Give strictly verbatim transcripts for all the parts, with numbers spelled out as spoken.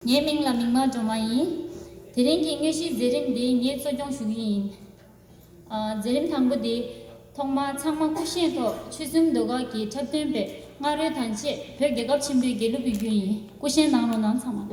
ངའི་མིང་ལ་མིག་དམར་སྒྲོལ་མ་ཡིན། དེ་རིང་གི་དངོས་གཞིའི་མཛད་རིམ་འདི་ངས་གཙོ་སྐྱོང་ཞུ་གི་ཡིན། ཨ། མཛད་རིམ་དང་པོ་འདི། ཐོག་མར་ཚང་མ་སྐུ་བཞེངས་ཐོག་ཆོལ་གསུམ་ཟློས་གར་གྱི་འཁྲབ་སྟོན་པའི་སྔ་རོལ་དང་བཅས་བོད་རྒྱལ་ཁབ་ཆེན་པོའི་དགེ་ལུགས་པའི་རྒྱུན་ཡིན། སྐུ་བཞེངས་གནང་རོགས་གནང་ཚང་མ།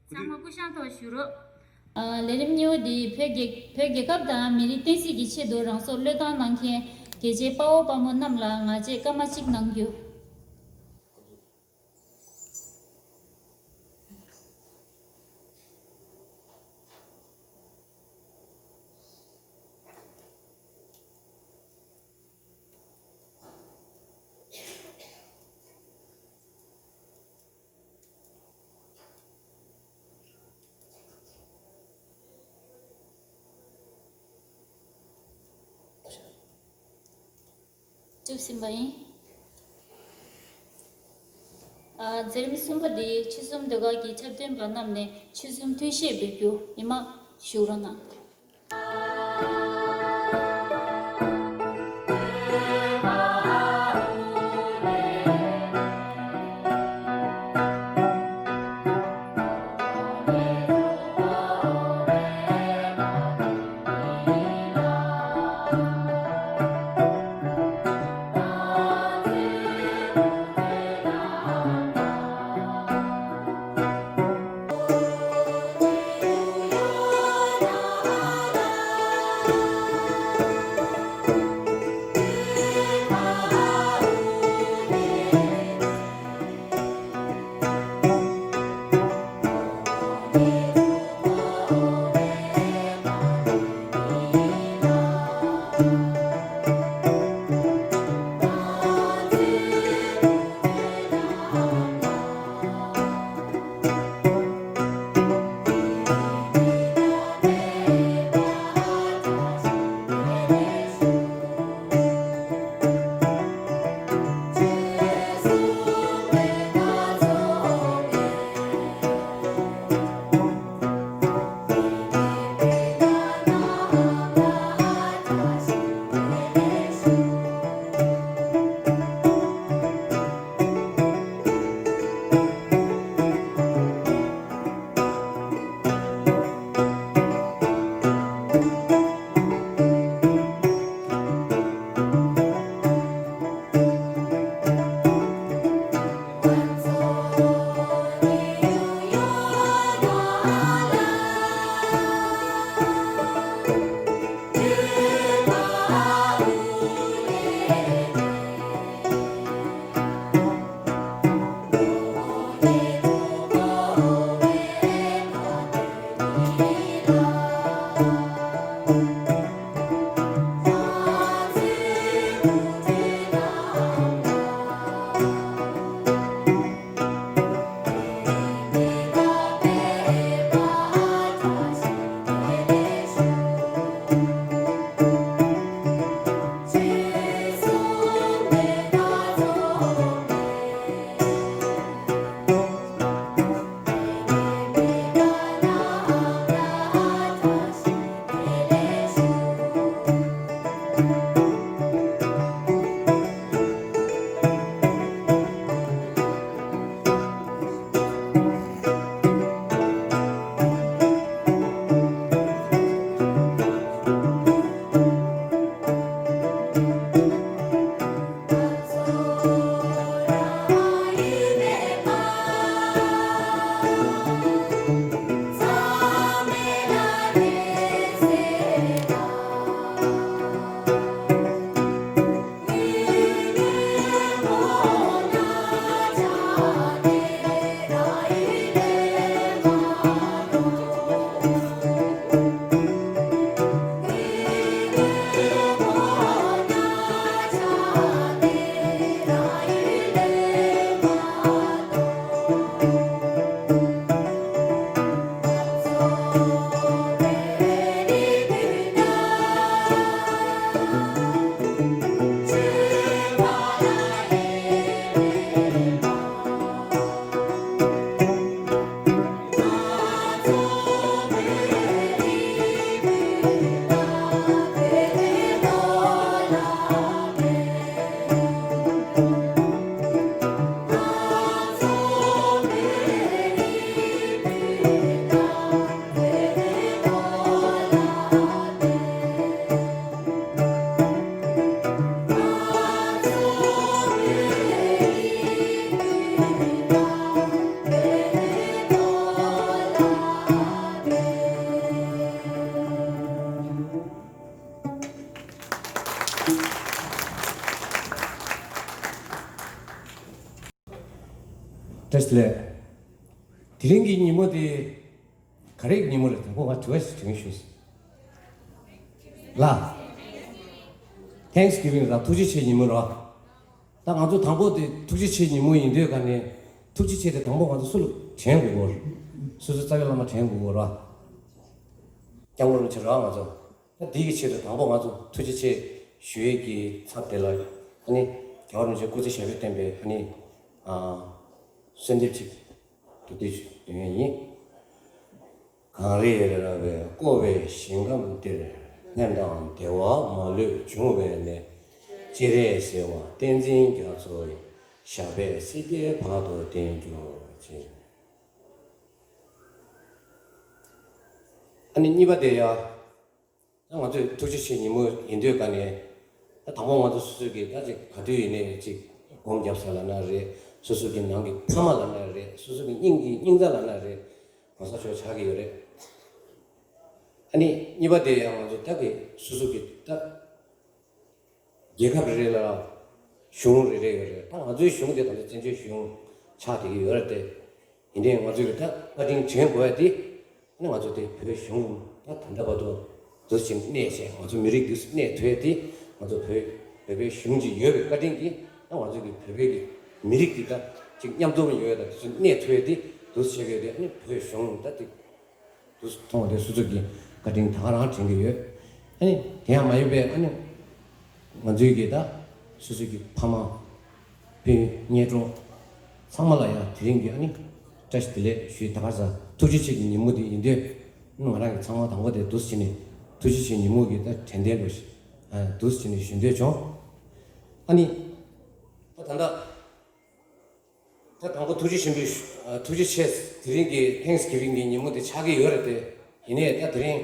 ཚང་མ་སྐུ་བཞེངས་ཐོག་བཞུགས་རོགས། ཨ། ལས་རིམ་གཉིས་པ་འདི་བོད་རྒྱལ་བོད་རྒྱལ་ཁབ་དང་མི་རིགས་བསྟན་སྲིད་ཀྱི་ཆེད་དུ་རང་སྲོག་བློས་བཏང་གནང་མཁན་རྒྱལ་གཅེས་དཔའ་བོ་དཔའ་མོ་རྣམས་ལ་ངག་བཅད་སྐར་མ་གཅིག་གནང་རྒྱུ། བཅུ་གསུམ་པ་ཡིན། ཨ། མཛད་རིམ་གསུམ་པ་འདི་ཆོལ་གསུམ་ཟློས་གར་གྱི་འཁྲབ་སྟོན་པ་རྣམས་ནས་ཆོལ་གསུམ་ཐུན་བཤད་འབུལ་རྒྱུ་ཡིན། མར་བཞུགས་རོགས་གནང་། བཀྲ་ཤིས་བདེ་ལེགས། དེ་རིང་གི་ཉིན་མོ་དེ་ག་རེ་ཉིན་མོ་རེད། དང་པོ་ང་དྲི་བ་ཞིག་དྲི་ཞུས་ལ། Thanksgiving ལ་ཐུགས་རྗེ་ཆེ་ཉིན་མོ་རེད། ད་ང་ཚོ་དང་པོ་དེ་ཐུགས་རྗེ་ཆེ་ཉིན་མོ་ཡིན་དུས་ག་ནས་ཐུགས་རྗེ་ཆེ་དེ་དང་པོ་ང་ཚོ་སུ་ལ་དྲན་དགོས་གོ། སོ་སོའི་རྩ་བའི་བླ་མ་དྲན་དགོས་གོ་ར། སྐྱབས་མགོན་རིན་པོ་ཆེ་ར་ང་ཚོ། ད་འདི་གི་ཆེད་དུ་དང་པོ་ང་ཚོ་ཐུགས་རྗེ་ཆེ་ཞུ་ཡས་ཀྱི་ཚབ་དེ་ལ་ཨ་ནི་རྒྱལ་བ་རིན་པོ་ཆེ་སྐུ་ཚེ་ཞབས་པད་བརྟན་པའི་ཨ་ནི་ཨ་གསོལ་འདེབས་ཅིག་འདུག་སྟེ་འདོན་ཡས་ཡིན། གངས་རི་ར་བས་བསྐོར་བའི་ཞིང་ཁམས་འདིར། སྙན་དང་བདེ་བ་མ་ལུས་འབྱུང་བའི་གནས། སྤྱན་རས་གཟིགས་དབང་བསྟན་འཛིན་རྒྱ་མཚོ་ཡི། ཞབས་པད་སྲིད་མཐའི་བར་དུ་བརྟན་གྱུར་ཅིག། ཨ་ནི་གཉིས་པ་དེ་ཡ། ད་ང་ཚོས་ཐུགས་རྗེ་ཆེ་ཉིན་མོ་ཡིན་དུས་ག་ནས། ད་དང་པོ་ང་ཚོ་སོ་སོ་གི་ད་ཅིག་ག་དུས་ཡིན་ནའི་ཅིག་སྒོམ་རྒྱབ་ས་ལབ་ན་རེད། སོ་སོ་གི་ནང་གི་ཕ་མ་ལབ་ན་རེད། སོ་སོ་གི་སྙིང་གི་སྙིང་རྩ་ལབ་ན་རེད། གོ་ས་ཆོག་ཆགས་ཀྱི་ཡོད་རེད། ཨ་ནི་གཉིས་པ་དེ་ཡང་ང་ཚོ་ད་གི་སོ་སོ་གི་ད་རྒྱལ་ཁབ་རེ་རེ་ལ་གཞུང་རེ་རེ་ཡོད་རེད། ད་ང་ཚོའི་གཞུང་དེ་ད་ལྟ་བཙན་བྱོལ་གཞུང་ཆགས་བསྡད་ཀྱི་ཡོད་རེད་དེ། ཡིན་ནའི་ང་ཚོས་ད་བཀའ་དྲིན་དྲན་དགོས་ཡ་དེ། ཨ་ནི་ང་ཚོ་དེ་བོད་གཞུང་ད་ད་ལྟ་བར་དུ་འདུག་ཅིག་གནས་བྱས། ང་ཚོ་མི་རིགས་འདུག་གནས་ཐུབ་ཡ་དེ། ང་ཚོ་བོད་བོད་པའི་གཞུང་ཅིག་ཡོད་པའི་བཀའ་དྲིན་གྱིས། ད་ང་ཚོ་གི་བོད་པའི་གི་མི་རིགས་འདི་ད་ཅིག་མཉམ་འཛོམས་ཡོད་ཡ་ད་དེ་ཚོ་གནས་ཐུབ་ཡ་དེ་འདུག་བྱེད་དགོས་དེ། ཨ་ནི་བོད་གཞུང་ད་དེ་འདུག་མཐོང་བ་དེ་སོ་སོ་གི་བཀའ་དྲིན་ད་ག་རང་དྲན་གྱི་ཡོད། ཨ་ནི་དེ་ཡང་མ་ཡིན་པའི་ཨ་ནི་ང་ཚོའི་གི་ད་སོ་སོ་གི་ཕ་མ། སྤུན་གཉེན་གྲོགས་ཚང་མ་ལ་ཡང་དེ་རིང་གི་ཨ་ནི་བཀྲ་ཤིས་བདེ་ལེགས་ཞུས། ད་ག་ས་ཐུགས་རྗེ་ཆེ་གི་ཉིན་མོ་དེ་ཡིན་དུས། ང་རང་གི་ཚང་མ་དང་པོ་དེ་འདུག་སེ་བྱས་ནས་ཐུགས་རྗེ་ཆེ་ཉིན་མོ་གི་ད་དྲན་རྟེན་འདྲ་ཞིག་འདུག་སེ་བྱས་ནས་ཞུ་འདོད་བྱུང་། ཨ་ནི་ད་ད་ལྟ་ད་དང་པོ་ཐུགས་རྗེ་ཆེན་པོའི་ཐུགས་རྗེ་ཆེ། དེ་རིང་གི་Thanksgiving གི་ཉིན་མོ་དེ་ཆགས་ཀྱི་ཡོད་རེད་དེ། ཡིན་ནའི་ད་དེ་རིང་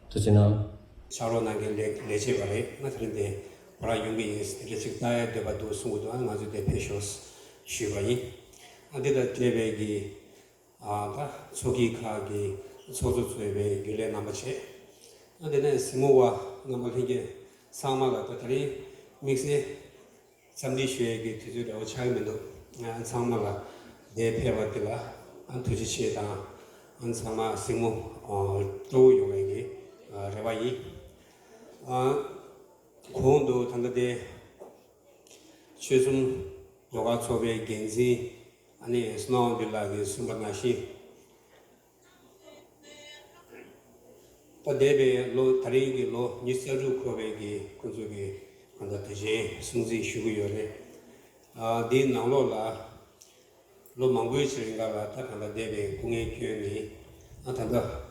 ཐུགས་རྗེ་གནང་། ཕྱག་རོགས་གནང་མཁན་ལས་ལས་བྱེད་པ་རེད། ང་དེ་རིང་འདིར་ཁོ་རང་ཡོང་གི་ཡིན། དེ་འདྲ་ཅིག་ལྟ་ཡ་འདོད་པ་འདུག་གསུང་གི་འདུག་ཨ་ང་ཚོས་དེ་ཕེབས་ཤོག་ཞུས་པ་ཡིན། ཨ་འདི་དང་འབྲེལ་བའི་གི་ཨ་ད་ཚོགས་ཀྱི་ཁག་གི་ཚོགས་གཙོ་གཙོས་པའི་རྒྱུན་ལས་རྣམ་པ་བྱས། ཨ་དེ་ནས་གཟིགས་མོ་བ་རྣམ་པ་ལྷན་རྒྱས་ཚང་མ་ལ་ད་དེ་རིང་དམིགས་བསལ་འཚམས་འདྲི་ཞུ་ཡས་ཀྱི་དུས་ཚོད་འདྲ་བོ་ཆགས་ཀྱི་མི་འདུག་ཨ་ཚང་མ་ལ་འདིར་ཕེབས་པ་འདི་ལ་ཨ་ཐུགས་རྗེ་ཆེ་དང་། ཨ་ཚང་མ་གཟིགས་མོ་ཨ་སྤྲོ་བོ་ཡོང་བའི་གི་ཨ་རེ་བ་ཡིན། ཨ་གོང་དུ་ད་ལྟ་དེ་ཆོལ་གསུམ་ཟློས་གར་ཚོགས་པའི་འགན་འཛིན་ཨ་ནི་བསོད་ནམས་དབང་འདུས་ལགས་ཀྱིས་གསུངས་པ་ནང་བཞིན། ད་འདས་པའི་ལོ་ད་རིང་གི་ལོ་ཉི་ཤུ་རྩ་དྲུག་འཁོར་བའི་གི་ཁོང་ཚོ་གི་གང་ལྟར་དུས་ཆེན་སྲུང་བརྩི་ཞུ་གི་ཡོད་རེད། ཨ་འདིའི་ནང་ལོགས་ལ་ལོ་མང་པོའི་ཕྱི་རིང་ག་ལ་ད་གང་ལྟར་འདས་པའི་སྐུ་ངལ་བསྐྱོན་ནས། ཨ་ད་ལྟ་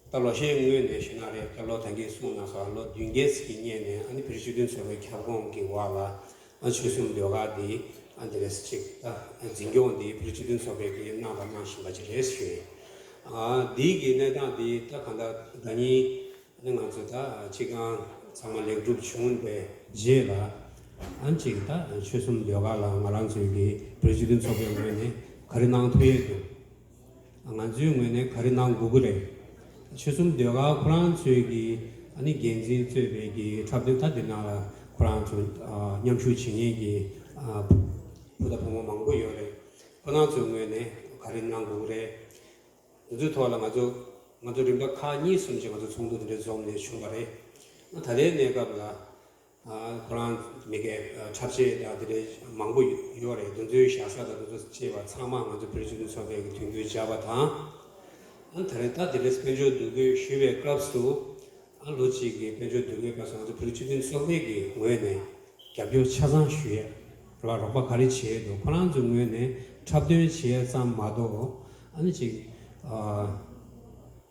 ད་ལོ་ཤས་སྔོན་ནས་ཞུ་ན་རེད། ད་ལོ་ད་གིན་གསུངས་གནང་སོང་། ལོ་བདུན་བརྒྱད་ཅིག་གི་སྔོན་ནས་ཨ་ནི་བོད་རིགས་སྤྱི་མཐུན་ཚོགས་པའི་ཁྱབ་ཁོངས་ཀྱི་འོག་ལ་ཨ་ཆོལ་གསུམ་ཟློས་གར་འདི་ཨ་འདི་རེད་ཅིག་ད་འཛིན་སྐྱོང་འདི་བོད་རིགས་སྤྱི་མཐུན་ཚོགས་པའི་གི་གནང་དང་གནང་བཞིན་པ་ཅིག་རེད་ཞུ་ཡིན། ཨ་འདི་གི་གནས་སྟངས་འདི་ད་གང་ལྟར་ཟླ་ཉིན་ཨ་ནི་ང་ཚོ་ད་སྤྱི་ཁང་ཚང་མ་ལེགས་གྲུབ་བྱུང་བའི་རྗེས་ལ་ཨ་ཅིག་ད་ཆོལ་གསུམ་ཟློས་གར་ལ་ང་རང་ཚོའི་གི་བོད་རིགས་སྤྱི་མཐུན་ཚོགས་པའི་ངོས་ནས་ག་རེ་གནང་ཐུབ་ཡས་འདུག་ང་ཚོའི་ངོས་ནས་ག་རེ་གནང་དགོས་ཀྱི་རེད། ཆོལ་གསུམ་ཟློས་གར་ཁོ་རང་ཚོའི་གི་ཨ་ནི་འགན་འཛིན་གཙོས་པའི་གི་འཁྲབ་སྟོན་ད་འདི་ནང་ལ་ཁོ་རང་ཚོ་ཨ་མཉམ་ཞུགས་བྱེད་མཁན་གི་ཨ་བུ་དང་བུ་མོ་མང་པོ་ཡོད་རེད། ཁོ་རང་ཚོའི་ངོས་ནས་ག་རེ་གནང་དགོས་ཀྱི་རེད། འདི་ཚོའི་ཐོག་ལ་ང་ཚོ་ང་ཚོ་རིམ་པ་ཁག་གཉིས་གསུམ་ཅིག་ང་ཚོ་ཚོགས་འདུ་འདི་འདྲ་འཛོམས་ནས་བྱུང་བ་རེད། ད་ལྟའི་གནས་སྐབས་ལ། ཨ་ཁོ་རང་མི་སྒེར་འཁྲབ་ཆས་དང་དེ་འདྲའི་མང་པོ་ཡོད་རེད། དེ་ཚོའི་བཞག་ས་དང་དེ་ཚོ་བཅས་པ་ཚང་མ་ང་ཚོ་བོད་རིགས་སྤྱི་མཐུན་ཚོགས་པས་ཀྱི་དོན་འཁྱོལ་བྱས་པ་དང་། ཨ་ད་རེས་ད་དེ་འདྲའི་དཔལ་འབྱོར་འདུ་འགོད་ཞུ་བའི་སྐབས་སུ། ཨ་ལོ་གཅིག་གི་དཔལ་འབྱོར་འདུ་འགོད་སྐབས་སུ་ང་ཚོ་བོད་རིགས་སྤྱི་མཐུན་ཚོགས་པའི་གི་ངོས་ནས་རྒྱབ་སྐྱོར་ཆ་ཚང་ཞུ་ཡས་རེད་བ། རོགས་པ་ག་རེ་བྱས་འདུག་ཁོ་རང་ཚོའི་ངོས་ནས་འཁྲབ་སྟོན་བྱས་ཙམ་མ་གཏོགས། ཨ་ནི་ཅིག་ཨ་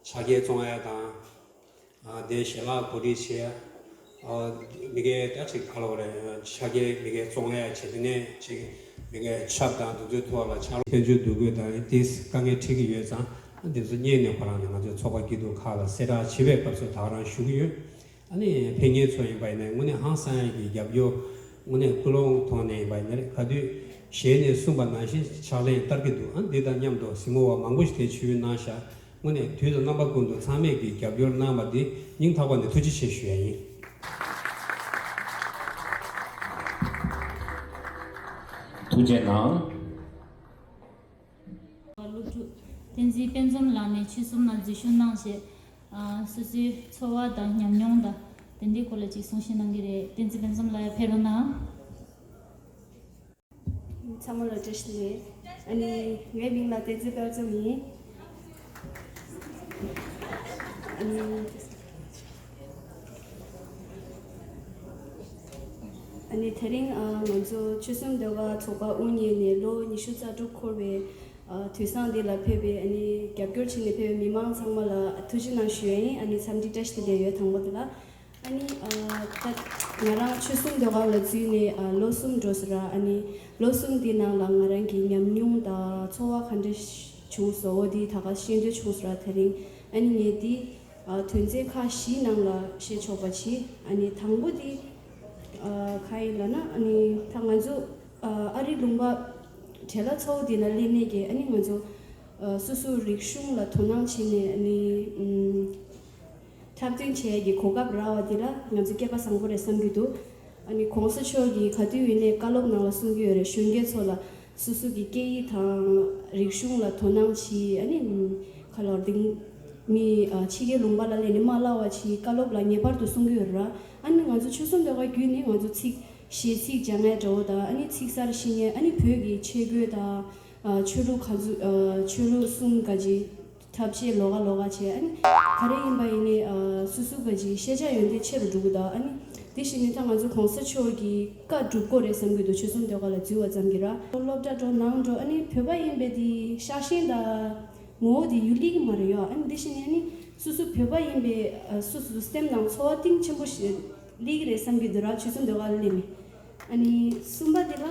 ཕྱག་འཁྱེར་བཙོང་ཡ་དང་། ཨ་དེ་ཞལ་ལག་གོ་སྒྲིག་བྱས། ཨ། མི་སྒེར་ད་ཅིག་ག་ལ་བ་རེད། ཆ་རྐྱེན་མི་སྒེར་བཙོང་ཡ་བྱེད་དེ་ནས་ཅིག་མི་སྒེར་ཆབ་དང་དེ་ཚོའི་ཐོག་ལ་ཕྱག་ལས་ཕན་ཚུན་སྡུག་དགོས་དང་དེས་དཀའ་ངལ་འཕྲད་ཀྱི་ཡོད་ཙང་དེ་ཚོ་རྙེད་ནས་ཁོ་རང་ནས་ང་ཚོའི་ཚོགས་པ་སྐྱིད་སྡུག་ཁག་ལ་གསལ་བསྒྲགས་བྱེད་པའི་སྐབས་སུ་ད་ག་རང་ཞུ་གི་ཡོད། ཨ་ནི་ཕེབས་མཁན་ཚོ་ཡིན་པ་ཡིན་ན་དངོས་གནས་ཧང་སང་ཡ་གི་རྒྱབ་སྐྱོར་དངོས་གནས་ཀུན་སློང་ཐོག་ནས་ཡིན་པ་ཡིན་ན་རེད། ག་དུས་ཞལ་ནས་གསུངས་པ་ནང་བཞིན་ཕྱག་ལེན་བསྟར་གྱི་འདུག་ཨ་འདི་དང་མཉམ་དུ་གཟིགས་མོ་བ་མང་པོ་ཞིག་དེ་ཆིབས་བསྒྱུར་གནང་ཤག་དངོས་གནས་དུས་དང་རྣམ་པ་ཀུན་ཏུ་ཚང་མས་ཀྱིས་རྒྱབ་སྐྱོར་གནང་བ་འདི་སྙིང་ཐག་པ་ནས་ཐུགས་རྗེ་ཆེ་ཞུ་ཡ་ཡིན། ཐུགས་རྗེ་གནང་། སློབ་ཕྲུག་བསྟན་འཛིན་དཔལ་འཛོམས་ལགས་ནས་ཆོལ་གསུམ་ལ་འཛུལ་ཞུགས་གནང་བྱས། ཨ། སོ་སོའི་ཚོར་བ་དང་ཉམས་མྱོང་དང་དེ་འདྲའི་སྐོར་ལ་ཅིག་གསུང་བཤད་གནང་གི་རེད། བསྟན་འཛིན་དཔལ་འཛོམས་ལགས་ཡར་ཕེབས་རོགས་གནང་། ཚང་མ་ལ་བཀྲ་ཤིས་བདེ་ལེགས། ཨ་ནི་ངའི་མིང་ལ་བསྟན་འཛིན་དཔལ་འཛོམས་ཡིན། ཨ་ནི། ཨ་ནི་དེ་རིང་ཨ་ང་ཚོ་ཆོལ་གསུམ་ཟློས་གར་ཚོགས་པ་དབུ་བརྙེས་ནས་ལོ་ཉི་ཤུ་རྩ་དྲུག་འཁོར་བའི་ཨ་དུས་བཟང་འདི་ལ་ཕེབས་པའི་ཨ་ནི་རྒྱབ་སྐྱོར་བྱས་ནས་ཕེབས་པའི་མི་མང་ཚང་མ་ལ་ཐུགས་རྗེ་གནང་ཞུ་ཡ་ཡིན། ཨ་ནི་འཚམས་འདྲི་བཀྲ་ཤིས་བདེ་ལེགས་ཡོད། དང་པོ་དེ་ལ། ཨ་ནི་ཨ་ད་ང་རང་ཆོལ་གསུམ་ཟློས་གར་ལ་འཛུལ་ནས་ཨ་ལོ་གསུམ་འགྲོ་སོང་ར། ཨ་ནི་ལོ་གསུམ་འདི་ནང་ལ་ང་རང་གི་ཉམས་མྱོང་དང་ཚོར་བ་ག་འདྲ་བྱུང་སོང་འོ་འདི་ད་ག་ཤེས་འདོད་བྱུང་སོང་ར། དེ་རིང་ཨ་ནི་ངས་འདི་ཨ་དོན་ཚན་ཁག་བཞིའི་ནང་ལ་བཤད་ཆོག་པ་བྱས། ཨ་ནི་དང་པོ་འདི་ཨ་ག་ཡིན་ལབ་ན། ཨ་ནི་ད་ང་ཚོ་ཨ་ཨ་རི་ལུང་པ་བྲེལ་བ་ཚ་བོ་འདི་ན་སླེབས་ནས་ཀྱི་ཨ་ནི་ང་ཚོ་ཨ་སོ་སོའི་རིག་གཞུང་ལ་དོ་སྣང་བྱས་ནས་ཨ་ནི་ཨམ། འཁྲབ་སྟོན་བྱེད་ཡས་ཀྱི་གོ་སྐབས་རག་པ་འདི་ལ་ང་ཚོ་སྐལ་པ་བཟང་པོ་རེད་བསམ་གྱི་འདུག་ཨ་ནི་གོང་ས་མཆོག་གིས་ག་དུས་ཡིན་ནའི་བཀའ་སློབ་ནང་ལ་གསུང་གི་ཡོད་རེད། གཞོན་སྐྱེས་ཚོ་ལ་སོ་སོ་གི་སྐད་ཡིག་དང་རིག་གཞུང་ལ་དོ་སྣང་བྱེད། ཨ་ནི་ཁ་ལོར་དིང་མི་ཕྱི་རྒྱལ་ལུང་པ་ལ་སླེབས་ནས་མ་བསླབ་པ་བྱེད། བཀའ་སློབ་ལ་ངེས་པར་དུ་གསུང་གི་ཡོད་རེད། ཨ་ནི་ང་ཚོ་ཆོལ་གསུམ་ཟློས་གར་བརྒྱུད་ནས་ང་ཚོ་ཚིག་གཞས་ཚིག་སྦྱང་ཡས་འདྲ་བོ་དང་། ཨ་ནི་ཚིག་གསར་ཤེས་ཡས། ཨ་ནི་བོད་ཀྱི་ཆས་གོས་དང་ཆོས་ལུགས་ག་ཚོད་ཆོས་ལུགས་གསུམ་ག་ཅི། ཐབས་ཤེས་ལོགས་ཀ་ལོགས་ཀ་བྱས། ཨ་ནི་ག་རེ་ཡིན་པ་ཡིན་ནའི་ཨ་སོ་སོ་ག་ཅིག་ཤེས་བྱ་ཡོན་ཏན་ཆེ་རུ་འགྲོ་གི་འདུག་ཨ་ནི་དེ་བཞིན་ནི་ད་ང་ཚོ་གོང་ས་མཆོག་གི་བཀའ་སྒྲུབ་དགོས་རེད་བསམ་གྱི་འདུག་ཆོལ་གསུམ་ཟློས་གར་ལ་འཛུལ་བ་ཙམ་གྱིས་ར། སློབ་གྲྭ་འགྲོ་ནང་འགྲོ། ཨ་ནི་བོད་པ་ཡིན་པའི་དེ་ཤ་ཞེན་དང་ངོ་བོ་དེ་ཡུལ་ལི་གི་མ་རེད་ཡོ། ཨ་ནི་དེ་བཞིན་ནི་ཨ་ནི་སོ་སོ་བོད་པ་ཡིན་པའི་ཨ་སོ་སོ་སེམས་ནང་ཚོར་བ་གཏིང་ཆེན་པོ་ཞིག་ལི་གི་རེད་བསམ་གྱི་འདུག་ར། ཆོལ་གསུམ་ཟློས་གར་ལ་སླེབས་ནས། ཨ་ནི་གསུམ་པ་དེ་ལ།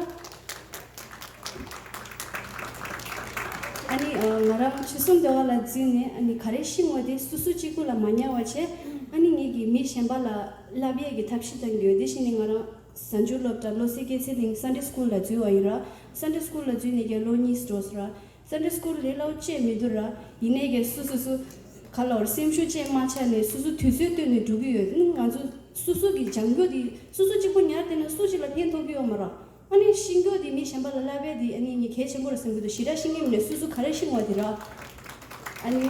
ཨ་ནི་ཨ་ང་རང་ཆོལ་གསུམ་ཟློས་གར་ལ་འཛུལ་ནས་ཨ་ནི་ག་རེ་ཤེས་དགོས་དེ་སོ་སོ་གཅིག་པུ་ལ་མ་ཉར་བ་བྱས། ཨ་ནི་ངེད་ཀྱིས་མི་གཞན་པ་ལ་བསླབ་ཡས་ཀྱི་ཐབས་ཤེས་གཏང་གི་ཡོད། དེ་བཞིན་ནི་ང་རང་གཟའ་མཇུག་སློབ་གྲྭ་བློ་གསལ་སྐྱེད་ཚལ་གླིང་སན་ཌེ་སྐུལ་ལ་འཛུལ་བ་ཡིན་ར། སན་ཌེ་སྐུལ་ལ་འཛུལ་ནས་ཀྱང་ལོ་གཉིས་འགྲོ་སོང་ར། སན་ཌེ་སྐུལ་ལས་སླ་བོ་ཅིག་མི་འདུག་ར། ཡིན་ནའི་ཀྱང་སོ་སོ་སོ་ག་ལ་བར་སེམས་ཤུགས་ཅིག་མ་ཆག་ནས་སོ་སོ་དུས་ཚོད་བཏོན་ནས་འགྲོ་གི་ཡོད། ཨ་ནི་ང་ཚོ་སོ་སོ་གི་སྦྱང་རྒྱུ་དེ་སོ་སོ་གཅིག་པུ་ཉར་བསྡད་ན་སུ་གཅིག་ལ་ཕན་ཐོགས་ཀྱི་ཡོད་མ་རེད། ཨ་ནི་ཤེས་རྒྱུ་དེ་མི་གཞན་པ་ལ་བསླབ་པ་དེ་ཨ་ནི་ངས་གལ་ཆེན་པོ་རེད་བསམ་གྱི་འདུག་ཞེ་དྲག་ཤེས་ཀྱི་མེད་ནས་སོ་སོ་ག་རེ་ཤེས་དགོས་དེ་ར། ཨ་ནི།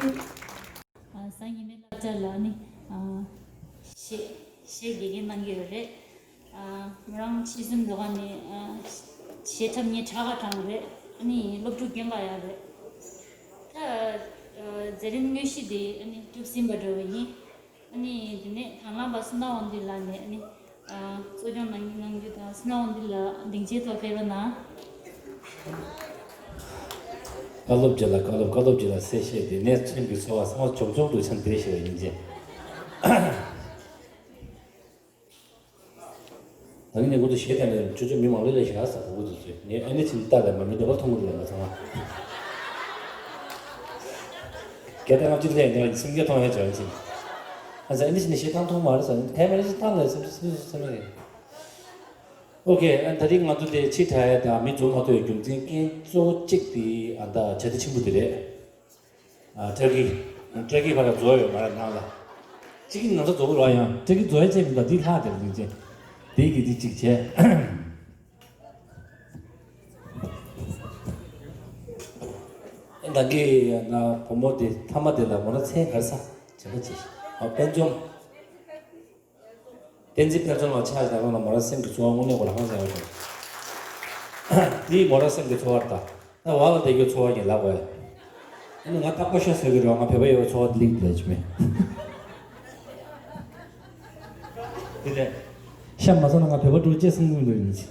ཨ། སང་ཉིན་མའི་བསླབ་བྱ་ལ་ཨ་ནི། ཨ། གཞས་གཞས་དགེ་རྒན་གནང་གི་ཡོད་རེད། ཨ། མོ་རང་ཆོལ་གསུམ་ཟློས་གར་ནས། ཨ། གཞས་འཁྲབ་མཁན་དྲག་ག་དྲག་རེད། ཨ་ནི་སློབ་ཕྲུག་རྒན་པ་ཡང་རེད། ད། ཨ། མཛད་རིམ་དངོས་གཞི་དེ་ཨ་ནི་གྲུབ་ཟིན་པ་འདྲ་བོ་ཡིན། ཨ་ནི་དེ་ནས་དང་བླངས་པ་བསོད་ནམས་དབང་འདུས་ལགས་ནས་ཨ་ནི་ཨ་གཙོ་སྐྱོང་གནང་གནང་རྒྱུ་དང་། བསོད་ནམས་དབང་འདུས་ལགས་སྡིངས་ཆའི་ཐོག་ཕེབས་རོགས་གནང་། བཀའ་སློབ་ཅིག་ལ་བཀའ་སློབ། བཀའ་སློབ་ཅིག་ལ་གསལ་བཤད། དེ་ནས་ཚོན་གྱི་ཚོར་བ་ཚང་མ་འཇོམས་འཇོམས་འདུག་ཆ་འདི་ཞེས་པ་ཡིན་ཅེས། ད་ནི་ངས་ཁོ་ཚོ་གཞས་བཏང་ནས་ཅོ་ཅོ་མི་མང་པོ་ལ་ཞེ་དྲག་ཟ་ཁོ་ཚོ་ཚོས། ངས་ཨ་ནི་ཕྱིན་ལྟ་ལས་མ་མི་འདོད་པ་མཐོང་གི་རེད་ང་ཚང་མ། སྐད་བརྡ་ལྔ་བཅུ་སླེབས་འདུག་སེམས་སྐྱིད་མཐོང་ཡ་བྱོས་ཕྱིན། ཨ་ཙི་ཨ་ནི་ཕྱིན་ནས་གཞས་བཏང་མཐོང་མ་རེད་ཟེར་ནས་ཐལ་མ་རེད་ཅིག་བཏང་ལས་སེམས་སེམས་སེམས་སེམས་རེད། ཨོ་ཁེ། ཨ་ད་རིང་ང་ཚོ་དེ་ཕྱི་དྲགས་ཡ་དང་མི་འཛོམས་མ་ཐུབ་ཡ་རྒྱུ་མཚན་རྐྱེན་གཙོ་བོ་གཅིག་དེ་ཨ་ད་བྱ་དེ་ཆེན་པོ་དེ་རེད། ཨ་ཏྲ་ཀི། ཏྲ་ཀི་ཕར་རྫོགས་ཡོད་མ་རེད་ནང་ལ། གཅིག་གི་ནང་ས་རྫོགས་རོགས་ཡང་ཏྲ་ཀི་རྫོགས་ཡ་ཅན་མི་འདུག་འདི་ལྷག་དེར་འདུག་ཅེ། དེ་གི་འདི་གཅིག་བྱས། ད་གི་ང་བུ་མོ་དེ་ཐ་མ་དེ་ལ་མོ་ར་མཚན་ག་རེ་ས་བྱེད་པ་བྱེད། ཨ་དཔལ་འབྱོར། བསྟན་འཛིན་དཔལ་འབྱོར་ལ་ཆ་བཞག་ན་མོ་རང་སེམས་ཀྱི་ཚོར་བ་དངོས་གནས་ཁོ་རང་ཧང་སང་ཡོད་རེད། དེ་མོ་རང་སེམས་ཀྱི་ཚོར་བ་རེད་ད། ད་བར་ལ་བསྡད་རྒྱུའི་ཚོར་བ་ཡིན་ལབ་དགོས། ཨ་ནི་ང་རྟག་པར་ཤོད་ཟེར་གྱི་རེད། ང་བོད་པ་ཡོད་པའི་ཚོར་བ་དེ་ལེགས་དེ་ལས་ཅི་མེད། དེ་ལས། ཤ་མ་ཟ་ན་ང་བོད་པ་འགྲོ་ཅེས་གསུང་གི་མི་འདུག་ཡིན་ཅི།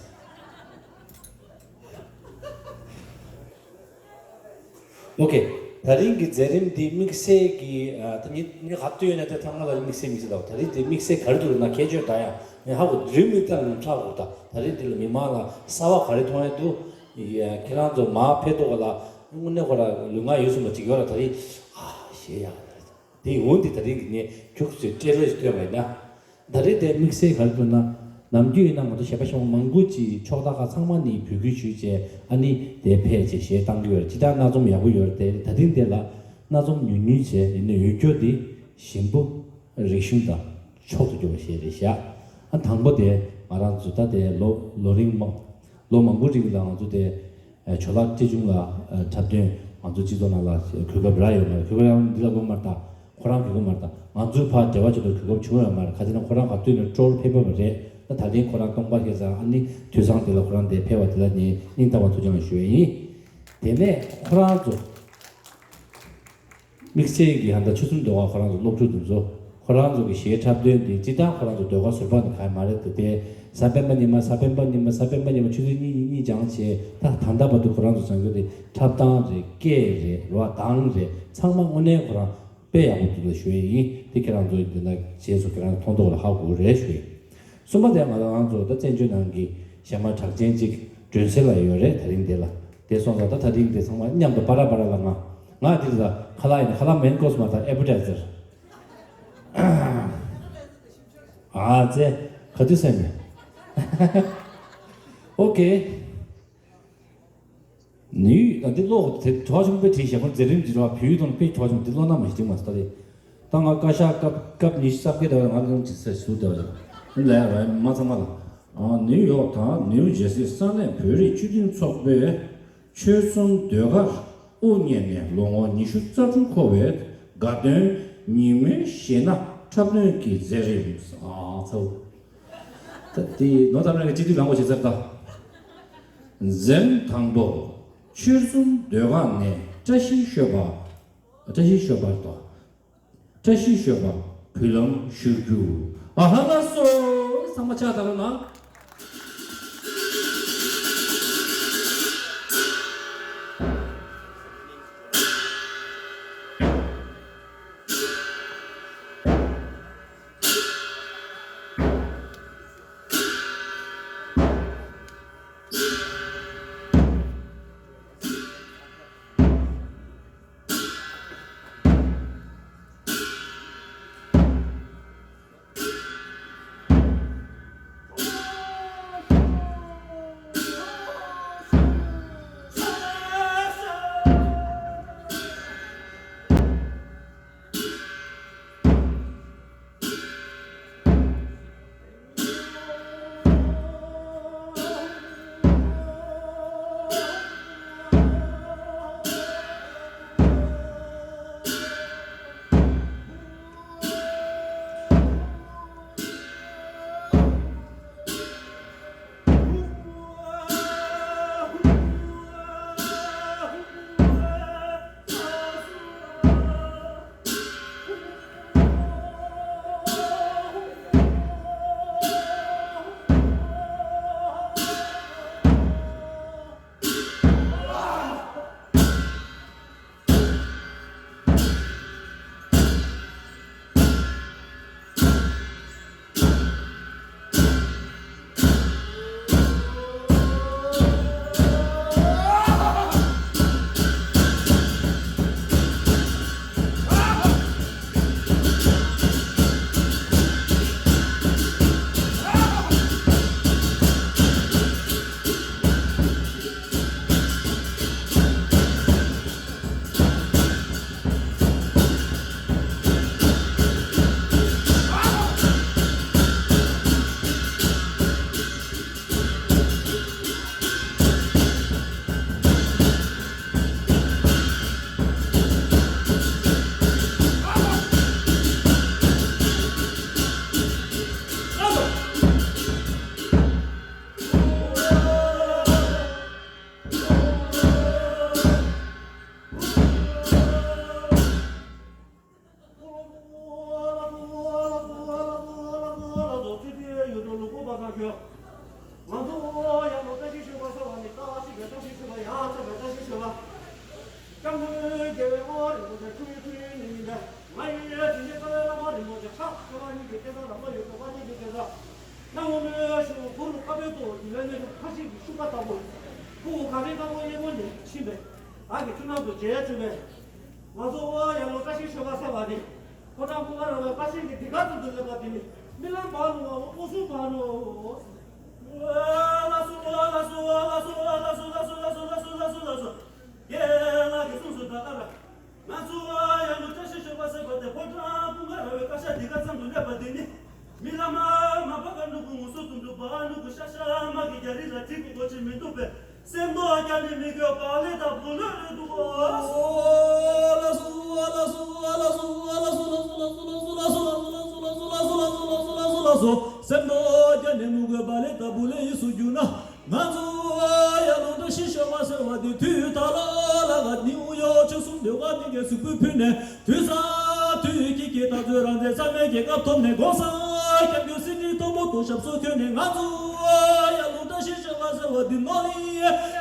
ཨོ་ཁེ། ད་རིང་གི་མཛད་རིམ་འདི་དམིགས་བསལ་གྱི་ཨ་ད་ཉི་ཉི་ག་དུས་ཡོད་ན་དེ་ཐང་ང་ལ་དམིགས་བསལ་དམིགས་བསལ་ལ་ད་རིང་དེ་དམིགས་བསལ་ག་རེ་འདུག་ན་ཁྱད་ཆོས་ད་ཡང་ངས་ཧ་གོ་རིམ་མིག་ཏང་ནང་ཁྲག་གོ་ད་ད་རིང་འདི་ལ་མི་མང་ལ་གསར་བ་ག་རེ་མཐོང་ཡ་འདུག་ཡ་ཁྱེད་རང་ཚོ་མ་ཕེབས་ཐུབ་པ་ལ་དངོས་གནས་ཁོ་ར་ལུས་ངག་ཡིད་གསུམ་ལ་ཅིག་ཡོད་ར་ད་རིང་ཨ་ཞེས་ཡ་དེ་འོན་ཏེ་ད་རིང་གི་ངས་ཁྱུག་ཙེ་སྤྲེལ་ལོ་ཞིག་སྟོན་པ་ཡིན་ན། ད་རེས་དེ་དམིགས་བསལ་ག་རེ་འདུག་ན། ནམ་རྒྱུན་ཡིན་ན་ང་ཚོ་གཞས་པ་གཞས་མ་མང་པོ་ཅིག་ཕྱོགས་མཐའ་ཁག་ཚང་མ་ནས་འབོད་སྐུལ་ཞུས་བྱས་ཨ་ནི་དེ་ཕེབས་བྱས་གཞས་བཏང་གི་ཡོད་རེད། སྤྱིར་བཏང་སྣ་འཛོམས་ཡག་པོ་ཡོད་རེད། དེ་ད་ཐེངས་དེ་ལ་སྣ་འཛོམས་ཉུང་ཉུང་བྱས་ཡིན་ན་འོས་སྐྱོར་འདི་ཞིམ་པོ་རིག་གཞུང་དང་མཆོག་ཏུ་གྱུར་པ་ཞིག་རེད་བཞག་ཨ་དང་པོ་དེ་ང་རང་ཚོ་ད་དེ་ལོ་ལོ་རིང་མ་ལོ་མང་པོ་རིང་ལ་ང་ཚོ་དེ། ཇོ་ལགས་ཊེ་ཅུང་ལགས་འཁྲབ་སྟོན་ང་ཚོ་སྤྱི་ཚོགས་ནང་ལ་གོ་སྐབས་རག་ཡོད་མ་རེད། གོ་སྐབས་རག་འདི་ལ་གོ་མ་རེད་ད། ཁོ་རང་གི་གོ་མ་རེད་ད། ང་ཚོའི་ཕར་འབྲེལ་བ་བྱེད་དུ་གོ་སྐབས་བྱུང་ཡོད་མ་རེད། ག་ཅི་ན་ཁོ་རང་ག་དུས་ནས་སྤྲོར་ཕེབས་ཕེབས་པ་རེད། ད་ད་ཐེངས་ཁོ་རང་སྟོང་པ་ཁེལ་ཙང་ཨ་ནི་དུས་སང་དེ་ལ་ཁོ་རང་འདིར་ཕེབས་པ་དེ་ལ་ངས་སྙིང་ཐག་པ་ཐུགས་རྗེ་ཆེ་ཞུ་ཡ་ཡིན། དེ་ནས་ཁོ་རང་ཚོ། དམིགས་བསལ་གྱི་ཧན་ད་ཆུ་ཚོད་ཟློས་གར་ཁོ་རང་ཚོ་སློབ་ཕྲུག་དེ་ཚོ་ཁོ་རང་ཚོ་གི་གཞས་འཁྲབ་སྟོན་དེ་སྤྱིར་བཏང་ཁོ་རང་ཚོ་ཟློས་གར་ཟུར་པ་ནི་གང་ཡང་མ་རེད་དེ། དེ་གཟའ་སྤེན་པ་ཉི་མ་གཟའ་སྤེན་པ་ཉི་མ་གཟའ་སྤེན་པ་ཉི་མ་ཆུ་ཚོད་གཉིས་གཉིས་སྦྱངས་བྱས་ད་ད་ལྟ་བར་དུ་ཁོ་རང་ཚོ་སྦྱང་རྒྱུ་དེ་འཁྲབ་སྟངས་རེད། སྐད་རེད། རོ་གདངས་རེད། ཚང་མ་དངོས་གནས་ཁོ་རང་དཔེ་ཡག་པོ་འདུག་ལ་ཞུ་ཡས་ཡིན། དེ་ཁྱེད་རང་ཚོ་འདི་ན་རྗེས་སུ་ཁྱེད་རང་མཐོང་ཐོག་ལ་ཧ་གོ་རེད་ཞུ་ཡིན། གསུམ་པ་དེ་ང་རང་ཚོ་ད་བཙན་བྱོལ་ནང་གི་གཞས་མ་གྲགས་ཅན་གཅིག་སྒྲོན་གསལ་ལགས་ཡོད་རེད། ད་རིང་དེ་ལ་དེ་སོང་ཙང་ད་ད་རིང་དེ་ཚང་མ་མཉམ་དུ་པ་ར་པ་ར་ལ་ང་ང་དེ་ལ་ཁ་ལག་ཡིན་ན་ཁ་ལག་མིན་དགོས་སུ་མ་ད་ཨེ་པི་ཊའི་ཛར། ཨ་ཙེ། ག་དུས་སེམས་ནས། ཨོ་ཀེ། ནིའུ་ཡོག་ད་འདི་ཀློག་དེ་གྲོགས་ཆུང་པའི་བྲིས་ཞེ་པོ་མཛད་རིམ་གྱི་རོགས་བོད་ཡིག་ཐོག་ནས་དཔེ་གྲོགས་ཆུང་འདི་ཀློག་ན་མ་ཞིག་མ་སྟ་རེད། ད་ང་བཀའ་ཤག་སྐབས་སྐབས་ཉི་ཤུ་རྩ་བརྒྱད་དེ་ང་ལ་ཅི་ཟེར་ཟུར་དེ་ལ་ལས་ར་མ་ཚང་མ་ལ་ནིའུ་ཡོག་དང་ནིའུ་ཇེ་སི་ས་གནས་བོད་རིགས་སྤྱི་མཐུན་ཚོགས་པའི་ཆོལ་གསུམ་ཟློས་གར་དབུ་བརྙེས་ནས་ལོ་ངོ་ཉི་ཤུ་རྩ་དྲུག་འཁོར་བའི་དགའ་སྟོན་ཉིན་མོའི་གཞས་སྣ་འཁྲབ་སྟོན་གྱི་མཛད་རིམ། ཨ་ཚ། ད་དེ་ནོར་ཐམ་རང་གི་སྤྱི་འཐུས་ལངས་པ་བྱེད་ཚར་ད། འཛེམ་དང་པོ། ཆོལ་གསུམ་ཟློས་གར་ནས་བཀྲ་ཤིས་ཤོད་པ། བཀྲ་ཤིས་ཤོད་པར་དོ། བཀྲ་ཤིས་ཤོད་པ་འབུལ་ལམ་ཞུ་རྒྱུ། ཨ་ཧ་ལ་སོ། ཚང་མ་ཕྱག་དར་ན། ཁ་ཤས་ཀྱི་ཤུག་པ་ལྟ་བུ། ཕུ་བོ་གངས་རི་དཀར་པོ་གཡས་སྐོར་ནས་ཕྱིན་པས། བདག་གི་མཐུན་ལམ་དུ་མཇལ་ཡ་བྱུང་བས། ང་ཚོ་ཨོ་ཡ་ལོ་བཀྲ་ཤིས་ཞོལ་ཁ་ཟེར་བ་དེ། ཕོ་བྲང་ཀུན་དགའ་ར་བའི་བཀྲ་ཤིས་ཀྱི་འདི་ག་ཙམ་དུ་སླེབས་པ་དེ་ནི་རྨི་ལམ་བར་ནོ་བ་འོ་སུ་བར་ནོ། ལ་སུ་ལ་སུ་ལ་སུ་ལ་སུ་ལ་སུ་ལ་སུ་ལ་སུ་ལ་སུ་ལ་སུ། རྒན་ལགས་ཀྱིས་གསུངས་སོ། ད་ག་ར། ང་ཚོ་ཡ་ལུ་བཀྲ་ཤིས་ཞོལ་ཁ་ཟེར་བ་དེ་ཕོ་བྲང་ཀུན་དགའ་ར་བའི་ཀ་ཤ་འདི་ག་ཙམ་དུ་སླེབས་པ་དེ་ནི། རྨི་ལམ་མ་པ་ཀ་ནུ་གུ་ངུ་སུ་ཏུ་འདུ་བ་ནུ་གུ་ཤ་ཤ་མ་གི་རྒྱ་རི་ལ་གྲི་གུ་གོ་ཆེ་མི་འདུག་པས། སེམས་རྟོགས་ཀྱང་ནི་མི་དགོས་པ་ལས་ད་བུ་ལོས་རེ་འདུག་གོ། ལ་སུ་ལ་སུ་ལ་སུ་ལ་སུ་ལ་སུ་ལ་སུ། སེམས་རྟོགས་ཀྱང་ནི་མི་དགོས་པ་ལས་ད་བུ་ལོས་ཡིས་སུ་རྒྱུ་ན། ང་ཚོ་ཡ་ལོ་བཀྲ་ཤིས་ཞོལ་ཁ་ཟེར་བ་འདི་དུས་ད་ལ་ལ་ག་ནིའུ་ཡོག་ཆོལ་གསུམ་འདོད་པ་མི་དགེ་གཟུགས་པོའི་ཕུལ་ནས། དུས་ས་དུས་ཀྱི་ཀྱི་ད་ཚོད་རང་བཙན་ས་མེད་རྒྱལ་ཁབ་ཐོབ་ནས། གོང་ས་སྐྱབས་མགོན་སྲིད་ཁྲི་མཐོན་པོ་དུ་ཞབས་སོར་འཁོད་ནས། ང་ཚོ་ཡ་ལོ་བཀྲ་ཤིས་ཞོལ་ཁ་ཟེར་བ་འདི་ནོར་ལི་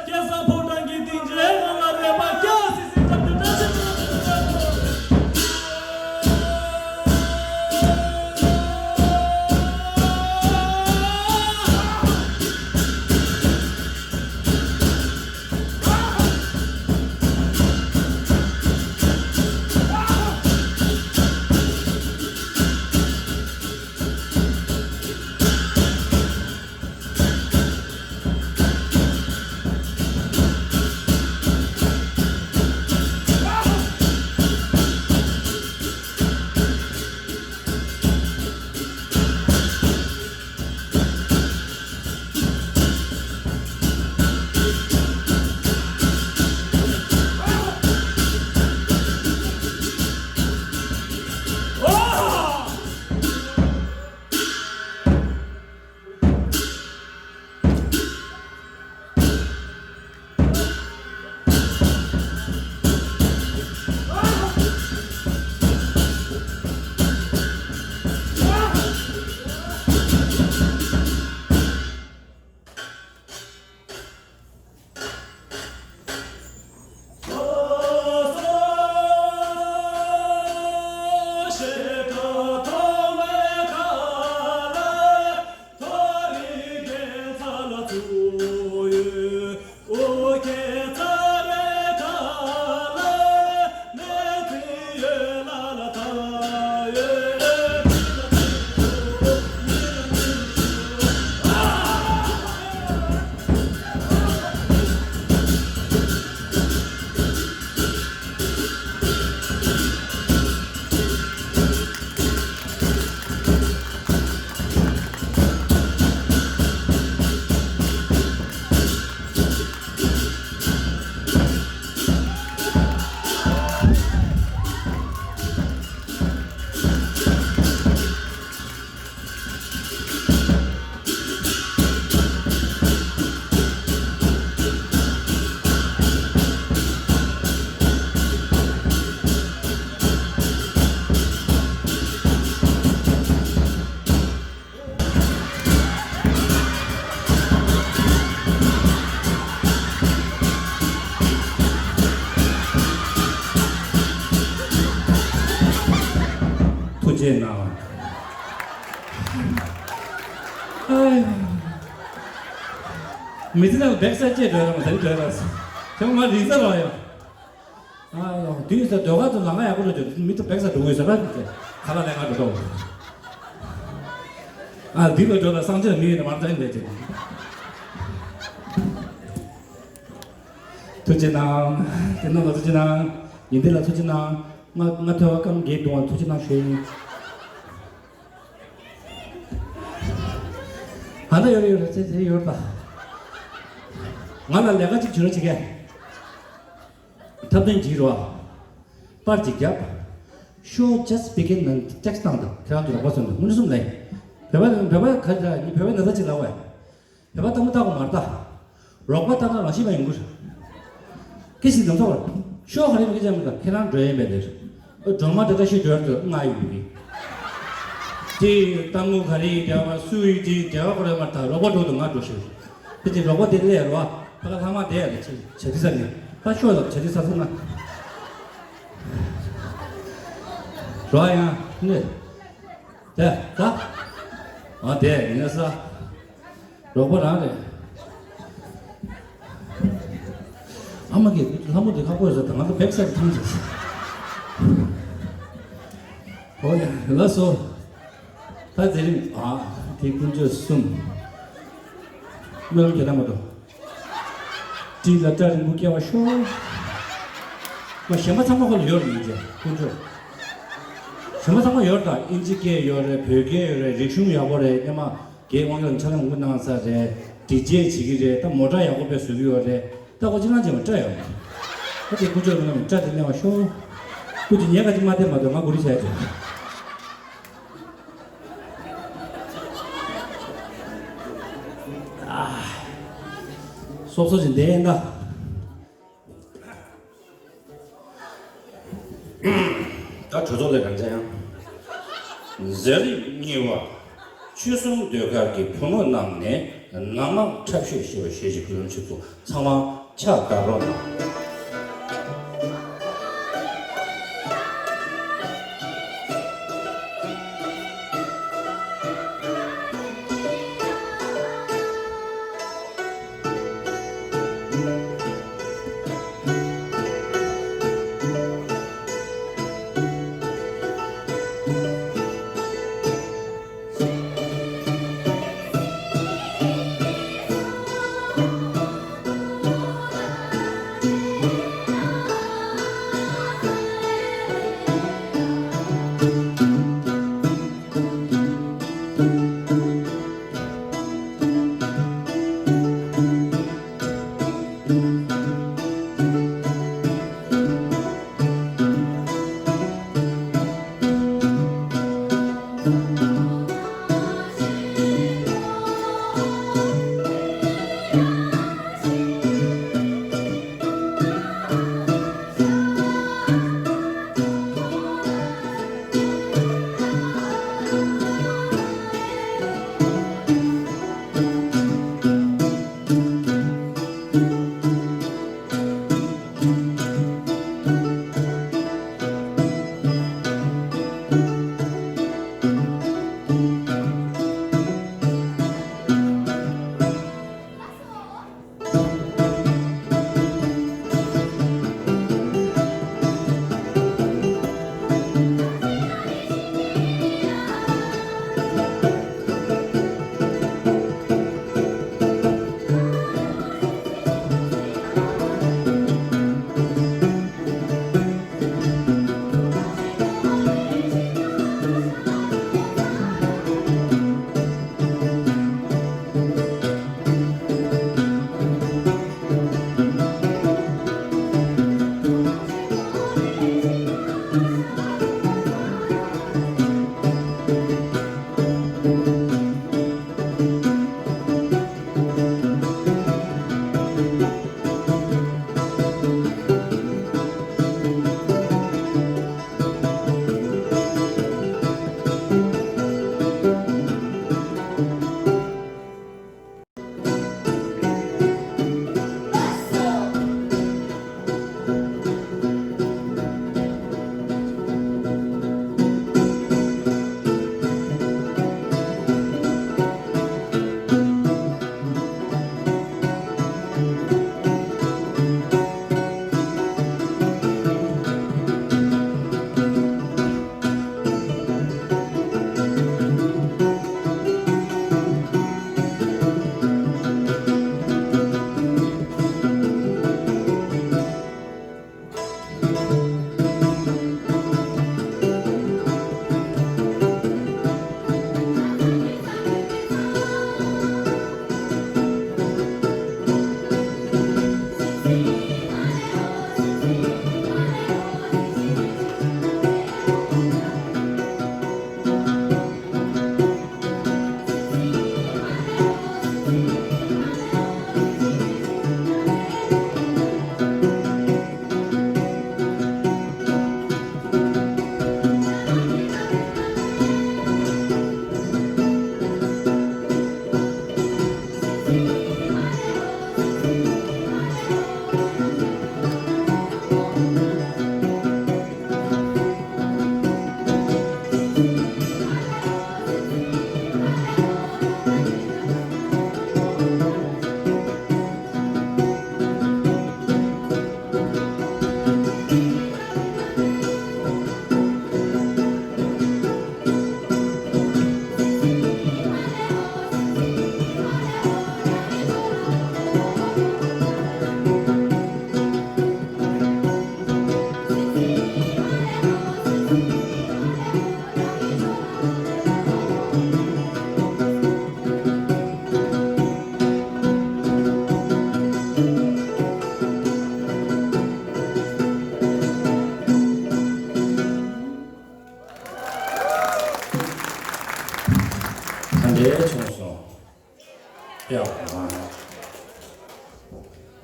སྐལ་བཟང་ཕོ་བྲང་གི་སྡིངས་ཆའི་ངང་ལ་རེ་བ་རྒྱ་སི་སི་འཁྲབ་སྟེ་བཀྲ་ཤིས་བདེ་ལེགས། ཐུགས་རྗེ་གནང་། ཨའི། མི་ཚེ་ནང་བེག་ས་ཅེས་འགྲོ་ཡ་མ་ཟད་འགྲོ་ཡ་ར། དེ་ང་རིག་ས་ར་ཡ། ཨ་ཡོ། དུས་ས་ཟློས་གར་དུ་ལང་ང་ཡག་པོ་འགྲོ་རྒྱུ་མི་ཚོ་བེག་ས་འགྲོ་དགོས་ཟེར་ར་དེ་ཁ་ལ་ལས་ང་འགྲོ་ཏོ། ཨ་འདི་ལ་འགྲོ་ལ་སང་ཆེན་མི་ཡིན་ན་མར་ཙང་ལས་ཅིག་ཐུགས་རྗེ་གནང་། དེ་ནང་ལ་ཐུགས་རྗེ་གནང་། ཉིན་དེ་ལ་ཐུགས་རྗེ་གནང་། ང་ང་ཐོས་པ་སྐམ་རྒྱས་གཏོང་བ་ཐུགས་རྗེ་གནང་ཞུ་ཡིན། ཨ་ད་ཡོད་རེད་ཡོད་རེད་ཚེ་ཚེ་ཡོད་རེད་ད། ང་ལ་ལས་ཀ་གཅིག་བྱུང་རོགས་བྱེད་གས། ཐབས་ལྡན་གྱིས་རོ། པར་གཅིག་བརྒྱབ། Show just begin ནང་ཊེག་སི་བཏང་དང་ཁྱེད་རང་ཚོ་རོགས་པ་སོང་དང་དངོས་གསུམ་ལས། བོད་པ་བོད་པ་ག་རེ་ད་ནི་བོད་པའི་ན་ཚ་གཅིག་ལ་བས། བོད་པ་ལྟ་མོ་ལྟ་གོ་མ་རེད་ད། རོགས་པ་ལྟ་ན་རང་ཤི་བ་ཡིན་དགོས། སྐད་ཞིག་དམ་ཚོགས་པར་ཤོག་ག་རེ་མི་སྐད་ཆ་མི་ལ་ཁྱེད་རང་འགྲོ་ཡིན་པས་དེར། སྒྲོལ་མ་འདྲ་འདྲ་ཤི་འགྲོ་ཡར་དུ་ང་ཡིན་གི། དེ་ལྟ་མོ་ག་རེ་ཡིན་དེ་བ་སུ་ཡིན་དེ་དེ་བ་ཁོ་རེ་མ་ཐག་རོགས་པ་འགྲོ་དུ་ང་འགྲོ་ཤི། དེ་དེ་རོགས་པ་དེ་ལས་རོ་ཕ་ག་ལྷག་མ་དེ་ཡ་ལ་ཆེ་ཆ་དི་ས་ནི་ད་ཤོག་ལ་ཆ་དི་ས་ས་ན། རོ་ཡང་ནི། དེ་ད། ཨ་དེ་ཡིན་ས། རོགས་པ་རང་རེད། ཨ་མ་གིས་ལྷ་མོ་དེ་ཁག་པོ་ཡོད་ས་དང་ང་ཚོ་བེབ་སའིཊ་ཐང་ཆད་ས། ཨོ་ཡ་ལགས་སོ། ད་དེ་རིང་ཨ་དེ་དཀོན་མཆོག་གསུམ། སྨོན་ལམ་རྒྱག་ན་མ་གཏོགས། སྤྲིན་ལ་སྐྲ་རིང་པོ་སྐྱེ་བ་ཤོག་མ་གཞན་པ་ཚང་མ་ཁོ་ལ་ཡོད་རེད་ཡིན་ཅེ་དཀོན་མཆོག་གཞན་པ་ཚང་མ་ཡོད་རེད། ད་ཨིན་ཇི་སྐད་ཡོད་རེད། བོད་སྐད་ཡོད་རེད། རིག་གཞུང་ཡག་པོ་རེད། སྙེ་མ་རྒན་དབང་རྒྱལ་ལགས་ཕྱག་ལས་མང་པོ་གནང་ཚར་རེད། འབྲི་དཔྱད་བྱེད་ཀྱི་རེད། ད་མོ་ཊ་ཡག་པོ་དཔེ་བཟོ་གི་ཡོད་རེད། ད་ཁོ་ཅི་གང་བྱེད་མ་སྐྲ་ཡོད་རེད། ད་དེ་དཀོན་མཆོག་གི་ནང་ནས་སྐྲ་དེ་མནན་པ་ཤོག་ཁོ་ཅི་ཉལ་ཁ་ཅིག་མ་བསྡད་མ་གཏོགས་ང་གུ་རི་བྱས་ཀྱི། སོབ་སོབ་ཅིག་བསྡད་ཡིན་ད། ད་གྲོས་ཚོགས་ལས་རང་བཙན་ཡང་། མཛད་རིམ་གཉིས་པ། ཆོལ་གསུམ་ཟློས་གར་གྱི་བུ་མོ་རྣམས་ནས་ནང་མ་འཁྲབ་ཤོད་ཞེས་པ་ཞེས་ཀྱི་བརྒྱུད་ལམ་ཆེད་དུ་ཚང་མ་ཕྱག་བརྡབ་རོགས་གནང་།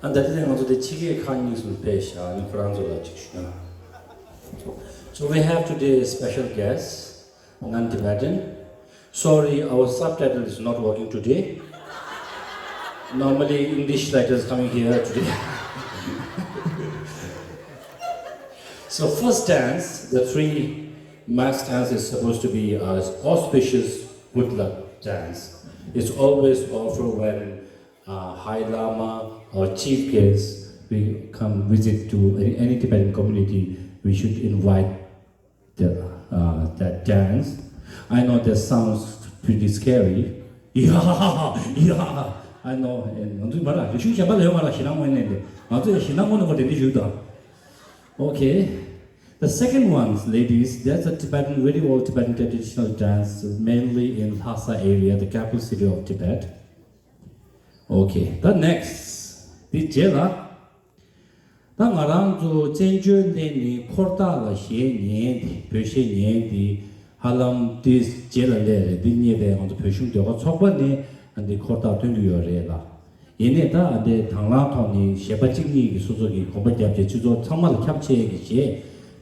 ཨ་ད་དེ་ནས་ང་ཚོ་དེ་ཕྱི་རྒྱལ་ཁག་གཉིས་སུ་ཕེབས་ཤག་ཨ་ནི་ཁོ་རང་ཚོ་ལ་ཅིག་ཞུ་ན། So we have today a special guest, non-Tibetan. Sorry, our subtitle is not working today. Normally, English writers coming here today. So first dance, the three mass dance is supposed to be a auspicious good luck dance. It's always offered when uh, High Lama or chief guests we come visit to any, any Tibetan community, we should invite the, uh, that dance. I know that sounds pretty scary. Yeah, yeah. I know. ང་ཚོས་མ་ར་རིག་གཞུང་གཞན་པ་ལ་ཡོད་མ་ར་ཞེད་སྣང་ངོས་ནས་འདི་ང་ཚོས་ཞེད་སྣང་ངོས་ནས་ཁོ་དེ་འདྲ་ཞུས་དང་། Okay. The second one, ladies, that's a Tibetan, very old Tibetan traditional dance, mainly in Lhasa area, the capital city of Tibet. Okay, the next. འདི་རྗེས་ལ། ད་ང་རང་ཚོ་བཙན་བྱོལ་གླིང་ནས་འཁོར་ཐག་ལ་གཞས་ཉན་ཏེ་བོད་གཞས་ཉན་ཏེ་ཧ་ལམ་འདི་རྗེས་ལ་སླེབས་རེད། འདི་རྙེད་པའི་ང་ཚོ་བོད་གཞུང་ཟློས་གར་ཚོགས་པ་ནས་འདི་འཁོར་ཐག་སྟོན་གྱི་ཡོད་རེད་ལ། ཡིན་ནའི་ད་འདི་དང་བླངས་ཐོག་ནས་གཞས་པ་གཅིག་གཉིས་ཀྱིས་སོ་སོ་གི་གོམ་པ་བརྒྱབ་བྱས་སྤྱི་ཚོགས་ཚང་མ་ལ་ཁྱབ་ཆེ་གི་གཞས་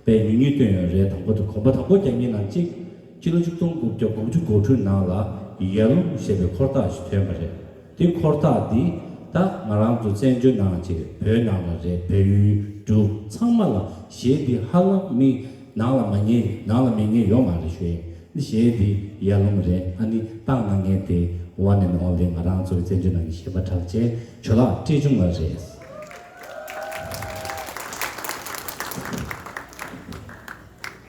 དཔེ་ཉུང་ཉུང་བཏོན་ཡོད་རེད། དང་པོ་དེ་གོམ་པ་དང་པོ་རྒྱག་མཁན་ནང་གཅིག་སྤྱི་ལོ་ཆིག་སྟོང་དགུ་བརྒྱ་དགུ་བཅུ་གོ་དྲུག་ནང་ལ་ཡར་ཀླུང་ཞེས་པའི་འཁོར་ཐག་ཞིག་ཐོན་པ་རེད། དེ་འཁོར་ཐག་འདི་ད་ང་རང་ཚོ་བཙན་བྱོལ་ནང་བྱས་བོད་ནང་ལ་རེད། བལ་ཡུལ་འབྲུག་ཚང་མ་ལ་གཞས་འདི་ཧ་ལམ་མི་ནང་ལ་མ་ཉན་ནང་ལ་མི་ཉན་ཡོད་མ་རེད་ཞུ་ཡིན། འདི་གཞས་འདི་ཡར་ཀླུང་རེད། ཨ་ནི་བཏང་གནང་མཁན་དེ་one and only ང་རང་ཚོའི་བཙན་བྱོལ་ནང་གི་གཞས་པ་གྲགས་ཅན་ཇོ་ལགས་བཀྲས་ཆུང་ལགས་རེད།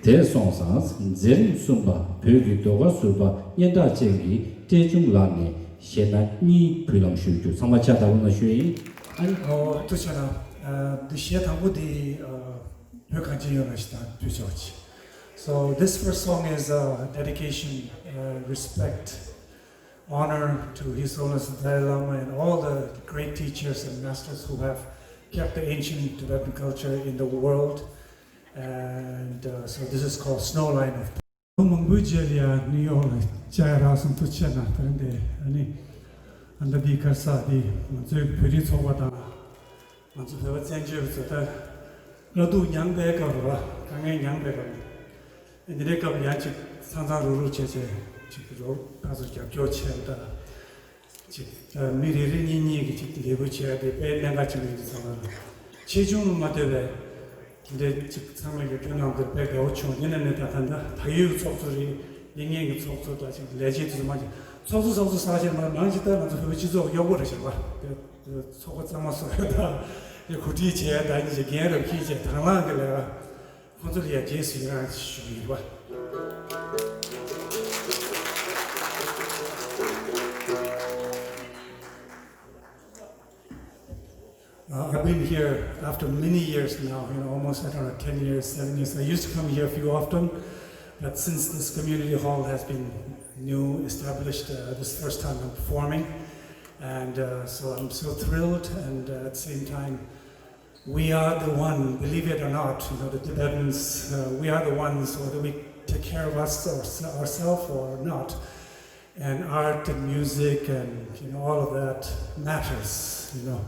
དེ་སོང་ཙང་མཛད་རིམ་གསུམ་པ་བོད་ཀྱི་ཟློས་གར་ཟུར་པ་སྙན་གྲགས་ཅན་གྱི་བཀྲས་ཆུང་ལགས་ནས་གཞས་སྣ་གཉིས་འབུལ་ལམ་ཞུ་རྒྱུ། ཚང་མ་ཕྱག་བརྡབ་གནང་ཞུ་ཡིན། ཨ་ནི། ཨོ་ཐུགས་རྗེ་གནང་། ཨ། འདི་གཞས་དང་པོ་འདི་ཨ་བོད་གངས་ཅན་ཡུལ་ལ་ཞེ་དྲག་འབུལ་ཆོག་ཅིག So this first song is a dedication, uh, respect, honor to His Holiness the Dalai Lama and all the great teachers and masters who have kept the ancient Tibetan culture in the world. And uh, so this is called Snow Line of. ལོ་མང་པོའི་རྗེས་ལ་ཡ་ནིའུ་ཡོག་ལ་བཅར་ཡ་རག་སོང་། ཐུགས་རྗེ་གནང་། དེ་རིང་འདི་ཨ་ནི་ཨ་ད་འདི་ག་རེ་ཟེར། འདི་ང་ཚོའི་བོད་རིགས་ཚོགས་པ་དང་། ང་ཚོ་བོད་པ་བཙན་བྱོལ་བ་ཚོ་ད་དཀའ་སྡུག་མྱངས་པའི་སྐབས་རེད་པ། དཀའ་ངལ་མྱངས་པའི་སྐབས་ནས་འདི་འདྲའི་སྐབས་ཡང་ཅིག་ཚང་ཚང་རུག་རུག་བྱས་བྱས་ཅིག་རོགས་ཕར་ཚུར་རྒྱབ་སྐྱོར་བྱས་པ་དང་། ཅིག་ཨ། མི་རེ་རེ་གཉིས་གཉིས་ཀྱིས་ཅིག་ལས་འགུལ་བྱས་ཏེ་དཔེ་གནད་འགག་ཆེན་པོ་ཡིན་དུས་ཙང་ལ། ཆེ་ཆུང་ལ་མ་ལྟོས་པའི་འདི་འདྲའི་ཅིག་ཚང་མས་ཀྱི་སྤྲོ་སྣང་དེ་དཔེ་དགའ་བོ་བྱུང་། དེ་ནས་ནི་ད་ད་ད་ད་ཡོད་ཀྱི་ཚོགས་གཙོ་རེད། ལས་ངན་གྱི་ཚོགས་གཙོ་དང་ཅིག་ལས་བྱེད་དེ་ཚོ་མ་ཅིག་ཚོགས་གཙོ་ཚོགས་གཙོ་ཟེར་བྱས་མ་མང་ཅིག་ལྟར་ང་ཚོ་བོད་པའི་སྤྱི་ཚོགས་གཡོག་པོ་རེད་བྱས་པ། དེ་ཚོགས་པ་གཙང་མ་བཟོ་ཡ་དང་། དེ་གོ་སྒྲིག་བྱས་ཡ་དང་། ཉིན་ཞིག་རྒན་རབས་ཁྱེད་ཅེས་དང་བླངས་ཀྱི་ལས་ཀ། ཁོང་ཚོ་ལ་ཡང་རྗེས་སུ་ཡི་རང་ཞུ་གི་ཡིན་པ། Uh, I've been here after many years now, you know, almost, I don't know, ten years, seven years. I used to come here a few often, but since this community hall has been new, established, uh, this is the first time I'm performing. And uh, so I'm so thrilled, and uh, at the same time, we are the one, believe it or not, you know, the Tibetans, uh, we are the ones, whether we take care of us or, ourselves or not. And art and music and, you know, all of that matters, you know.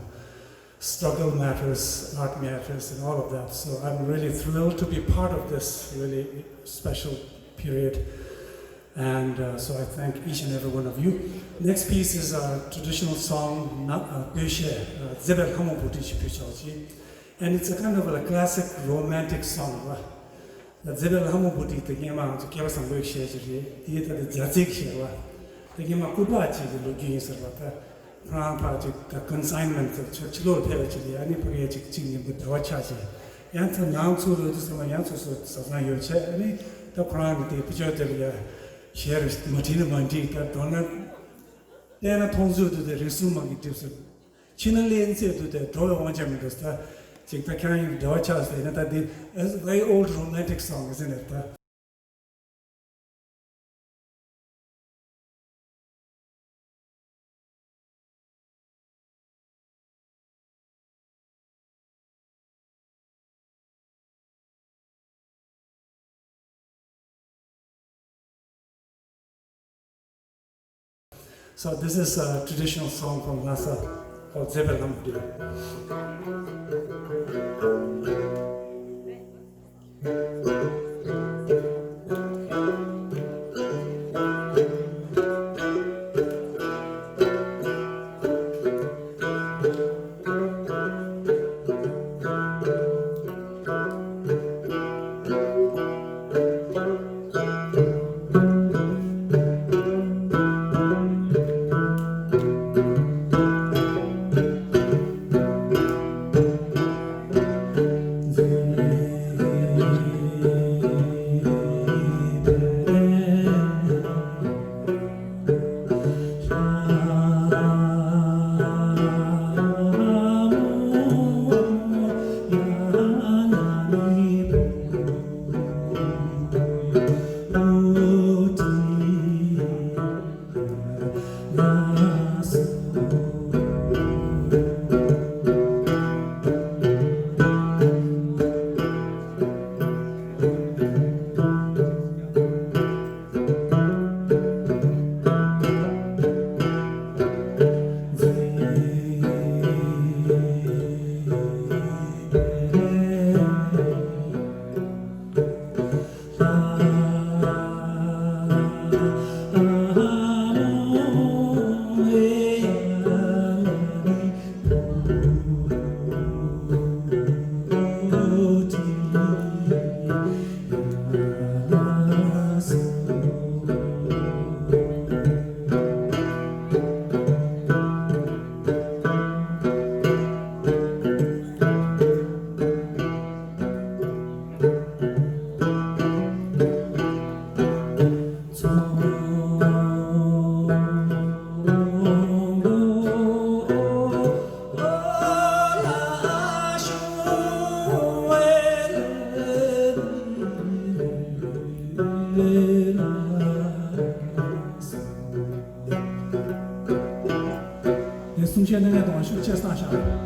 Struggle matters, art matters, and all of that. So I'm really thrilled to be part of this really special period. And uh, so I thank each and every one of you. Next piece is a traditional song, not uh, Peshe, uh, Zebe Lhamo Buddhi Chipichoji. And it's a kind of a classic romantic song. ད་ཛེ་བེ་ལྷ་མོ་བུ་ཏི་དེ་སྔོན་མ་ང་ཚོ་སྐལ་བ་བཟང་པོའི་གཞས་ཅིག་རེད། དེའི་ད་དེ་རྫ་རྩེའི་གཞས་པ། དེ་སྔོན་མ་སྐུ་དྲག་ཅིག་གི་ལོ་རྒྱུས་ཡིན་ཟེར་བ། ད་ཁོ་རང་ཕར་ཅིག་ད་ཀོན་སའིན་མེན་ཊི་ཟེར་ཕྱི་ཕྱི་ལོགས་ལ་ཕེབས་པ་ཅིག་རེད། ཨ་ནི་ཕ་གིར་ཅིག་གཅིག་མཉམ་པོ་འབྲེལ་བ་ཆགས་བྱས། ཡང་ཚུར་ནང་ཚུར་རོལ་དུས་ཙམ་པ་ཡང་སོ་སོ་བཟའ་ཚང་ཡོད་བྱས། ཨ་ནི་ད་ཁོ་རང་གི་དེ་ཕུ་ཅོ་དེ་ལ་ཡ་གཞས་རེ་མ་བྲིས་ན་མ་འགྲིག་ད་མདོར་ན་བལྟས་ན་མཐོང་ཚོད་དུ་དེ་རིང་སྲུང་མ་གི་གྲིབ་སོ། ཕྱི་ན་ལྷའི་ཚལ་དུ་དེ་འགྲོ་བའི་དབང་ཆ་མི་འདུག་ད་ཅིག་ད་ཁྱེད་རང་ཡང་འབྲེལ་བ་ཆགས་ཟེར་ན། ད་འདི་It's a very old romantic song, isn't it? ད། So this is a traditional song from Lhasa. ཨོ་མཛད་པའི་ལམ་འདིར། དེ་གསུང་བཤད་གནང་མཁན་དང་ཤུགས་ཆེ་བསང་ཤག་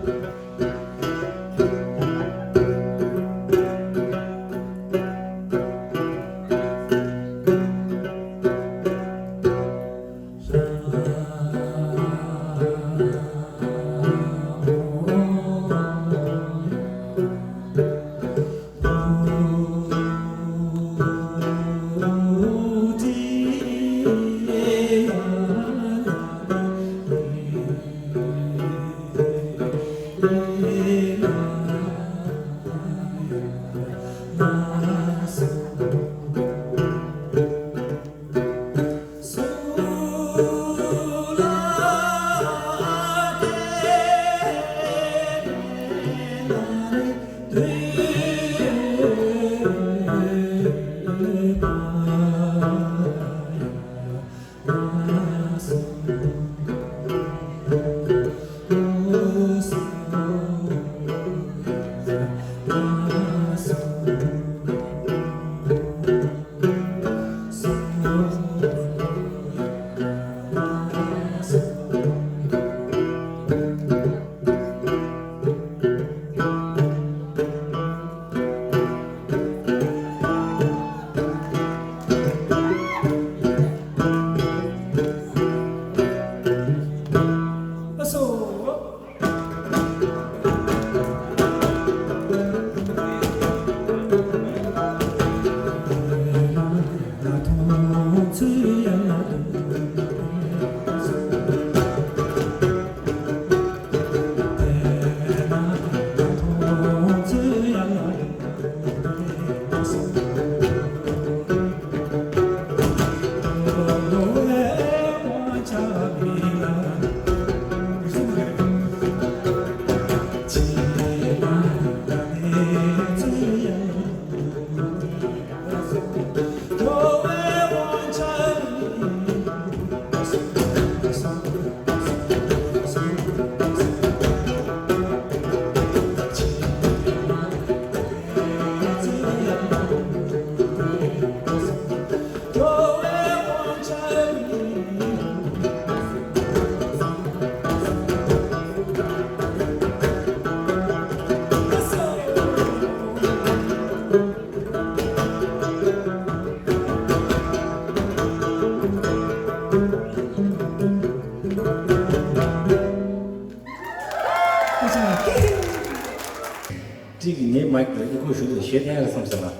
ཀྲིག་ངའི་མའིག་དེ་ཨི་ཁོ་ཞུ་དུས་ཞེ་ཐན་ཡ་བསམ་སོང་ང་།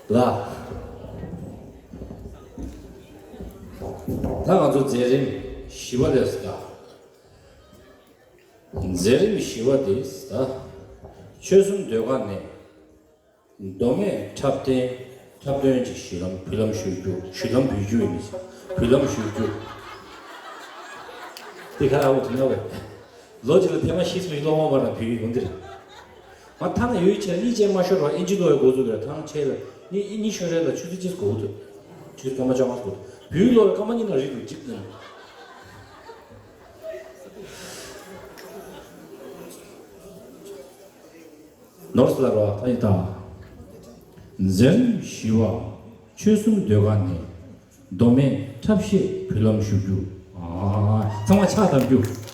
ལ། ད་ང་ཚོ་མཛད་རིམ་བཞི་པ་རེད་ཟེར་ད། མཛད་རིམ་བཞི་པ་དེ་ཟེར་ད། ཆོལ་གསུམ་ཟློས་གར་ནས། མདོ་སྨད་འཁྲབ་སྟོན། འཁྲབ་སྟོན་གྱི་ཞུ་ལམ་བུ་ལམ་ཞུ་རྒྱུ། ཞུ་ལམ་བུ་རྒྱུ་ཡིན་ནི། བུ་ལམ་ཞུ་རྒྱུ། དེ་ག་ར་འོ་དེ་ན་བས། ལོ་གཅིག་ལ་ཐེངས་མ་བཞི་ཙམ་ཞིག་སློབ་མ་བར་ན་བུ་ཡུལ་ཡོང་དེ་རེད། མ་ཐ་ན་ཡོད་ཆེ་གཉིས་ཅན་མ་ཤོར་བ་ཨིན་ཇི་ལོ་ཡི་འགོ་ཚུགས་རེད། ཐང་ཆེ་ལ་གཉིས་གཉིས་ཤོར་རེད་ལ་ཆུ་ཚོད་གཅིག་གོ་ཐུབ། ཆུ་ཚོད་སྐར་མ་བཅོ་ལྔ་གོ་ཐུབ། བུ་ཡུལ་ལོ་ལ་སྐར་མ་གཉིས་ལ་རིག་འདུག་གཅིག་ནས། ནོར་སླར་བ་ད་ཡི་དང་། མཛད་རིམ་བཞི་པ་ཆོལ་གསུམ་ཟློས་གར་ནས། མདོ་སྨད་འཁྲབ་གཞས་བུ་ལམ་ཞུ་རྒྱུ། ཨ། ཚང་མ་ཕྱག་བརྡབ་རྒྱུ།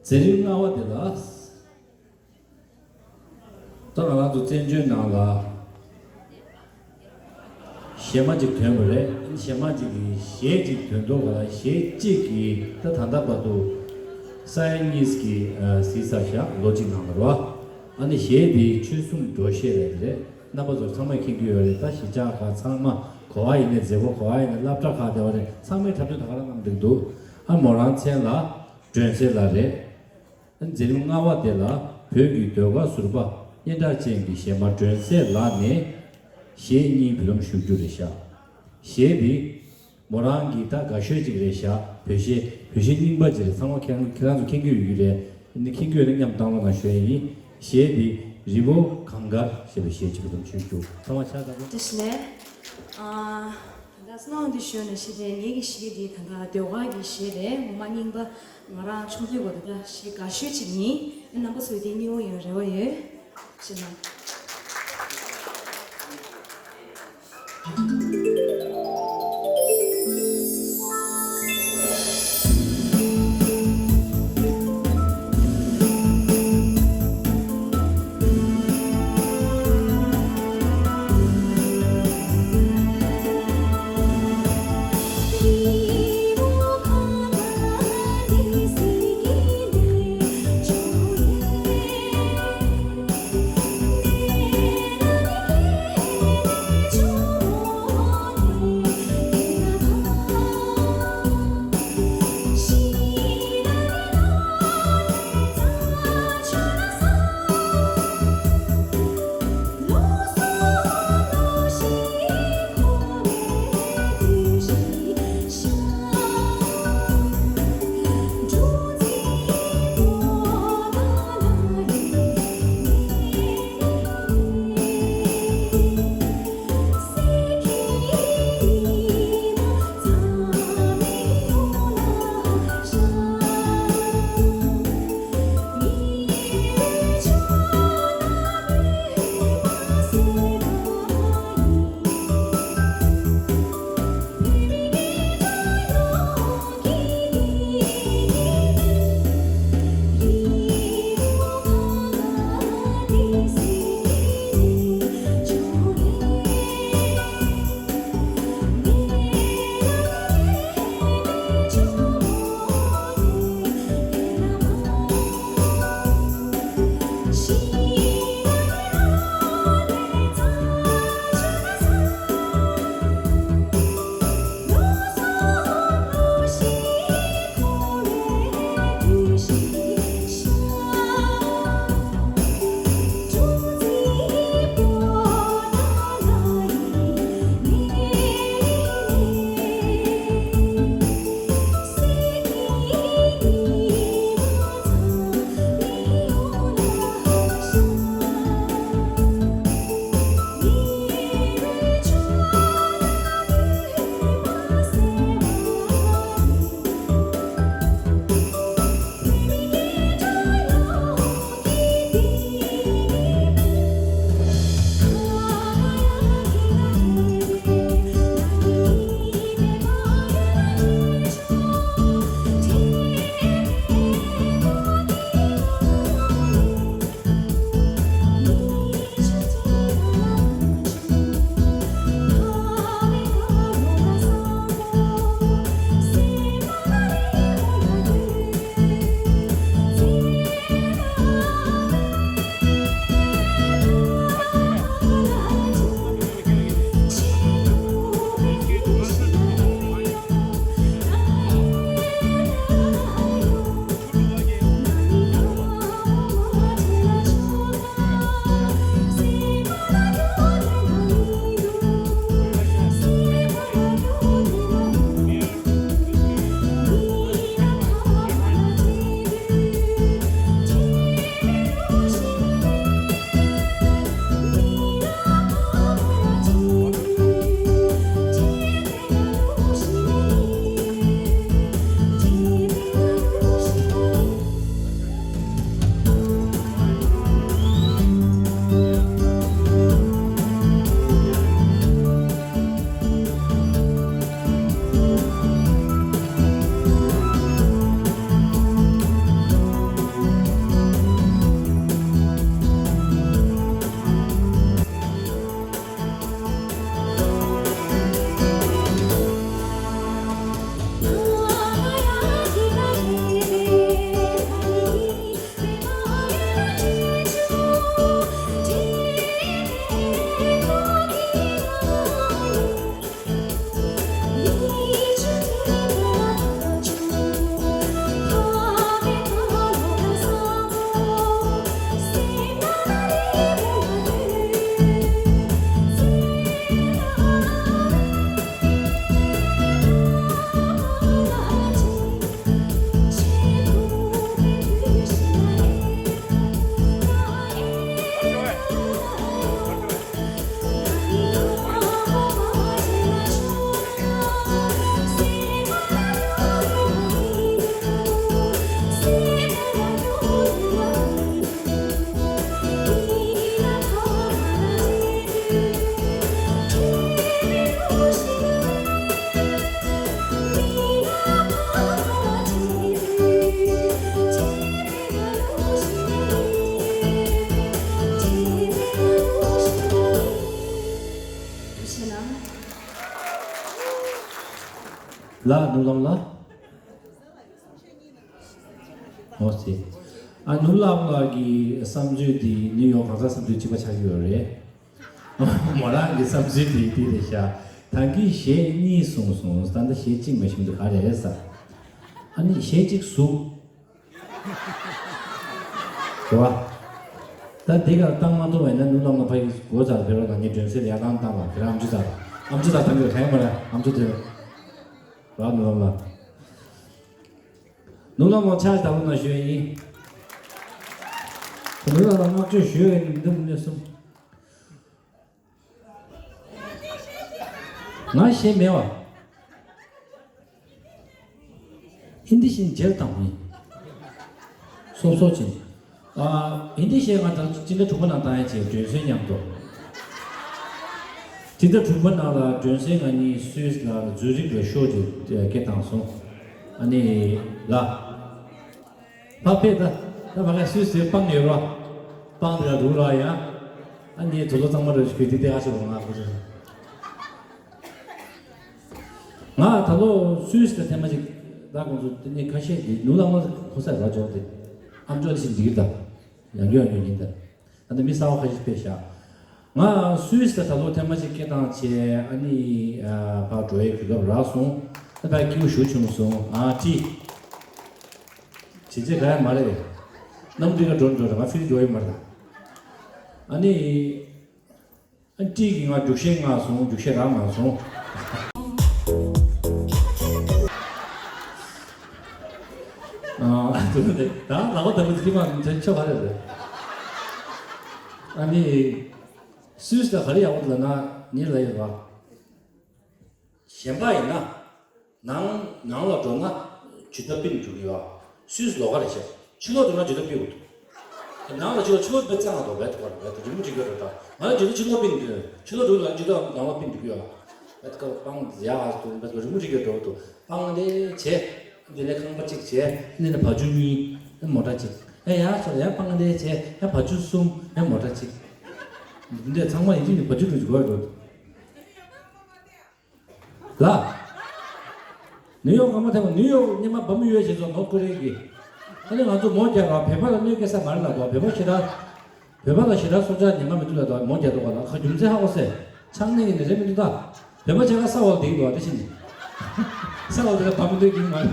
མཛད་རིམ་ལྔ་པ་དེ་ལ། ད་ང་རང་ཚོ་བཙན་བྱོལ་ནང་ལ་གཞས་མ་གཅིག་ཐོན་པ་རེད། གཞས་མ་གཅིག་གིས་གཞས་གཅིག་ཐོན་ཐོག་ག་ལ་གཞས་གཅིག་གིས་ད་ད་ལྟ་བར་དུ་ས་ཡ་གཉིས་ཀྱི་གཟིགས་ཚར་ཤག་ལོ་གཅིག་ནང་ལ་རེད་བ། ཨ་ནི་གཞས་དེ་ཆོལ་གསུམ་འགྲོ་གཞས་རེད་དེ་རེད། རྣམ་པ་ཚོ་ཚང་མས་མཁྱེན་གྱི་ཡོད་རེད། ད་གཞིས་ཆགས་ཁག་ཚང་མ་གོ་བ་ཡིན་ནའི་མཛད་སྒོ་གོ་བ་ཡིན་ནའི་སློབ་གྲྭ་ཁག་དེ་བ་རེད། ཚང་མས་འཁྲབ་སྟོན་ད་ག་རང་གནང་བསྡད་འདུག་ཨ་མོ་རང་མཚན་ལ་སྒྲོན་གསལ་ལགས་རེད། མཛད་རིམ་ལྔ་པ་དེ་ལ་བོད་ཀྱི་ཟློས་གར་ཟུར་པ་སྙན་གྲགས་ཅན་གྱི་གཞས་མ་སྒྲོན་གསལ་ལགས་ནས་གཞས་གཉིས་བུ་ལོན་ཞུ་རྒྱུ་རེད་ཤག་གཞས་འདི་མོ་རང་གི་ད་དགའ་ཤོས་ཅིག་རེད་ཤག་བོད་གཞས་བོད་གཞས་རྙིང་པ་ཅིག་རེད། ཚང་མ་ཁྱེད་རང་ཁྱེད་རང་ཚོ་མཁྱེན་གྱི་ཡོད་ཀྱི་རེད། ནི་མཁྱེན་གྱི་ཡོད་ན་མཉམ་དུ་བཏང་རོགས་གནང་ཞུ་ཡ་ཡིན། གཞས་འདི་རི་བོ་གངས་དཀར་ཞེས་པའི་གཞས་ཅིག་བུ་ལོན་ཞུ་རྒྱུ། ཚང་མ་ཕྱག་བརྡབ། བཀྲ་ཤིས་བདེ་ལེགས། ཨ། ད་ལྟ་གསང་སྔགས་འདི་ཞུས་ནས་ཤི་དེ་ངེད་ཀྱི་གཞས་འདི་ད་ལྟ་ཟློས་གར་གྱི་གཞས་རེད། ངོ་མ་རྙིང་པ་ང་རང་ཆུང་དུས་སྐབས་ད་ལྟ་གཞས་དགའ་ཤོས་ཅིག་ཡིན། རྣམ་པ་ཚོས་དེ་མཉེས་པོ་ཡོང་རེ་བ་ཡོད། ཞེས་ན། ལགས། ནུབ་ལམ་ལགས། འོ་ཙི། ཨ། ནུབ་ལམ་ལགས་ཀྱི་བསམ་ཚུལ་འདི་ནིའུ་ཡོག་གང་ཟག་བསམ་ཚུལ་གཅིག་པ་ཆགས་ཀྱི་ཡོད་རེད། མོ་རང་གི་བསམ་ཚུལ་དེ་འདི་རེད་ཤག་ད་གིན་གཞས་གཉིས་གསུངས་སོང་། ད་ལྟ་གཞས་གཅིག་མ་ཤེས་འདུག་ག་རེ་རེད་ཟེར། ཨ་ནི་གཞས་གཅིག་ཟུག་རེད་བ། ད་འདི་གར་བཏང་མ་ཐུབ་པ་ཡིན་ན་ནུབ་ལམ་ལ་ཕ་གི་སྒོ་ཚར་བེ་རོ་དང་ངའི་སྒྲོན་གསལ་ཡར་ཐང་བཏང་ལ། དེ་ར་ཨམ་ཆི་ཚར། ཨམ་ཆི་ཚར་ཐང་གི་གང་ཡང་མ་རེད། ཨམ་ཆི་དེ་ར་ནུབ་ལམ་ལ། ནུབ་ལམ་ལ་ཕྱག་བདར་རོགས་གནང་ཞུ་ཡ་ཡིན། ནུབ་ལམ་ལ་བསྔགས་བརྗོད་ཞུ་ཡ་ཡིན། འདི་མི་གསུམ། ང་གཞས་མེད་བ། ཧིན་དི་གཞས་མཇལ་དང་མིན། སོབ་སོབ་ཅིག་ཨ། ཧིན་དི་གཞས་ང་ད་སྤྱི་ཟླ་དྲུག་པ་ནང་བཏང་ཡ་བྱས། སྒྲོན་གསལ་མཉམ་དུ། སྤྱི་ཟླ་དྲུག་པ་ནང་ལ་སྒྲོན་གསལ་ང་གཉིས་སུད་སི་ལ་ཛུ་རིག་ལ་ཤོ་ཅིག་སྐད་བཏང་སོང་། ཨ་ནི་ལ། ཕ་ཕེ་ད། ད་ཕ་ག་སུད་སི་སྤང་ཡོད་ར། སྤང་དེ་ལ་རུ་ར་ཡ། ཨ་ནི་དུ་ལོ་གཙང་མ་ར་ཞིག་གི་དེ་དེ་ཨ་ཞིག་རུ་ང་ཁོ་ཚོ། ང་ད་ལོ་སུད་སི་ལ་ཐེངས་མ་གཅིག་ད་ཁོང་ཚོ་དེ་ནས་ཁ་ཤས་དེ་ནུ་ལ་མ་ཁོ་ས་ར་འཇོག་དེ། ཨམ་ཅོག་ལ་ཞིག་འདིར་ད། ཡང་ཡོང་ཡོང་ཡིན་ད། ད་ནི་མི་གསར་བ་ཁ་ཤས་ཕེབས་ཤག་ང་སུད་སི་ལ་ད་ལོ་ཐེངས་མ་གཅིག་སྐད་བཏང་བྱས། ཨ་ནི་ཨ་ཕར་འགྲོ་ཡའི་གོ་སྐབས་རག་སོང་། ད་ཕར་སྐྱིད་པོ་ཞེ་པོ་བྱུང་སོང་། ཨ་ཏི། བྱས་རྗེས་ག་ཡང་མ་རེད། གནམ་གྲུ་ག་འགྲོ་འགྲོ་ར། ང་ཕི་ལི་འགྲོ་ཡི་མ་རེད། ཨ་ནི་ཨ་ཏི་གིས་ང་རྒྱུགས་གཞས་མངགས་སོང་། རྒྱུགས་གཞས་རག་མ་སོང་། ཨ་ད་ལག་པ་དང་པོ་དེ་མ་དེ་ཆོ་ག་རེ་རེད། ཨ་ནི་སུད་སི་ལ་ག་རེ་ཡག་པོ་འདུག་ལབ་ན། ནི་ལ་ཡོད་པ། གཞན་པ་ཡིན་ན། ནང་ནང་ལ་འགྲོ་ན་ཇུ་ཏ་པིན་འགྲོ་གི་ཡོད། སུད་སི་ལོགས་ཀ་རེད་ཤག་ཕྱི་ལོགས་འགྲོ་ན་ཇུ་ཏ་པིན་འདུག་ནང་ལ་ཕྱི་ལོགས་ཕྱི་ལོགས་དཔེ་གཙང་མ་འདུག་བེད་ཀོ་བེད་རི་མོ་བྲིས་ཀྱི་རེད་ད། ང་ལ་ཇུ་ཏ་ཕྱི་ལོགས་པིན་འདུག་ཕྱི་ལོགས་འགྲོ་ན་ཇུ་ཏ་ནང་ལོགས་པིན་འགྲོ་གི་ཡོད། བེད་ཀོ་སྤང་ཡ་འདུག་བེད་ཀོ་རི་མོ་བྲིས་ཀྱི་འགྲོ་འདུག་སྤང་ལེ་བྱས། འདི་ནས་ཁང་པ་གཅིག་བྱས། འདི་ནས་བ་ཕྱུགས་གཉིས། མོ་ཊ་གཅིག་ཨེ་ཡ་ཆོག་ཡ་སྤང་ལེ་བྱས། ཡ་བ་ཕྱུགས་གསུམ། ཡ་མོ་ཊ་གཅིག་འདི་འདྲས་ཚང་མ་ཡིན་གཅིག་ནི་བ་ཕྱུགས་དྲུག་ཅིག་དགོས་འགྲོ། ལ། ནིའུ་ཡོག་སྒང་མ་ཐེངས་མ། ནིའུ་ཡོག་སྔོན་མ་བ་མོ་ཡོད་བྱས་ཙང་ནོར་ཀོ་རི་ཡ་གི། ཨ་ནི་ང་ཚོ་མོ་རྒྱག་ར། བོད་པ་ལ་གནོད་སྐྱེལ་ས་མ་རེད་ལབ་འདུག་བོད་པ་ཞེ་དྲག་བོད་པ་ལ་ཞེ་དྲག་སྲོག་ཆགས་ཉེན་ཁ་མི་འདུག་ལབ་འདུག་མོ་རྒྱག་འདུག་ག་ལ། ཁ་རྒྱུ་མཚན་ཧ་གོ་སོང་། ཆང་ནས་ཡིན་ནི་རེད་མི་འདུག་ད། བོད་པ་ཆ་ག་ས་འོག་ལ་བསྡད་འདུག་བ། དེ་བཞིན་ས་འོག་དེ་ལ་བ་མི་འདུག་གི་མ་རེད།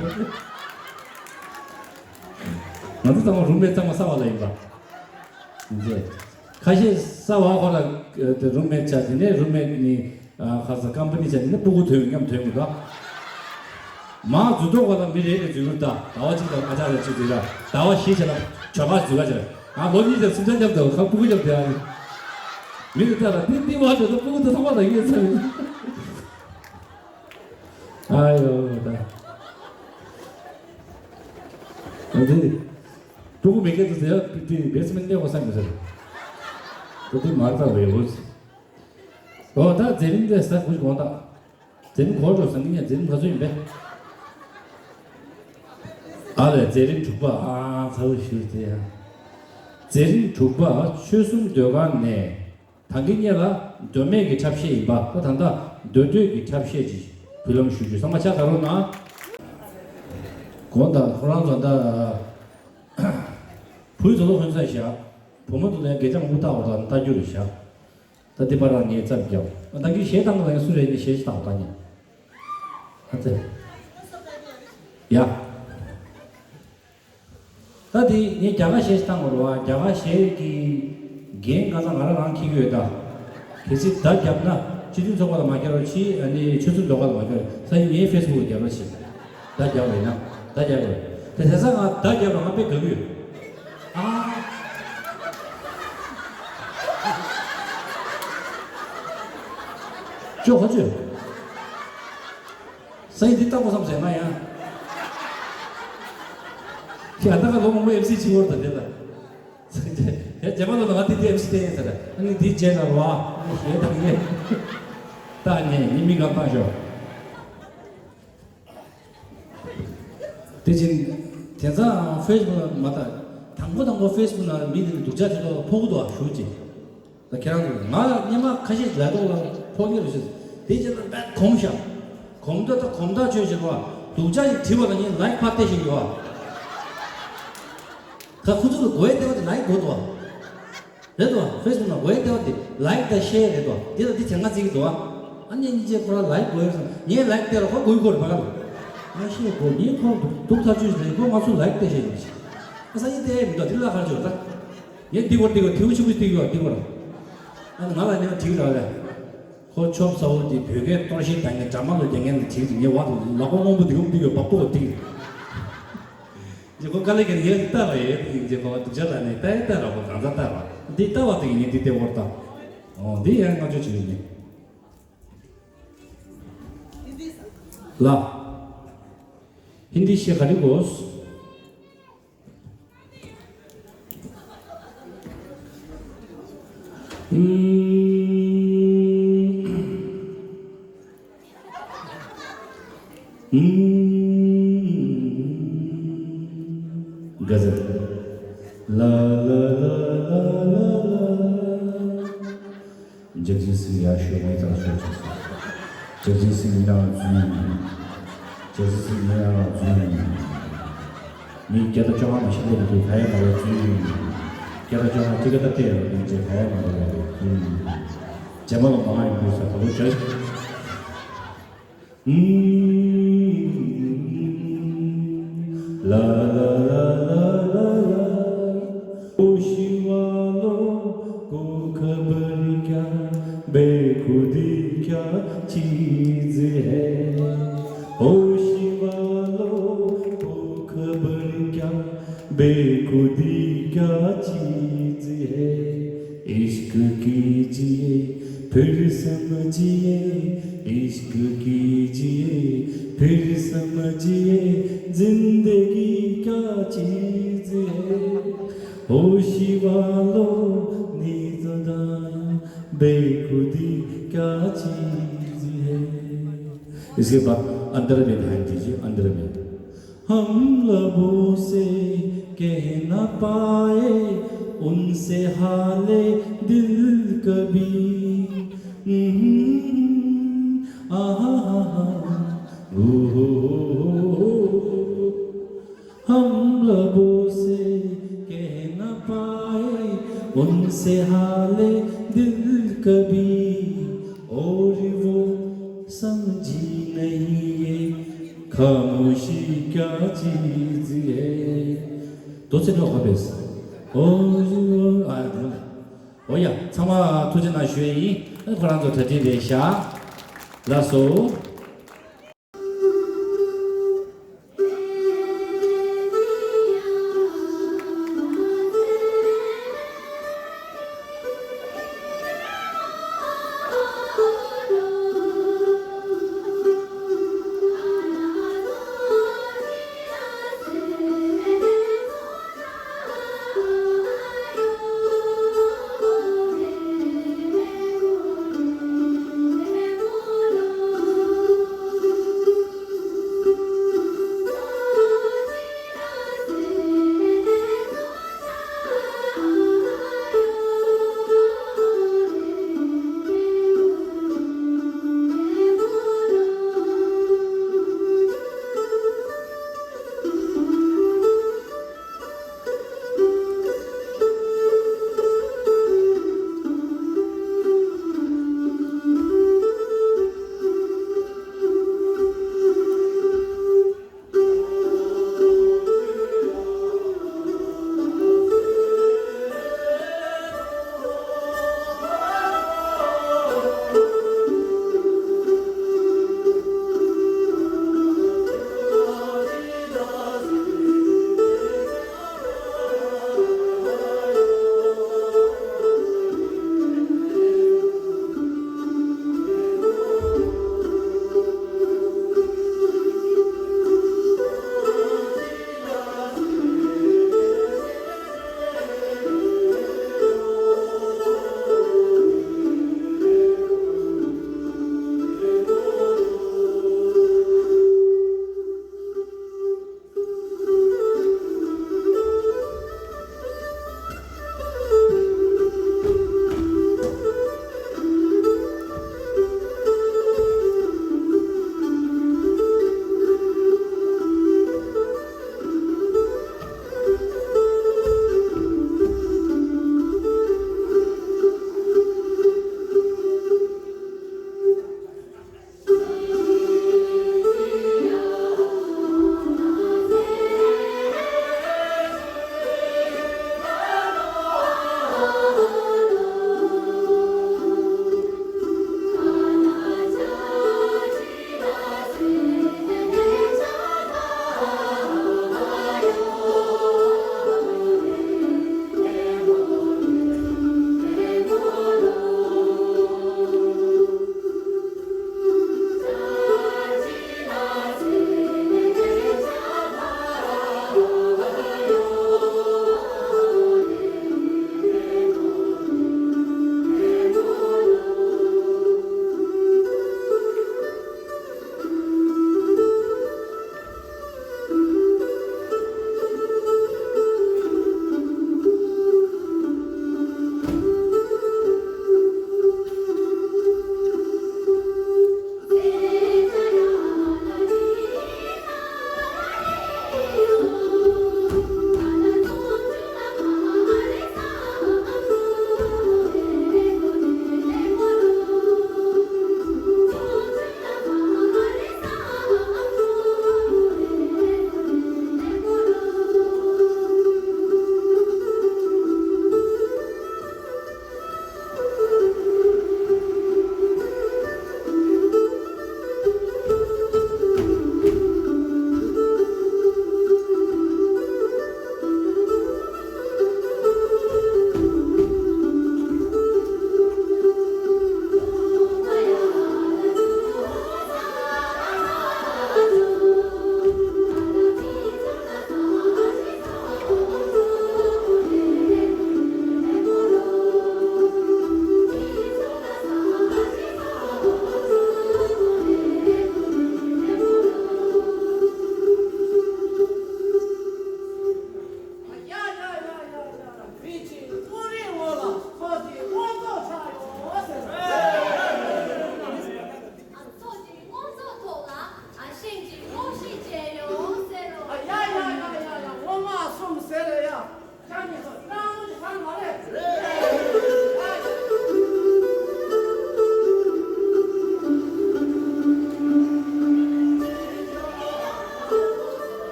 ང་ཚོ་ཚང་མ་རུམ་མེཊ་ཚང་མ་ས་འོག་ལ་ཡིན་པ། ཁ་ཤས་ས་འོག་ཁོ་ལ་དེ་རུམ་མེཊ་ཆགས། དེ་ནས་རུམ་མེཊ་ནི། ཨ། ཁ་ས་ཀམ་པ་ནི་བྱས་ནས་སྤུ་གུ་ཐོན་མཉམ་ཐོན་མི་འདུག་མ་འཛུལ་ཐོག་ག་ལ་མི་རེ་རེ་འཛུལ་གྱི་རེད་ད། ཟླ་བ་གཅིག་དང་ཨ་ཅག་རེ་གཅིག་འཛུལ་ར། ཟླ་བ་བཞི་བྱས་ན་ཇོ་ཁ་འཛུལ་ག་བྱས་ར། ང་ལོ་གཉིས་དང་སུམ་ཆ་མཉམ་དུ་ཁ་སྤུ་གུ་མཉམ་དུ་ཨ། མི་རེ་ལྟ་ར་ཏི་ཏི་བ་འདྲ་ད་སྤུ་གུ་དེ་ཚང་མ་ལ་ཡོད་ཚར་རེད། ཨ་ཡོ་ད། ཨ་ཙི། སྤུ་གུ་མེད་མཁན་ཚོ་ཟེར་ཡ་ཏི་ཏི་བེ་སི་མེན་ཊི་གནས་དགོས་བསམ་གྱི་ཟེར། ད་ལྟ་མར་ལྟ་བའི་འོ་ཙི། འོ་ད་མཛད་རིམ་དེ་ས་ཁུ་ཞིག་འོང་ད། མཛད་རིམ་གོ་འགྲོ་བསམ་གྱི་ཡིན། མཛད་རིམ་ག་ཚོད་ཡིན་པས། ཨ་ལས། མཛད་རིམ་དྲུག་པ། ཨ་ཚ་བོ་ཞུ་དེ་ཡ། མཛད་རིམ་དྲུག་པ། ཆོལ་གསུམ་ཟློས་གར་ནས། ད་གིན་སྔོན་ལ་མདོ་སྨད་ཀྱི་འཁྲབ་གཞས་ཡིན་པ། ད་ད་ལྟ་མདོ་སྟོད་ཀྱི་འཁྲབ་གཞས་ཀྱི་བུ་ལམ་ཞུ་རྒྱུ། ཚང་མ་ཕྱག་བརྡབ་རོགས་གནང་། དགོངས་དག་ཁོ་རང་ཚོ་ད། བུའི་དོ་ལོ་ཧོན་ས་བཞག་བུ་མོ་དོ་ལོ་ཡང་དགེ་ལྕམ་དབུ་ལྟ་བ་དང་ལྟ་རྒྱུ་རེད་བཞག་ད་འདི་པར་རང་ངས་བརྩམས་ཀྱང་། ད་གིན་གཞས་བཏང་གི་ལ་ཡང་སུ་རེད་ནས་གཞས་ཤིག་བཏང་བཏང་ཉན། ཨ་ཙི། ཡ། ད་དེ་ངས་རྒྱ་གར་གཞས་ཤིག་བཏང་དགོས་རེད་བ། རྒྱ་གར་གཞས་ཀྱི་རྒྱན་ག་ཚང་ང་རང་རང་འཁྱེར་གྱི་ཡོད་ད། གལ་སྲིད་བརྡ་བརྒྱབ་ན་སྤྱི་མཐུན་ཚོགས་པ་ལ་མ་བརྒྱབ་རོགས་གྱིས། ཨ་ནི་ཆོས་ཚུལ་ལོགས་ཀ་ལ་མ་བརྒྱབ་རོགས། ས་ཡིན་ངའི་ཕེ་སི་བུག་ལ་བརྒྱབ་རོགས་གྱིས། བརྡ་བརྒྱབ་པ་ཡིན་ན། བརྡ་བརྒྱབ་དགོས། དེ་དེང་སང་ང་བརྡ་བརྒྱབ་ན་ང་དཔེ་དགའ་གི་ཡོད། ཨ། ཅོ་ཧོ་ཅོ། སང་ཉིན་འདི་ལྟ་དགོས་བསམ་ཟེར་ང་ཡང་། ཁྱེད་ཨ་ད་ག་ལོ་མང་པོ་ཨེམ་སི་བྱེད་དགོས་རེད་ད་དེ་ལ། དེ་རྗེས་མ་ལོ་ང་འདི་འདི་ཨེམ་སི་བསྟན་ཡིན་ཟེར། ཨ་ནི་འདི་རྗེས་ལ་རོ་ཨ། ཨ་ནི་ཞེས་དང་ངས། ད་ངས་ཉི་མི་གང་བཏང་ཤོག་དེ་བཞིན་དེང་སང་ཕེ་སི་བུག་ལ་མ་ལྟ། དང་པོ་དང་པོ་ཕེ་སི་བུག་ནང་མི་དེ་ནི་སྡུག་ཅག་དེ་ཚོ་ཕོག་གི་འདུག་ཨ། ཞུ་ཅིག་ད་ཁྱེད་རང་ཚོ་ང་སྔོན་མ་ཁ་ཤས་ལས་ཐོག་ལ་ཕོག་མཁན་རེད་ཤག་དེ་རྗེས་ལ་རྦད་གོམས་ཤག་གོམ་སྟབས་དང་གོམ་སྟབས་ཆོད་བྱེད་པ། སྡུག་ཅག་ཅིག་བྲིས་པ་ལ་ངས་ལའིཀ་ཕར་སྟེར་བཞིན་ཡོད་ཨ། ད་ཁོ་ཚོ་ལ་དགོས་ཡས་ལྟེ་བ་དེ་ལའིཀ་དགོས་འདུག་ཨ། རེད་འདུག་ཨ། ཕེ་སི་བུག་ནང་དགོས་ཡས་ལྟེ་བ་དེ་ལའིཀ་དང་ཤེར་རེད་འདུག་ཨ། འདི་ལ་འདི་དེ་སྔ་བརྩི་གི་འདུག་ཨ། ཨ་ནི་གཉིས་ཆ་ཁོ་རང་ལའིཀ་དགོས་ཡོད་བསམ། ངས་ལའིཀ་སྟེར་ར་ཁོ་དགོས་ཀྱི་ཁོ་རེད་པ་ག་ལ། ངས་ཤེར་དགོས། ངས་ཁོ་ལ་སྡུག་ཐག་ཆོད་ཞིག་རེད། ཁོ་ང་ཚོ་ལའིཀ་སྟེར་བྱས་ཡིན་ཞིག་ཨ་སང་ཉིན་དེ་མི་འདུག་འདི་ལ་ཁར་ཆོད་ད། ངས་འདི་བར་འདི་བར་ཐིའུ་ཆུ་བུ་འདི་བར་འདི་བར། ཨ་ནི་ང་ལ་ནི་བྲིས་ར་ལས། ཁོ་ཆོབ་ས་བོ་དེ་བོད་སྐད་གཏོར་བཤིག་བཏང་མཁན་དྲ་མ་ལོ་རྒྱག་མཁན་དེ་བྲིས་དེ་ངའི་བར་དུ་ལག་པ་སྔོན་པོ་དེ་གུམ་དེ་གི་བབ་པོ་དེ། རྗེ་ཁོ་དཀའ་ལས་ཀྱི་ངས་ལྟ་བ་ཡོད་དེ་རྗེ་ཁོ་སྡུག་ཅག་ལ་ནི་ལྟ་ཡི་ལྟ་ར་ཁོ་གང་ཟག་ལྟ་བ་འདི་ལྟ་བ་དེ་ངས་འདི་ལྟ་བར་ལྟ། ཨོ་འདི་ཡང་ང་ཚོ་བྱེད་ཡོད་ནི། ལ། ཧིན་དི་ཤེས་ག་རེ་དགོས། غزل. لا لا لا لا لا لا. འཇིགས་སེམས་ཡག་ཤོས་ངས་ཙང་ཤོད་ཅིག་སོང་། འཇིགས་སེམས་ཡག་འཛུལ། འཇིགས་སེམས་ཡག་འཛུལ། མི་བརྒྱ་དང་བཅོ་ལྔ་མ་ཤི་ལེ་མི་འདུག་ད་ཡ་མ་རེད་འཛུལ། བརྒྱ་དང་བཅོ་ལྔ་ཅི་ག་ད་ལྟ་ཡ་རེད་འཛུལ། ད་ཡ་མ་རེད་ཡ་རེད་འཛུལ། རྗེས་མ་ལ་མ་ང་ཡིན་དགོས་ས་ད་ལོ་བྱོས། لا لا لا لا لا لا. होश वालों को खबर क्या, बेखुदी क्या चीज है। होश वालों को खबर क्या, बेखुदी क्या चीज है। इश्क कीजिए फिर समझिए, इश्क कीजिए फिर समझिए, जिंदगी क्या चीज है। होश वालों ने तो जाना, बेखुदी क्या चीज है। इसके बाद अंदर में ध्यान दीजिए, अंदर में। हम लबों से कह ना पाए उनसे हाले दिल कभी। हम्म, आहा, आहा, ओ, हो, हो, हो, हो। हम लबों से कह ना पाए उनसे हाले दिल कभी, और वो समझी नहीं ये खामोशी क्या चीज है। ཏོག་ཙམ་ཀློག་ག་བས། ཨོ་ཨ་འོ་ཡ། ཚང་མ་ཐུགས་རྗེ་གནང་ཞུ་ཡ་ཡིན། ཨ་ཁོ་རང་ཚོ་གྲ་སྒྲིག་རེད་ཤག་ལགས་སོ།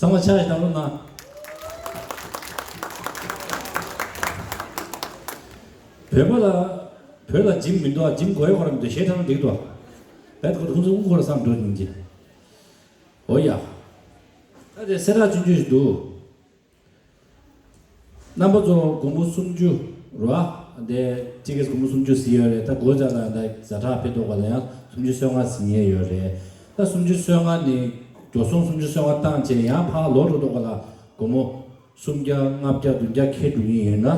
ཚང་མ་ཕྱག་ཞིག་བཏང་རོགས་གནང་། བོད་པ་ལ་བོད་ལ་འཇིམ་མི་འདུག་ཨ། འཇིམ་དགོས་ཡོད་ཁོ་རང་མི་འདུག་གཞས་འཁྲབ་ན་འགྲིག་འདུག་བད་ཁོ་ཁོ་ཚོ་དབུ་ཁོ་ར་བསམ་འགྲོ་ཡིན་གྱི། འོ་ཡ། ད་དེ་གསལ་བསྒྲགས་ཆུང་ཆུང་ཞིག་འདུག་རྣམ་པ་ཚོ་སྒོར་མོ་སུམ་ཅུ་རོ། དེ་ཊི་ཀེ་ཊི་སྒོར་མོ་སུམ་ཅུ་ཟིན་ཡོད་རེད། ད་སྒོ་ལྕགས་ལ་ད་ཛ་དྲག་ཕེབས་འདུག་ག་ལ་ཡང་སུམ་ཅུ་སོ་ལྔ་ཟིན་ཡས་ཡོད་རེད། ད་སུམ་ཅུ་སོ་ལྔ་ནི་འགྲོ་སོང་སུམ་ཅུ་སོ་ལྔ་བཏང་བྱས་ཡང་ཕར་ལོག་འགྲོ་འདུག་ག་ལ་སྒོར་མོ་སུམ་བརྒྱ་ལྔ་བརྒྱ་བདུན་བརྒྱ་ཁྱེར་འགྲོ་གི་ཡོད་ན་ཨ་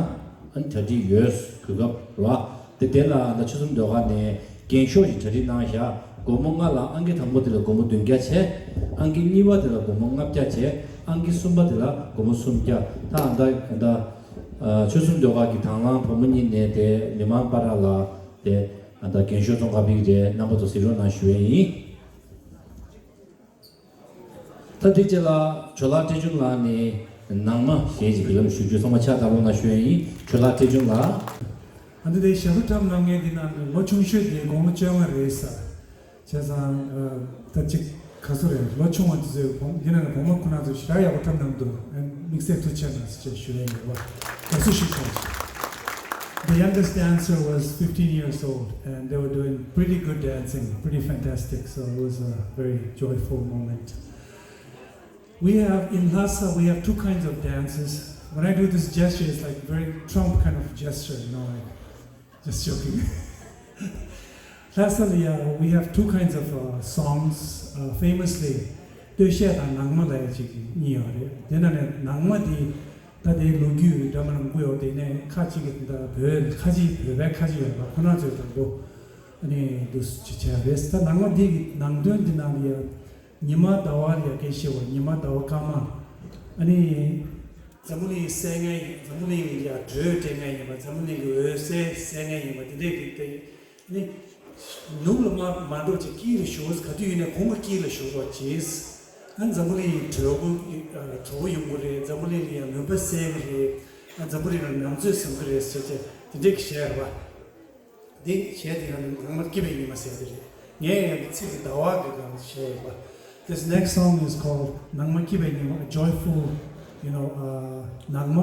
ནི་གྲ་སྒྲིག་ཡོད། གོ་སྐབས་རོ། དེ་དེ་ལ་ད་ཆོལ་གསུམ་ཟློས་གར་ནས་རྒྱན་ཤོག་ཅིག་གྲ་སྒྲིག་གནང་བཞག་སྒོར་མོ་ལྔ་ལ་ཨང་ཀི་དང་པོ་དེ་ལ་སྒོར་མོ་བདུན་བརྒྱ་བྱས། ཨང་ཀི་གཉིས་པ་དེ་ལ་སྒོར་མོ་ལྔ་བརྒྱ་བྱས། ཨང་ཀི་གསུམ་པ་དེ་ལ་སྒོར་མོ་སུམ་བརྒྱ། ད་ཨ་ད་ཨ་ད་ཨ་ཆོལ་གསུམ་ཟློས་གར་གྱི་དང་བླངས་བུ་མོ་གཉིས་ནས་དེ་མི་མང་བར་ལ་དེ་ཨ་ད་རྒྱན་ཤོག་བཙོང་ག་ཕེབས་ཀྱི་རེད། རྣམ་པ་ཚོ་གཟིགས་རོགས་གནང་ཞུ་ཡས་ཡིན། ད་དེ་རྗེས་ལ་ཇོ་ལགས་བཀྲས་ཆུང་ལགས་ནས་ནང་མ་ཞེས་ཀྱི་བརྒྱུད་ལམ་ཞུ་རྒྱུ། ཚང་མ་ཕྱག་བཏང་རོགས་གནང་ཞུ་ཡས་ཡིན། ཇོ་ལགས་བཀྲས་ཆུང་ལགས། ཨ་འདི་དེ་ཞབས་བྲོ་འཁྲབ་གནང་མཁན་འདི་ནང་ལོ་ཆུང་ཤོས་དེ་དགུང་ལོ་བཅོ་ལྔ་རེད་ས། བྱས་ཙང་ཨ་ད་ཅིག་ག་ཚོད་རེད། ལོ་ཆུང་བ་འདི་ཚོས་བོང་འདི་ནང་ནས་བུ་མོ་ཁོ་ན་ཚོས་ཞེ་དྲག་ཡག་པོ་འཁྲབ་གནང་འདུག་ཨ་དམིགས་བསལ་ཐུགས་རྗེ་ཆེ་གནང་ཟེར་བྱས་ཞུ་ཡས་ཡོད་པ། དགའ་བསུ་ཞུ་ཆོག The youngest dancer was fifteen years old, and they were doing pretty good dancing, pretty fantastic. So it was a very joyful moment. We have, in Lhasa, we have two kinds of dances. When I do this gesture, it's like very Trump kind of gesture, you know, like, just joking. Lhasa, yeah, we have two kinds of uh, songs. Uh, famously, སྟོད་གཞས་དང་ནང་མ་ལབ་ཡ་ཅིག་གཉིས་ཡོད་རེད། དེ་ནང་ནས་ནང་མ་དེ་ད་ལྟའི་ལོ་རྒྱུས་འདྲ་མི་འདྲ་མང་པོ་ཡོད། དེ་ནས་ཁ་ཅིག་གི་ད་བོད་ཁ་ཆེ་བོད་པའི་ཁ་ཆེ་ཡོད་པ་ཁོ་ན་ཚོས་དང་པོ་ཨ་ནི་འདུག་སེ་བྱས་བྱས་རེད། ད་ནང་མ་འདི་གི་ནང་དོན་འདི་ནང་ལ་ཡ་ཉི་མ་ཟླ་བ་ལ་ཡ་སྐད་ཆེ་བ། ཉི་མ་ཟླ་བ་སྐར་མ། ཨ་ནི་འཛམ་བུ་གླིང་གསལ་མཁན་ཡིན། འཛམ་བུ་གླིང་གི་ཡ་དྲོད་སྤྲད་མཁན་ཡིན་པ། འཛམ་བུ་གླིང་གི་འོད་གསལ་གསལ་མཁན་ཡིན་པ། དེ་འདྲས་ཀྱི་ནི་ནུབ་ལ་མ་མ་འགྲོ་ཅིག་དཀྱིལ་ལ་བཞུགས། ག་དུས་ཡིན་ནའི་གོང་གི་དཀྱིལ་ལ་བཞུགས་རོགས་གྱིས། ཨ་འཛམ་བུ་གླིང་གི་དྲོད་ཁོ་ཨ་དྲོ་པོ་ཡོང་གི་རེད། འཛམ་བུ་གླིང་ལ་ཡང་མུན་པ་སེལ་གི་རེད། ཨ་འཛམ་བུ་གླིང་ལ་ནམ་ཚོད་ཟིན་གི་རེད་ཟེར་བྱས་དེ་འདྲས་ཀྱི་བཤད་རེད་པ། འདི་གཞས་འདི་ནང་ནང་མ་སྐྱིད་པའི་ཉི་མ་ཟེར་དེ་རེད། ངས་ཡང་ཚིག་གི་ཟླ་བ་གི་སྒང་བཤད་ཡོད་པ། This next song is called ནང་མ་སྐྱིད་པའི་ཉི་མ, a joyful, you know, uh, ནང་མ.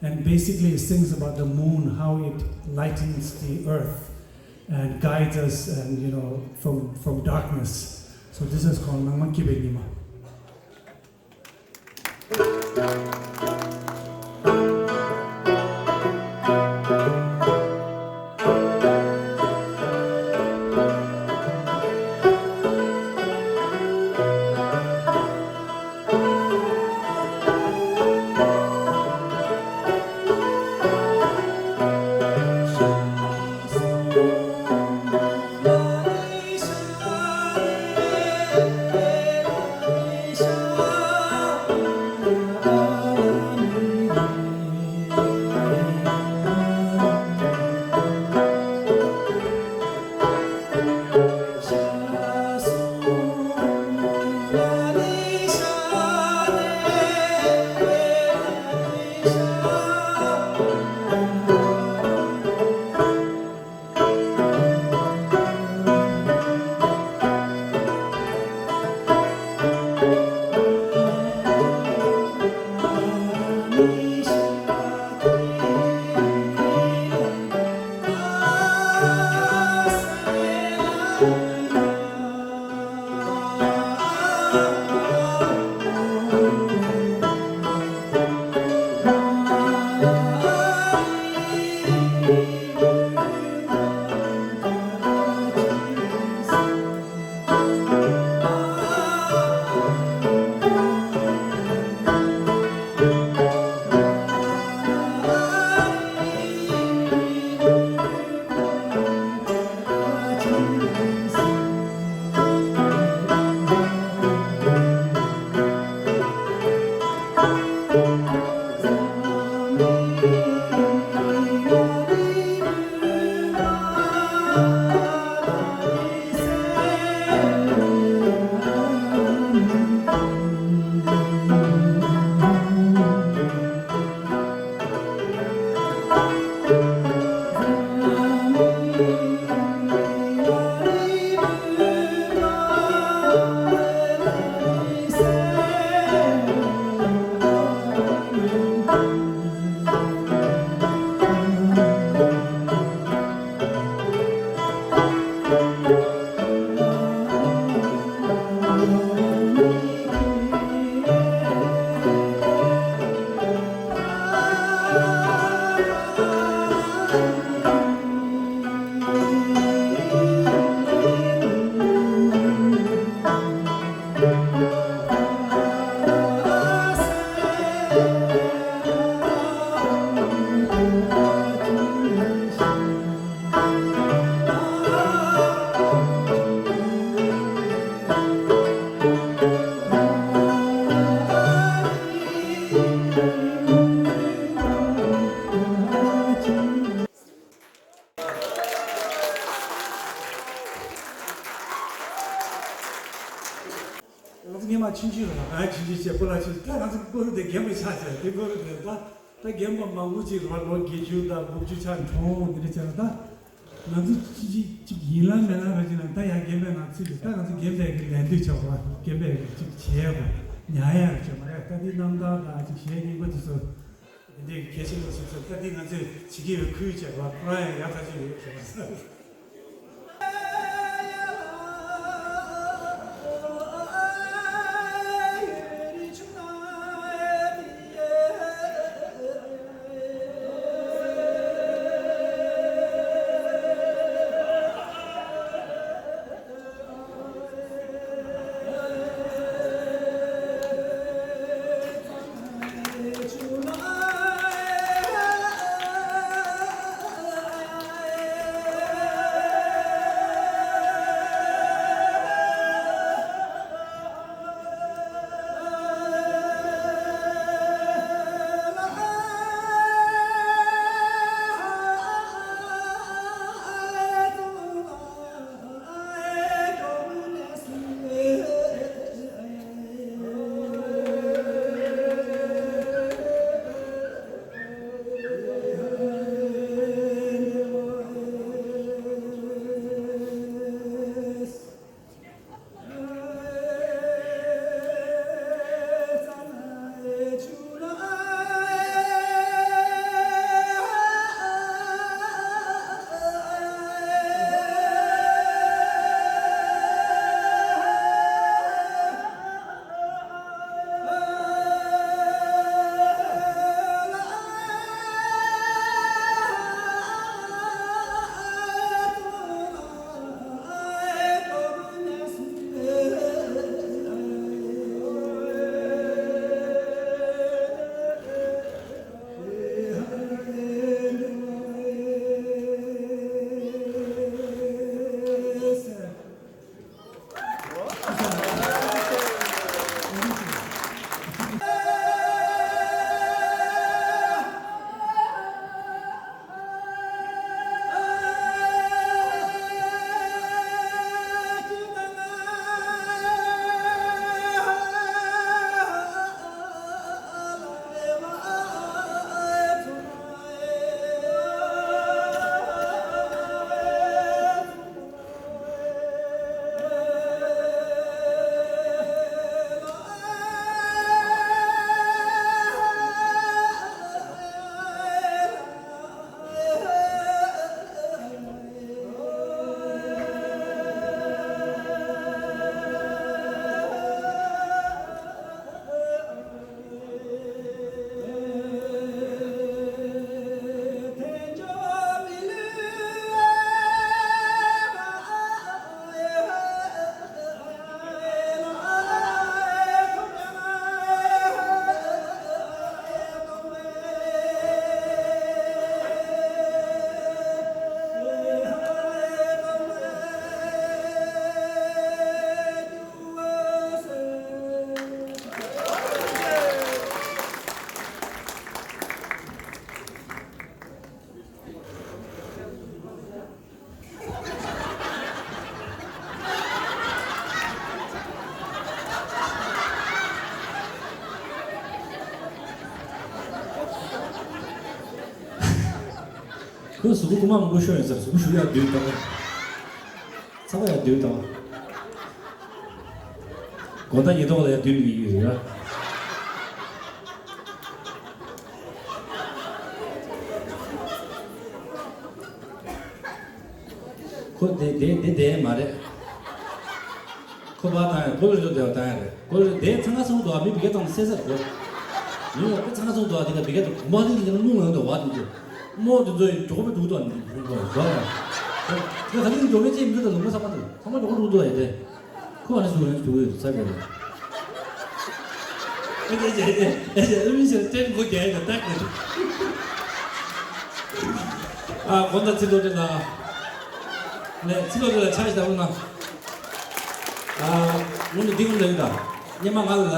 And basically it sings about the moon, how it lightens the earth and guides us and, you know, from from darkness. So this is called ནང་མ་སྐྱིད་པའི་ཉི་མ། མ་ཆུང་ཆུང་ར་ང་ཆུང་ཆུང་བྱས་སྤོ་ལགས་ཆུང་ཆུང་ད་ང་ཚོ་སྤོ་རུ་དེ་རྒན་པ་ཆགས་བྱས་དེ་སྤོ་རུ་དེ་ད་ད་རྒན་པ་མང་པོ་ཅིག་ར་ལོ་བརྒྱད་ཅུ་དང་དགུ་བཅུ་ཆགས་གྲོངས་འོང་དེ་འདྲ་བྱས་ན་ད་ང་ཚོ་ཅི་ཅི་ཅིག་ཡིན་ལ་མེད་ལ་ར་ཅིག་ན་ད་ཡང་རྒན་པའི་ནང་ཚུད་ལ་ད་ང་ཚོ་རྒན་པའི་གི་ལས་འདོད་ཆགས་པ་རྒན་པའི་གི་ཅིག་བྱས་པ་ཉར་ཡ་ར་བྱས་མ་རེད། ད་དེ་རྣམ་ཐར་དང་ཅིག་གཞས་རྙིང་པ་དེ་ཚོ་དེ་འདྲའི་གལ་ཆེན་པོ་ཞིག་ཚོ་ད་དེ་ང་ཚོས་བྱེད་ཀྱི་ཡོད། ཁུལ་བྱས་པ་ཁོ་རང་ཡང་ཡག་ཐག་ཆོད་ཡོད་ཟེར་བ། ཁོས་གཟུགས་པོ་རྐུ་མ་མང་པོ་ཤོར་ཡོད་ཟེར། གཟུགས་པོ་ཞུ་ཡག་དུས་དང་། ཚ་བ་ཡག་དུས་དང་། དགོང་དག་ཉི་ཐོག་ལ་ཡག་དུས་མི་ཡོད་ར། ཁོ་དེ་དེ་དེ་དེ་མ་རེད། ཁོ་པ་བཏང་ཡ་ཁོ་ལ་ཞོ་དེ་བ་བཏང་ཡ་རེད། ཁོ་ལ་དེ་ཚང་ང་སོང་དོ་བ་མི་བི་གེ་བཏང་ནས་སེ་སེར་གོ། མི་ཡོད་ཁོ་ཚང་ང་སོང་དོ་བ་དེ་ག་བི་གེ་དང་གོ་མ་དེ་ལ་ལུང་ལ་དོ་བ་དེ་ཚོ་མོ་དེ་ཚོ་ཡི་མགྱོགས་པོ་འདུག་དོ་ནི་འདུག་དོ་བ། དེ་ག་ལིང་འགྲོ་མི་ཅེས་མི་འདུག་ད་ལུང་མ་ས་མ་འདུག་ཚང་མ་མགྱོགས་པོ་འདུག་དོ་ཡ་དེ། ཁོ་ཨ་ནི་སུ་རེད་འདུག་ཡོད་ས་ག་རེད། ཨེ་ཅེ་ཨེ་ཅེ་ཨེ་ཅེ་ཨེ་མི་ཤེས་ཏན་གོ་རྒྱལ་ཡ་ཏན་གོ། ཨ་གོ་ད་ཚིག་ལོ་དེ་ན། ནས་ཚིག་ལོ་དེ་ལ་ཆ་ཞིག་ད་བུ་ན། ཨ་ངོ་ནས་འདི་ངོ་ལ་ཡོད་ད། སྙེ་མ་ང་ལ་ལ་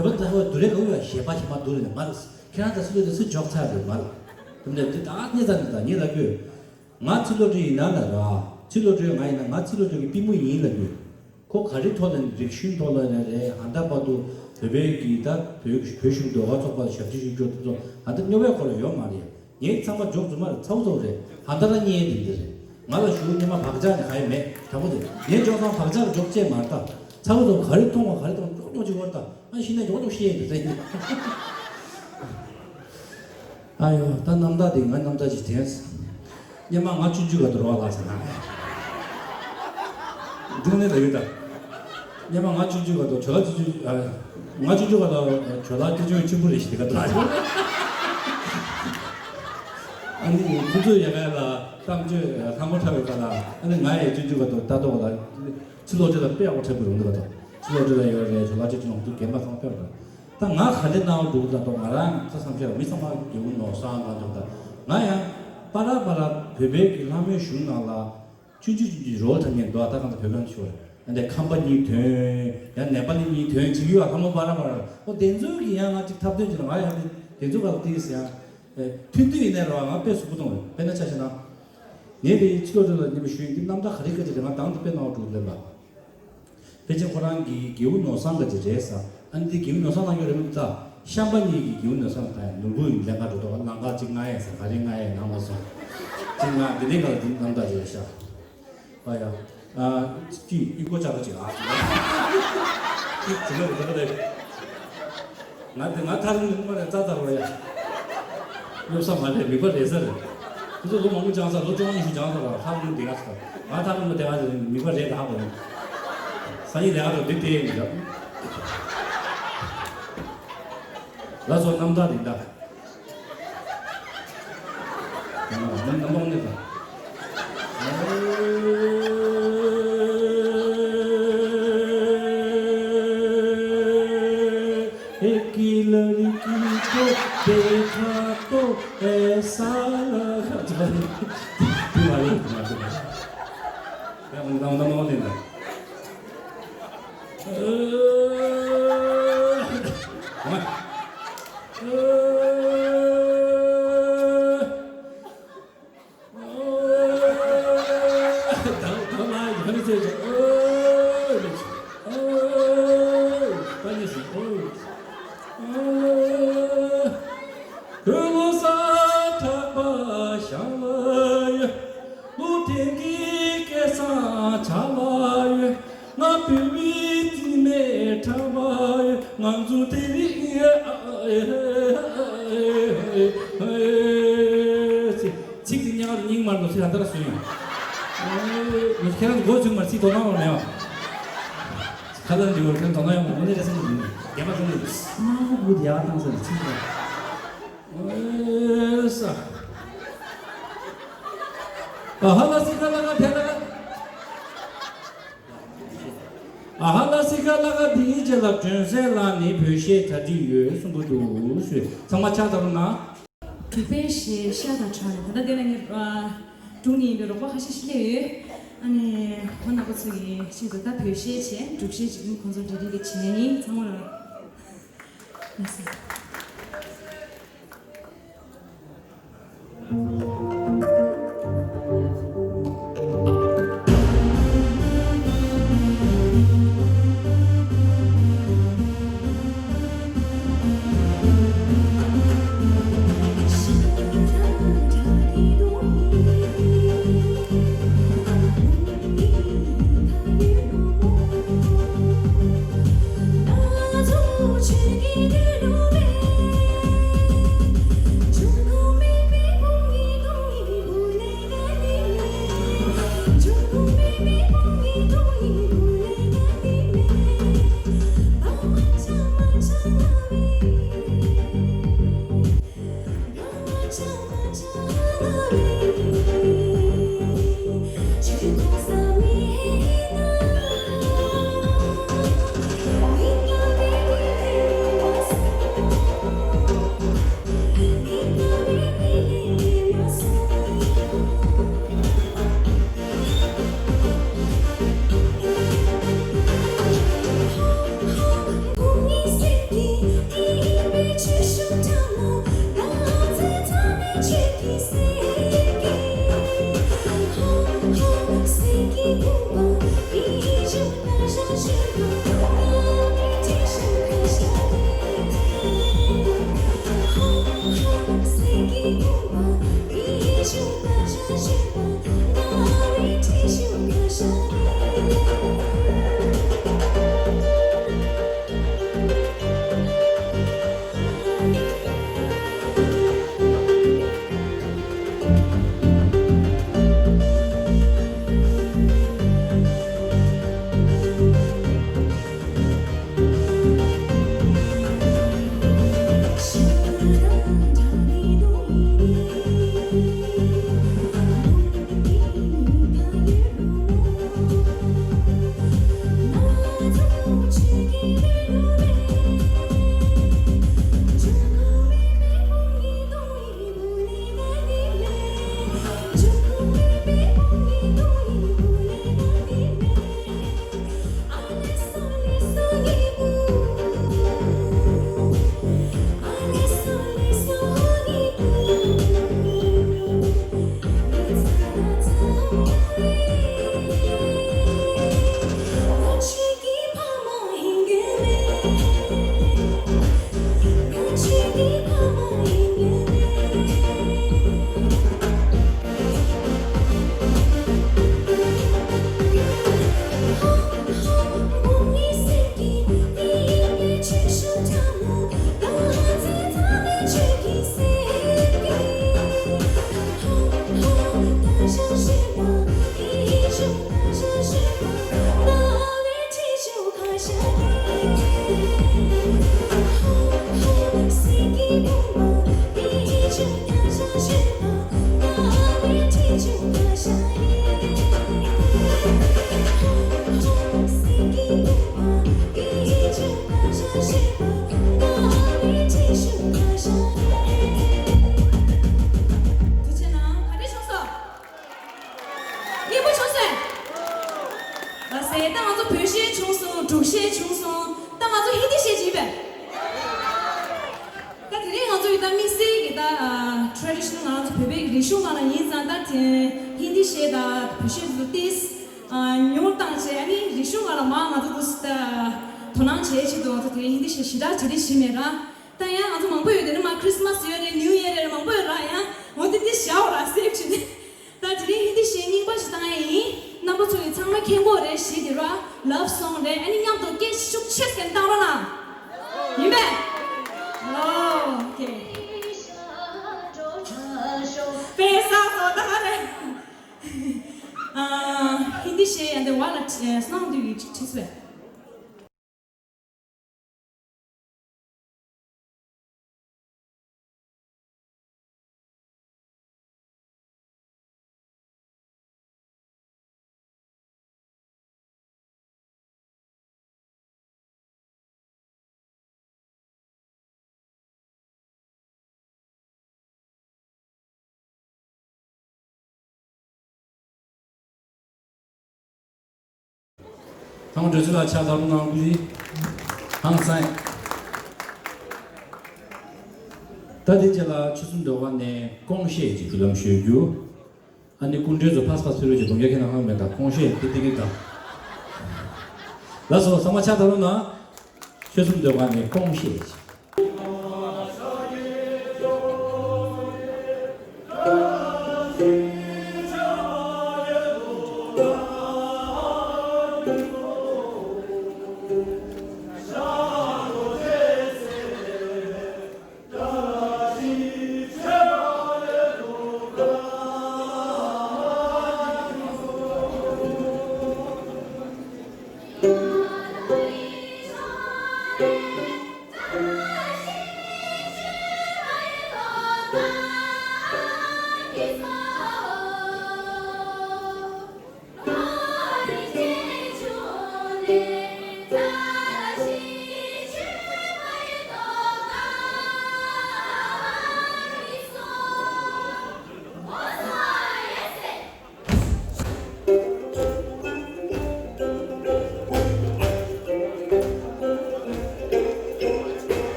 བོད་པ་ད་ཧོ་དུ་རེ་གོ་ཡོད་ཞེས་པ་ཞེས་མ་དུ་རེ་ང་ལ་ཁྱེད་རང་ད་སུ་ལོ་དེ་སུ་འཇོག་ཚར་རེད་ང་ལ། དེ་འདྲ་དེ་ད་ངེད་ཚ་ནི་ད་ངེད་ལ་གོ། ང་ཚིག་ལོ་དེ་ཡིན་ན་ལ་ར། ཚིག་ལོ་དེ་ང་ཡིན་ན་ང་ཚིག་ལོ་དེ་གི་པི་མོ་ཡིན་ལ་གོ། ཁོ་ག་རེ་ཐོག་ལ་རིག་གཞུང་ཐོག་ལ་ནས་རེད། ཧ་ད་བར་དུ་བོད་པའི་གི་ད་བོད་བོད་གཞུང་ཟློས་གར་ཚོགས་པ་ཞབས་ཕྱི་ཞུ་རྒྱུ་དེ་ཚོ་ཧ་ད་སྨྱོ་བའི་ཁོ་ལ་ཡོད་མ་རེད། ངའི་ཚང་མ་འཇོག་རྫུན་མ་རེད། ཚ་བོ་ཚ་བོ་རེད། ཧ་ད་ར་བརྙན་དེ་འདི་རེད། ང་ལ་ཞུ་སྙེ་མ་བག་ཆགས་ནི་ག་ཡི་མེད། དྲང་པོ་རེད། ངས་འཇོག་ཚང་བག་ཆགས་འཇོག་བྱས་མ་རེད་ད། ཚ་བོ་ཚ་བོ་ག་རེ་མཐོང་བ་ག་རེ་མཐོང་ཀྱོག་ཀྱོག་ཅིག་བར་ད། ཨ་ཤི་ན་ཀྱོག་ཀྱོག་ཤེས་ཡོད་རེད། ཨ་ཡོ། ད་རྣམ་ཐར་དེ་ང་རྣམ་ཐར་ཅིག་དྲན་སོང་། སྙེ་མ་ང་ཆུང་ཆུང་སྐབས་དུ་རོགས་ལ་ཟེར་ན། འདི་ནས་ལ་ཡོད་ད། སྙེ་མ་ང་ཆུང་ཆུང་སྐབས་དུ་ཇོ་ལགས་ཆུང་ཆུང་ཨ། ང་ཆུང་ཆུང་སྐབས་ལ་ཇོ་ལགས་སྐྱིད་ཆུང་ཆེན་པོ་རེད་ཞེས་དེ་ག་ད། ཨ་ནི་ཁོ་ཚོས་ཡ་ག་ལ་གཏམ་བརྗོད་ལྷ་མོ་འཁྲབ་པའི་སྐབས་ལ། ཨ་ནི་ང་ཡི་ཆུང་ཆུང་སྐབས་དུ་ལྟ་རྟོག་ལ་ཕྱི་ལོགས་ཆུ་ལ་དཔེ་ཡག་པོ་འཁྲབ་པའི་རུང་འདུག་ག་ད། ཕྱི་ལོགས་ཆུ་ལ་ཡོད་རེད། ཇོ་ལགས་ཆུང་ཆུང་ལ་འདུག་རྒན་པ་ཚང་དཔེ་རེད། ད་ང་ག་འདྲ་གནང་བ་འདུག་ལ་ཏོ་ང་རང་ཚོ་བསམ་ཤེས་མི་ཚང་མ་སྐྱེ་བོ་ནོར་བཟང་གང་འདུག་ད་ང་ཡང་པ་ར་པ་ར་བོད་པའི་གི་ལྷ་མོའི་གཞུང་ནང་ལ་ཆུང་ཆུང་ཆུང་ཆུང་རོལ་འཁྲབ་མཁན་འདུག་ད་གང་ཚ་བོད་ཁང་ཤོར་ཨ་འདྲ་ཁམས་པ་གཉིས་ཐོན། ཡང་ནེ་པ་ལི་གཉིས་ཐོན་ཅིག་ཡོད། ཨ་ལྷ་མོ་པ་ར་པ་ར་ཨོ་དེ་ཚོའི་གི་ཡང་ང་ཅིག་ཐབས་འདོན་བྱས་ན་ང་ཡང་དེ་དེ་ཚོ་ག་ལ་ཏིས་ཡང་ཐུན་དུས་ཡིན་ནའི་ར་ང་དཔེ་གཟུགས་པོ་མཐོང་རེད། དཔེར་ན་ཆ་བཞག་ན་ངས་དེ་ཕྱི་ལོགས་དེ་ལ་ཉི་མ་ཞུས་ཡིན་དེ་རྣམ་ཐར་ག་རེ་སྐད་ཆ་རེད། ང་དང་དེ་དཔེ་གནང་བ་འགྲོ་ལེན་པ། ཕལ་ཆེར་ཁོ་རང་གི་སྐྱེ་བོ་ནོར་བཟང་ག་ཅིག་རེད་ས། ཨ་ནི་དེ་སྐྱེ་བོ་ནོར་བཟང་ལ་ཡོད་རེད་མི་འདུག་ད། ཤམ་པ་གཉིས་ཀྱི་སྐྱེ་བོ་ནོར་བཟང་ད་ནོར་བུ་ལེན་ག་འགྲོ་འདུག་ལང་ཀ་གཅིག་ང་ཡས་ས་ག་རེ་ང་ཡས་ནང་མ་སོང་། གཅིག་ང་འདི་ནས་ག་ལ་འདི་ནང་ད་རེད་ཤག་ཨ་ཡ། ཨ་གཅིག་ཨི་ཀོ་ཅག་གཅིག་ཨ། གཅིག་དེ་ནས་འདི་ག་རེད། ང་དེ་ང་ཐག་རིང་ནས་སྔོན་མ་ནས་རྩ་དར་བ་ཡ། གཡོ་ས་མ་རེད། མིག་པ་རེད་ས་རེད། ཁོ་ཚོ་ལོ་མང་པོ་སྦྱངས་ས་ལོ་བཅོ་ལྔ་ཉི་ཤུ་སྦྱངས་ས་ར་ཐག་རིང་དེ་ག་ས་ང་ཐག་རིང་པོ་དེ་ག་ས་མིག་པ་རེད་ད་ཧ་གོ་ཡིན། སང་ཉིན་དེ་ག་ར་འདི་དེ་ཡིན་ར། ལ་སོ་རྣམ་ཐར་རིག་ད། ང་བོད་མི་རྩིས་མེད་གྲགས་པ་ཡོད། ང་ཚོ་དེ་རིང་ཚིག་དེ་ཉག་རུ་སྙིང་མར་འདུག་ཚིག་ཧ་ད་ར་སུ་ཡིན། ཁྱེད་རང་ཚོ་མགོ་ཚུགས་མར་ཚིག་དོ་སྣང་བ་མེད་བ། ཁ་ལ་འདི་བར་ཁྱེད་རང་དོ་སྣང་ཡོང་མ་འོ་ནི་རེ་སེམས་ཀྱི་རྒན་པ་ཚོ་ནི་མ་བུ་དེ་ཡག་བཏང་ས་ནི་ཚིག་དོ། ཨེ་ས། ཨ་ཧ་ལ་སི་ཁ་ལ་ཁ་དེ་ལ་ཁ། ཨ་ཧ་ལ་སི་ཁ་ལ་ཁ་དེའི་རྗེས་ལ་སྒྲོན་གསལ་ལགས་ནས་བོད་གཞས་གྲ་སྒྲིག་ཡོད་གསུང་གི་འདུག་ཞུས། ཚང་མ་ཕྱག་བརྡབ་རོགས་གནང་། གྲུབ་པའི་གཞས་ཤ་དང་བྲག་རེད། ད་ལྟ་དེ་ལ་ངས་ཨ་དྲུང་ནས་ཡིན་པའི་རོགས་པ་ཁ་ཤས་ཤིག་སླེབས་ཡོད། ཨ་ནི་ཁོང་རྣམ་པ་ཚོ་ཡི་ཆེད་དུ་ད་བོད་གཞས་བྱས་འབྲུག་གཞས་ཅིག་ཁོང་ཚོ་འབྲེལ་འདྲིས་ཀྱི་བྱས་ཡིན། ཚང་མ་ལ། སྙན་པོ་བྱུང་སོང་། ལགས་སེ། ད་ང་ཚོ་བོད་གཞས་བྱུང་སོང་། འབྲུག་གཞས་བྱུང་སོང་། ད་ང་ཚོ་ཧིན་དི་གཞས་ཅིག་ཡིན་པས། ད་དེ་རིང་ང་ཚོ་ཡི་ད་དམིགས་བསལ་གྱི་ད་ཨ་ཊེ་རེ་ཌི་ཤི་ནལ་ང་ཚོ་བོད་པའི་རིག་གཞུང་སྒང་ལ་ཡིན་ཙང་། ད་དེ་ཧིན་དི་གཞས་དང་བོད་གཞས་ཚོ་ཏིས་ཨ་ཉུང་བཏང་བྱས། ཨ་ནི་རིག་གཞུང་སྒང་ལ་མར་ང་ཚོ་ཏིས་ད་དོ་སྣང་བྱེད་ཆེད་དུ་ང་ཚོ་དེ་རིང་ཧིན་དི་གཞས་ཞེ་དྲག་གྲ་སྒྲིག་བྱས་མེད་ར། ད་ཡང་ང་ཚོ་མང་པོ་ཡོད། དེ་ནི་མར་ཁྲི་སི་མ་སི་ཡོད་རེད། ནིའུ་ཡེར་རེད། མང་པོ་ཡོད་ར། ཡང་འོ་དེ་ཏིས་བཞག་འོ་ར། སེབ་བྱས་ནས། ད་དེ་རིང་ཧིན་དི་གཞས་རྙིང་པ་ཞིག་བཏང་ཡ་ཡིན། རྣམ་པ་ཚོ་ཡིས་ཚང་མ་མཁྱེན་གྱི་ཡོད་རེད། གཞས་དེ་ར་ལབ་སོང་རེད། ཨ་ནི་མཉམ་དུ་སྐད་ཤུགས་ཆེ་ཙམ་བཏང་རོགས་གནང་། ཡིན་པས། ཨོ་ཁེ། པེ་ས་སོ་ད་རེད། ཨ། ཧིན་དི་གཞས་ཡ་འདི་བ་ལ་སྣང་དུས་ཀྱི་ཁྲིད་པས། ཐང་གྲོས་ཚོ་ལ་ཕྱག་བརྡབ་གནང་དགོས། ཧང་སང་། ད་དེ་རྗེས་ལ་ཆུ་སྲུང་ཟློས་གར་ནས་ཀོང་ཤེས་ཀྱི་བརྒྱུད་ལམ་ཞུ་རྒྱུ། ཨ་ནི་སྐུ་མགྲོན་ཚོ་ཕར་ཕར་ཕེབས་རོགས་བྱེད། གདོང་རྒྱག་མཁན་ནང་ལྷང་མེད་ད། ཀོང་ཤེས་དེ་དེ་གི་ད། ལགས་སོ། ཚང་མ་ཕྱག་བརྡབ་རོགས་གནང་། ཆུ་སྲུང་ཟློས་གར་ནས་ཀོང་ཤེས་ཀྱི།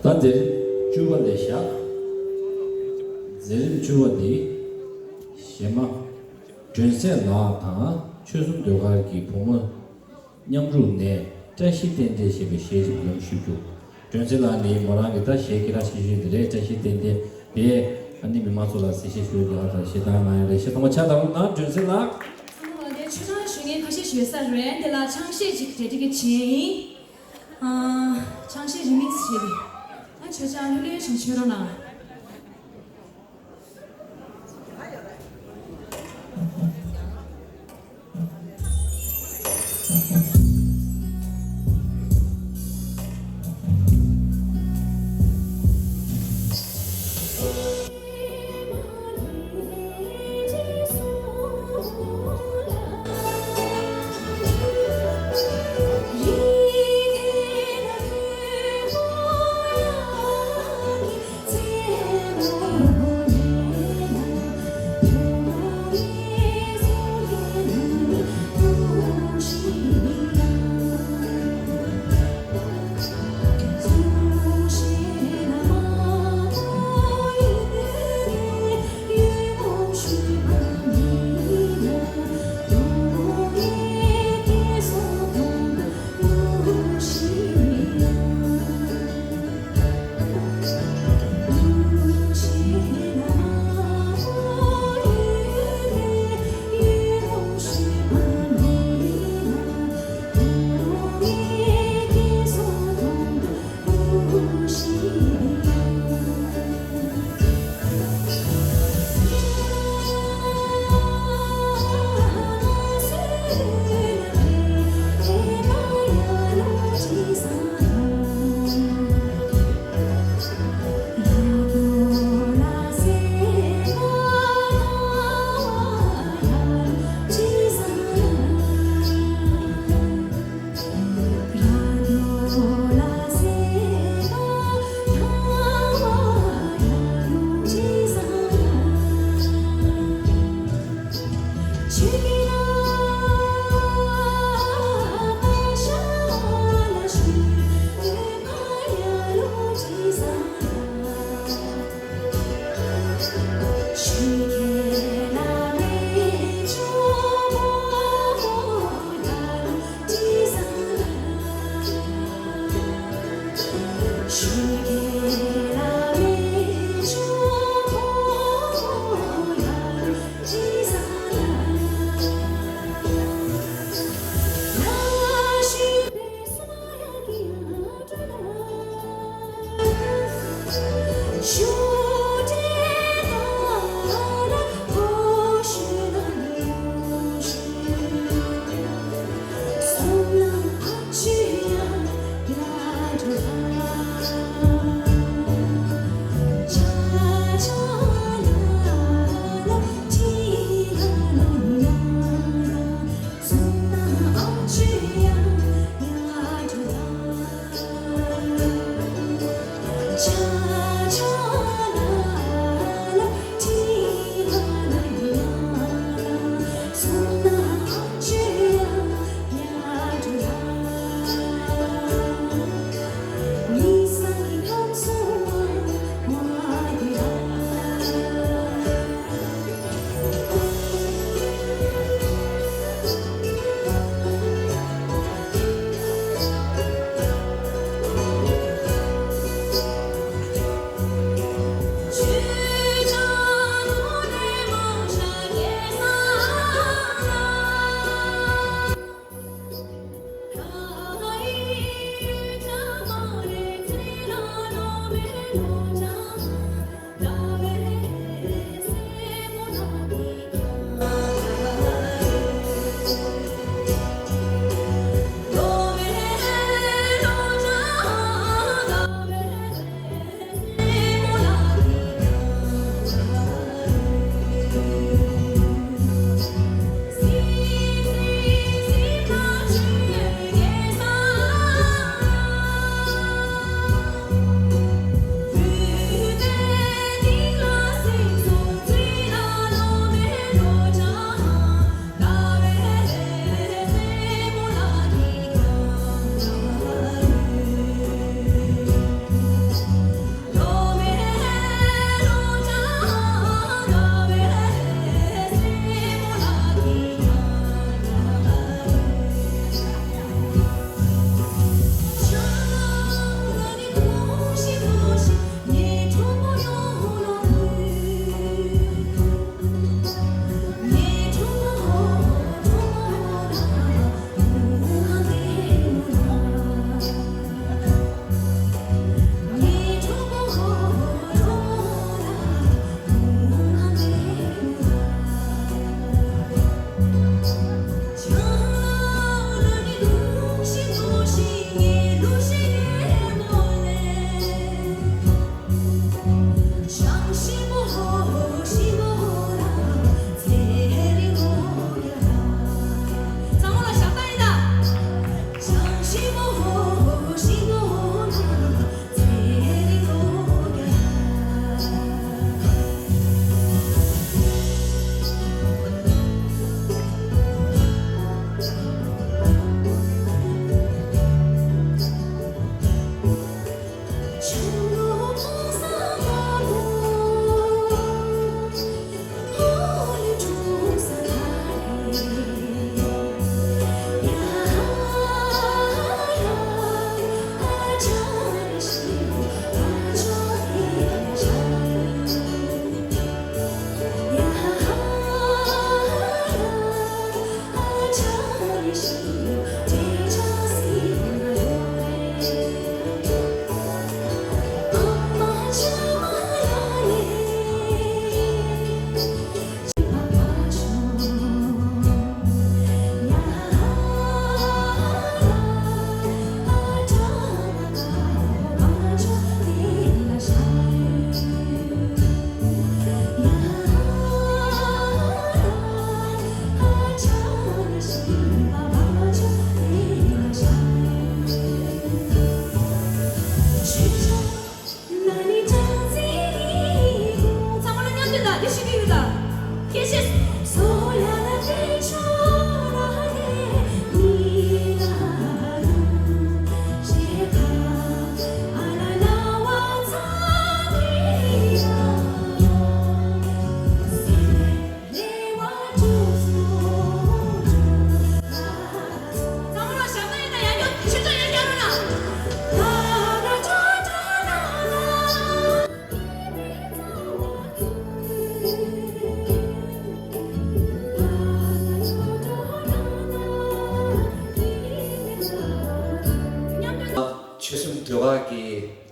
ད་འདིར་བཅུ་པ་ལས་བཞག་འཛིན་རིམ་བཅུ་པ་འདི། གཞས་མ་སྒྲོན་གསལ་ལགས་དང་ཆོལ་གསུམ་ཟློས་གར་གྱི་བུ་མོ་མཉམ་རུབ་ནས་བཀྲ་ཤིས་ཏན་ཏན་ཞེས་པའི་གཞས་ཤིག་ལོངས་ཞུ་རྒྱུ། སྒྲོན་གསལ་ལགས་ནི་མོ་རང་གི་ད་གཞས་སྐད་གྲགས་ཆེ་ཤོས་འདི་རེད། བཀྲ་ཤིས་ཏན་ཏན་དེ་ཨ་ནི་མི་མང་ཚོ་ལ་གཟིགས་བཤད་ཞུ་རྒྱུ་དང་གཞས་གཏོང་མ་ཡ་རེད། གཞས་གཏོང་མ་ཆ་ད་རུང་ན་སྒྲོན་གསལ་ལགས། ཚང་མ་དེ་ཆུ་ཆང་ཞུ་མཁན་ཁ་ཤས་ཞུ་ས་རེད། དེ་ལ་ཆང་གཞས་ཅིག་གྲ་སྒྲིག་གི་བྱས་ཡིན། ཨ། ཆང་གཞས་རི་མིག་སི་བྱས་ཏེ། ཨ་ཆོས་ཅག་ལྷོད་ལྷོད་བྱུང་ཆོས་རོགས་གནང་།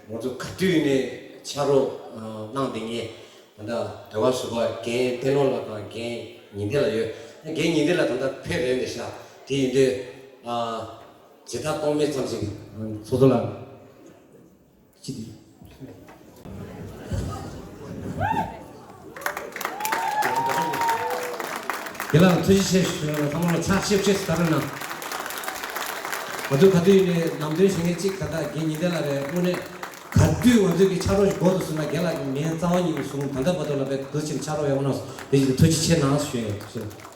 ང་ཚོ་ག་དུས་ནས་ཕྱག་རོགས་གནང་བསྡད་མཁན་ད་ལྟ་རེ་བ་བཟོ་པ་རྒན་བསྟན་ལོ་ལགས་དང་རྒན་ཉི་ཟླ་ལགས་ཡོད། རྒན་ཉི་ཟླ་ལགས་ད་ལྟ་ཕེབས་རན་འདི་ཤག་དེ་ཡིན་དུས་ཇི་ལྟར་གཏོང་མེད་ཙམ་ཞིག་ཚོགས་གཙོ་ལགས། ཅི་དེ་ལ་ཐུགས་རྗེ་ཆེ་ཞུ་ན་ཚང་མ་ལ་ཕྱག་ཞིབ་ཆེ་ཟེར་ན། ང་ཚོ་ག་དུས་ནས་ནམ་དུས་ཞིག་ནས་གཅིག་ད་ལྟ་རྒན་ཉི་ཟླ་ལགས་རེད། དངོས་གནས་ག་དུས་ང་ཚོས་ཀྱི་ཕྱག་རོགས་ཤིག་དགོས་འདུག་ཟེར་ན་རྒན་ལགས་ཀྱི་མིང་རྩ་བ་ཉིད་ནས་གསུངས། ད་ལྟ་བར་དུ་ལ་བས་དུ་ཕྱིན་ཕྱག་རོགས་ཡག་པོ་གནང་སོང་། དེ་བཞིན་ཐུགས་རྗེ་ཆེ་གནང་ཞུ་ཡ་ཡོད།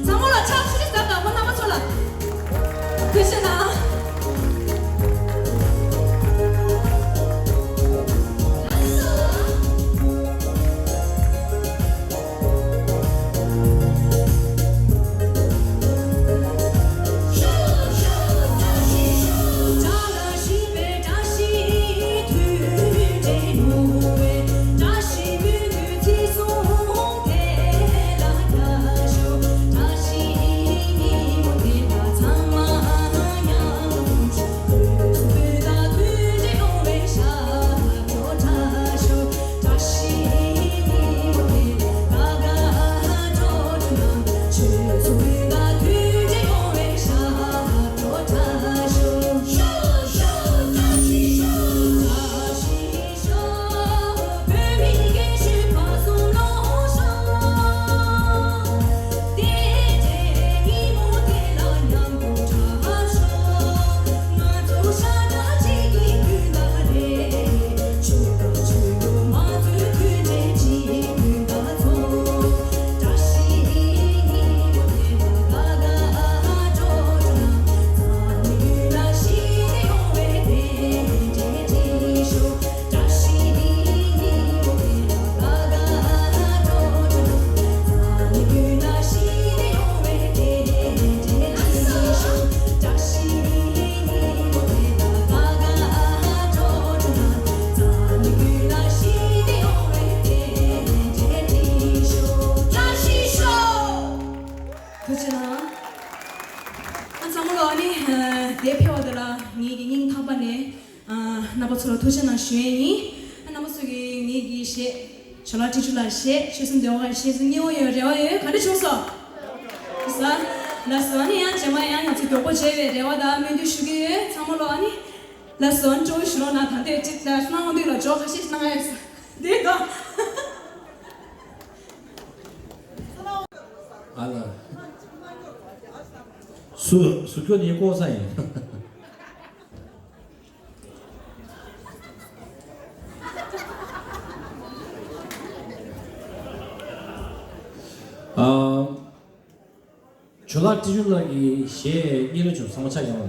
ཚང་མ་ལ་ཕྱག་ཕྱི་ཟ་དང་ཁོ་རྣམ་པ་ཚོ་ལ་ཐུགས་རྗེ་གནང་། ཐུགས་རྗེ་གནང་། ཨ་ཚང་མ་ལོ་ཨ་ནི་དེ་ཕེབས་པ་དེ་ལ་ངེད་ཀྱི་སྙིང་ཐག་པ་ནས་རྣམ་པ་ཚོ་ལ་ཐུགས་རྗེ་གནང་ཞུ་ཡས་ཡིན། རྣམ་པ་ཚོ་གིས་ངེད་ཀྱི་གཞས་ཇོ་ལགས་ཏི་ཇོ་ལགས་གཞས་ཆོས་སྲུང་ལྡེ་བ་གཞས་སུ་སྙན་བོ་ཡོད་རེ་བ་ཡོད། ག་འདྲ་བྱུང་སོང་། ལགས་སོ། ལགས་སོ། ཨ་ནི་ཡང་རྗེས་མ་ཡང་ཡང་ཚིག་མགྱོགས་པོ་བྱས་པའི་རེ་བ་དང་སྨོན་འདུན་ཞུ་གི་ཡོད། ཚང་མ་ལོ་ཨ་ནི། ལགས་སོ། ཨ་ནི་སྤྲོ་བོ་ཞུ་རོགས་གནང་། ད་ལྟའི་ཅིག་ལ་སྣང་བ་འདུག་ལ་ཇོ་ཁ་ཤས་ཤིག་གནང་ཡ་ཡོད་ས་འདི་དང་། ཨ་ལ། སུ་སུ་ཁྱོད་ནི་ལྐོག་ཟ་ཡིན། ཨ། ཇོ་ལགས་ཏི་ཇོ་ལགས་ཀྱི་གཞས་རྙེད་ལོ་བྱུང་། ཚང་མ་ཆ་ཡང་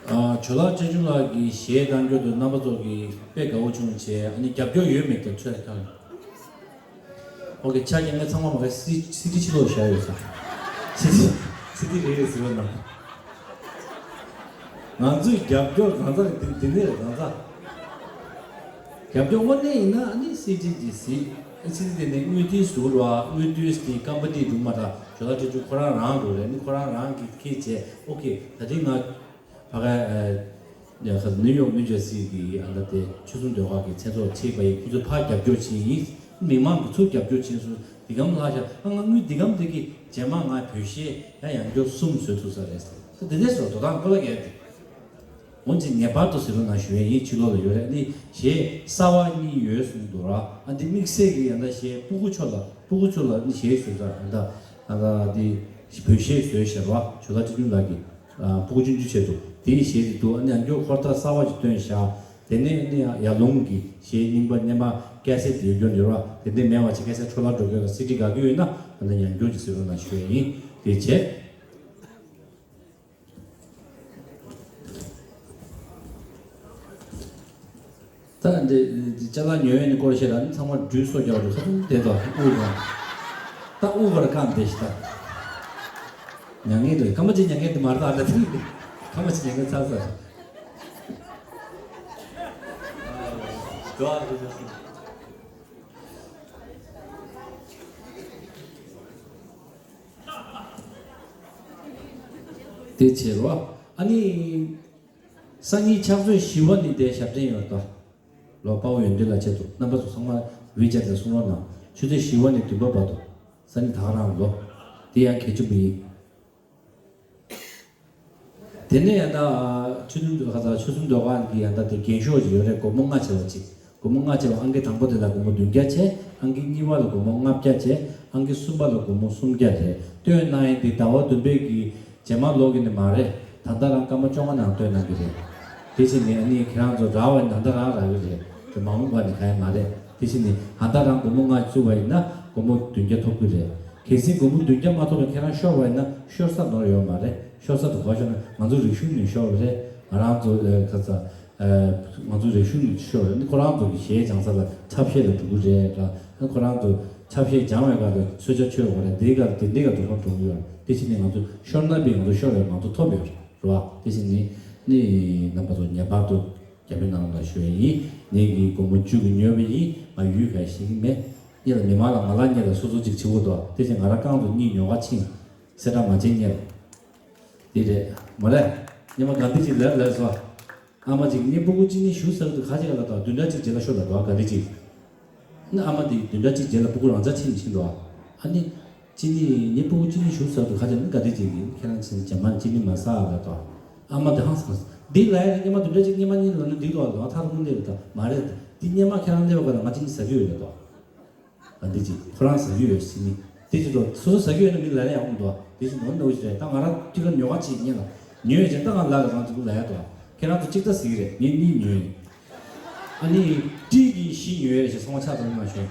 ལ། ཨ། ཇོ་ལགས་ཆོས་འབྱུང་ལགས་ཀྱི་གཞས་བཏང་རྒྱུ་དེ་རྣམ་པ་ཚོ་གིས་དཔེ་དགའ་བོ་བྱུང་བྱས། ཨ་ནི་རྒྱབ་སྐྱོར་ཡོད་མེད་དེ་ཚོད་ཐག་ཨོ་ཁེ། ཆ་རྐྱེན་ཚང་མ་མ་གི་སི་སི་ཌི་ཕྱི་ལོགས་བཞག་ཡོད་ས། སི་ཌི་སི་ཌི་རེད་རེད་ཟེར་བ་ན། ང་ཚོས་རྒྱབ་སྐྱོར་གང་ཚ་རེད། དེ་དེ་ནས་རེད་གང་ཚ། རྒྱབ་སྐྱོར་དངོས་གནས་ཡིན་ན་ཨ་ནི་སི་ཌི་དེ་སི་སི་ཌི་དེ་ནས་དངུལ་དེ་ཟུར་བ། དངུལ་དུས་དེ་ཀམ་པ་ནི་སྒྲུང་མ་འདྲ་ཇོ་ལགས་ཆོས་འབྱུང་ཁོ་རང་རང་འགྲོ་རེད། ཨ་ནི་ཁོ་རང་རང་གིས་ཁྱེད་བྱས། ཨོ་ཁེ། ད་དེ་ང་ཕ་ག་ཨ་ནི་ཁ་ནིའུ་ཡོག་ནིའུ་ཇར་སི་གི་ཨ་ད་དེ་ཆོལ་གསུམ་ཟློས་གར་གྱི་མཚན་ཚོགས་ཆེད་པ་ཡིན། ཁོ་ཚོ་ཕར་རྒྱབ་སྐྱོར་བྱེད་ཡིན། མི་མང་གིས་ཚུར་རྒྱབ་སྐྱོར་བྱེད་སོང་། འདི་གམ་ལྷག་ཤག་ཨ་ང་དངུལ་འདི་གམ་དེ་གིས་རྗེས་མ་ང་བོད་གཞས་ཡང་ཡང་སྐྱོར་གསུམ་བཟོ་ཐུབ་ས་རེད་ཟེར། ད་དེ་འདྲས་སོ་དོ་དང་ཀོ་ལ་གས་དེ། འོན་ཀྱང་ངེས་པར་དུ་ཟེར་རོགས་གནང་ཞུ་ཡས་ཡིན། ཕྱི་ལོགས་ལ་ཡོད་རེད། ཨ་ནི་གཞས་གསར་བ་གཉིས་ཡོད་གསུངས་འདུག་ར། ཨ་འདི་དམིགས་བསལ་གྱི་ཡང་ད་གཞས་སྤུ་གུ་ཚོ་ལ། སྤུ་གུ་ཚོ་ལ་ཨ་ནི་གཞས་བཟོས་ཚར། ཡང་ད་ཨ་ད་འདི་བོད་གཞས་བཟོས་ཤག་ར། ཇོ་ལགས་ཆོས་འབྱུང་ལགས་ཀྱིས་ཨ་སྤུ་གུ་ཆུང་ཆུང་ཆེད་དུ། དེའི་གཞས་དེ་འདུག་ཨ་ནི་ཡང་སྐྱར་འཁོར་ཐག་གསར་བ་ཅིག་བཏོན་ཤག་དེ་ནས་ཨ་ནི་ཡར་ལུང་གི་གཞས་རྙིང་པ་སྔོན་མ་ཀེ་སེ་ཊི་ཡོད་རྒྱུ་ཡོད་ར། དེ་འདྲ་མེད་པ་ཅིག་ཀེ་སེ་ཊི་འཕྲོ་བརླག་འགྲོ་གི་ཡོད་ན། སི་ཌི་དགའ་གི་ཡོད་ན་ཨ་ནི་ཡང་སྐྱར་ཅིག་ཟེར་རོགས་གནང་ཞུ་ཡས་ཡིན། དེ་བྱས། ད་འདི་འདི་ཅ་ལག་ཉོ་ཡས་ནི་སྐོར་བཤད་ལ་ནི་ཚང་མ་འགྲུལ་སོ་རྒྱག་འགྲོ། ཁ་ཚུམ་བསྡད་དོ་དབུ་གང་། ད་དབུ་བར་གང་བསྡད་ཤི་ད། མྱ་ངན་འདྲ། སྐར་མ་གཅིག་མྱ་ངན་འདི་མ་རེད་ད། ཨ་ད་ཐིག་སྐར་མ་གཅིག་མྱ་ངན་ཚར་ཚར། དེ་བྱེད་རོགས། ཨ་ནི། སང་ཉིན་ཕྱག་ཚོད་བཞི་པ་ནས་དེ་ཞབས་བརྟན་ཡོད་དོ། ལོ་དཔའ་བོ་ཡོན་ཏན་ལགས་ཆེད་དུ་རྣམ་པ་ཚོ་ཚང་མ་ཝི་ཅེཊ་ལ་གསུང་རོགས་གནང་། ཆུ་ཚོད་བཞི་པ་ནས་བདུན་པ་བར་དུ། སང་ཉིན་ད་ག་རང་ལོ། དེ་ཡང་གལ་ཆེན་པོ་ཡིན། དེ་ནས་ཡང་ད་ཆོས་གསུམ་ཟློས་གར་ཆོས་གསུམ་ཟློས་གར་གྱི་ཡང་ད་དེ་རྒན་ཤོས་ཅིག་ཡོད་རེད། སྒོར་མོ་ལྔ་བྱས་པ་ཅིག་སྒོར་མོ་ལྔ་བྱས་པ་ཨང་ཀི་དང་པོ་དེ་ལ་སྒོར་མོ་བདུན་བརྒྱ་བྱས། ཨང་ཀི་གཉིས་པ་ལ་སྒོར་མོ་ལྔ་བརྒྱ་བྱས། ཨང་ཀི་གསུམ་པ་ལ་སྒོར་མོ་སུམ་བརྒྱ་རེད། བཏོན་གནང་ཡས་འདི་ཟླ་བ་བདུན་པའི་གི་རྗེས་མ་ལོག་གི་ནི་མ་རེད། ད་ལྟ་རང་སྐར་མ་བཅོ་ལྔ་ནང་བཏོན་གནང་གི་རེད། དེ་བཞིན་ནི་ཨ་ནི་ཁྱེད་རང་ཚོ་རག་པ་ནི་ད་ལྟ་རང་རག་གི་རེད། དེ་མ་འོངས་པ་ནི་གང་ཡང་མ་རེད། དེ་བཞིན་ནི་ད་ལྟ་རང་སྒོར་མོ་ལྔ་བཙུགས་པ་ཡིན་ན་སྒོར་མོ་བདུན་བརྒྱ་ཐོབ་ཀྱི་རེད། གལ་སྲིད་སྒོར་མོ་བདུན་བརྒྱ་མ་ཐོབ་པ་ཁྱེད་རང་ཤོར་བ་ཡིན་ན་ཤོར་ས་ནོར་ཡོད་མ་རེད། ཤོར་ས་དེ་ག་ཤོར་ན་ང་ཚོ་རིག་གཞུང་ནས་ཤོར་བ་རེད། ང་རང་ཚོ་ཨ་ཁ་ཚ། ཨ་ང་ཚོ་རིག་གཞུང་ནས་ཤོར་བ་རེད། ཁོ་རང་ཚོ་གི་གཞས་སྦྱང་ས་ལ་ཆབ་གཞས་ལ་འགྲོ་གི་རེད་ལ། ཁོ་རང་ཚོ་ཆབ་གཞས་སྦྱང་བའི་སྐབས་ལ་གསོལ་ཇ་མཆོད་དགོས་རེད། དེའི་སྐབས་དེ་འདྲའི་སྐབས་འགྲོ་ཁོམ་འགྲོ་གི་ཡོད་རེད། དེ་བཞིན་ནི་ང་ཚོ་ཤོར་ན་པའི་ང་ཚོ་ཤོར་བའི་ང་ཚོ་ཐོབ་ཡོད་རེད་བ། དེ་བཞིན་ནི་ནི་རྣམ་པ་ཚོ་ངེས་པར་དུ་རྒྱབ་སྐྱོར་གནང་རོགས་ཞུ་ཡས་ཡིན། ངེད་ཀྱིས་སྒོར་མོ་བཅུ་གི་ཉོས་པ་ཡིན། ང་ཡུལ་ག་ཤེས་ཀྱི་མེད། གཉིས་ལ་མི་མང་ལ་ང་ལ་གཉིས་ལ་སོ་སོ་གཅིག་བྱེད་དགོས་འདུག་དེ་བཞིན་ང་རང་རྐང་ཚོ་གཉིས་ཉོ་ག་ཕྱིན། གསལ་བསྒྲགས་མ་བྱེད་གཉིས་ལ། དེ་རེད། མ་རེད། སྔོན་མ་དགའ་ལྡན་གཅིག་ལབ་ལབ་སོང་། ཨ་མ་གཅིག་ངའི་སྤུ་གུ་གཅིག་གཉིས་ཞུ་ཟེར་དུས་ག་ཅིག་ལ་ལབ་དང་བདུན་ཕྲག་གཅིག་རྗེས་ལ་ཤོག་ལབ་འདུག་དགའ་ལྡན་གཅིག་ཨ་མ་དེ་བདུན་ཕྲག་གཅིག་རྗེས་ལ་སྤུ་གུ་རང་འཇགས་ཕྱིན་ཕྱིན་འདུག་ཨ་ནི། གཅིག་ནི་ངའི་སྤུ་གུ་གཅིག་གཉིས་ཞུ་ཟེར་དུས་ག་ཅིག་ནི་དགའ་ལྡན་གཅིག་གིས་ཁྱེད་རང་ཚོ་རྗེས་མ་གཅིག་གཉིས་མ་ཟ་ལབ་དང་། ཨ་མ་དེ་ཧང་སངས། འདི་ལབ་ཡ་ནི་སྔོན་མ་བདུན་ཕྲག་གཅིག་སྔོན་མ་གཉིས་ལབ་ན་འགྲིག་འདུག་ལབ་ཐག་རིང་པོ་སླེབས་དང་མ་རེད། འདི་སྔོན་མ་ཁྱེད་རང་སླེབས་པ་ག་ལ་ང་གཅིག་གཉིས་ཟ་རྒྱུ་ཡོད་ལབ་དང་། ཨ་འདི་ཅིག་ཁོ་རང་ཟ་རྒྱུ་ཡོད་ཟེར་ནི། འདི་ཅིག་ཏུ་སོ་སོ་ཟ་རྒྱུ་ཡོད་ན་མི་ལ་ལ་ཡག་པོ་འདུག་འདི་ཅིག་ནོར་ནོར་ཞིག་རེད། ད་ང་རང་ཅིག་ལ་ཉོ་ག་ཅིག་ཉེ་ལ་ཉོས་ཡོད་ཅེ་ད་ང་ལ་ལ་རང་ཅིག་ལ་ཡག་འདུག་ཁྱེད་རང་ཚོ་གཅིག་ད་ཟིག་རེད། ངས་གཉིས་ཉོས་ཡིན། ཨ་ནི་ཏྲི་གི་བཞི་ཉོས་རེད་ཞེས་ཚང་མ་ཆགས་ཚང་མ་ཞོན།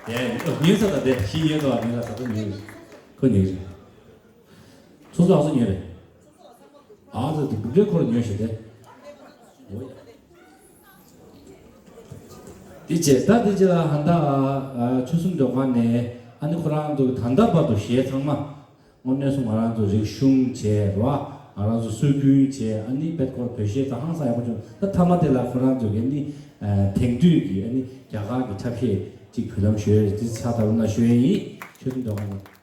དེ་ཉོས་ས་ད་དེ་བཞི་ཉོས་འདུག་ངས་ལ་ཟ་ད་ཉོས་ཡིན། ཁོ་ཉོས་རེད། སོ་སོ་ཨ་སོ་ཉོས་རེད། ཨ་ཙི་དེ་འབུ་འདྲེ་ཁོར་ཉོས་ཤིག་དེ། འོ་ཡ། དེ་བྱས་ད་དེ་རྗེས་ལ་ཧན་ད་ཨ་ཆོལ་གསུམ་ཟློས་གར་ནས་ཨ་ནི་ཁོ་རང་ཚོ་ད་ལྟ་བར་དུ་གཞས་ཚང་མ་དངོས་གནས་སོང་ང་རང་ཚོ་རིག་གཞུང་བྱས་རོ། ང་རང་ཚོ་སྲོལ་རྒྱུན་བྱས། ཨ་ནི་བེད་ཁོར་བོད་གཞས་ད་ཧང་སང་ཡག་པོ་བྱུང་། ད་མཐའ་མ་དེ་ལ་ཁོ་རང་ཚོ་གི་ནི་ཨ་དེང་དུས་ཀྱི་ཨ་ནི་རྒྱ་གར་གྱི་འཁྲབ་གཞས་ཅིག་འབུལ་ལམ་ཞུ་ཡས་དེ་ཆགས་ཐུབ་ན་ཞུ་ཡས་ཡིན། ཆོལ་གསུམ་ཟློས་གར་ནས།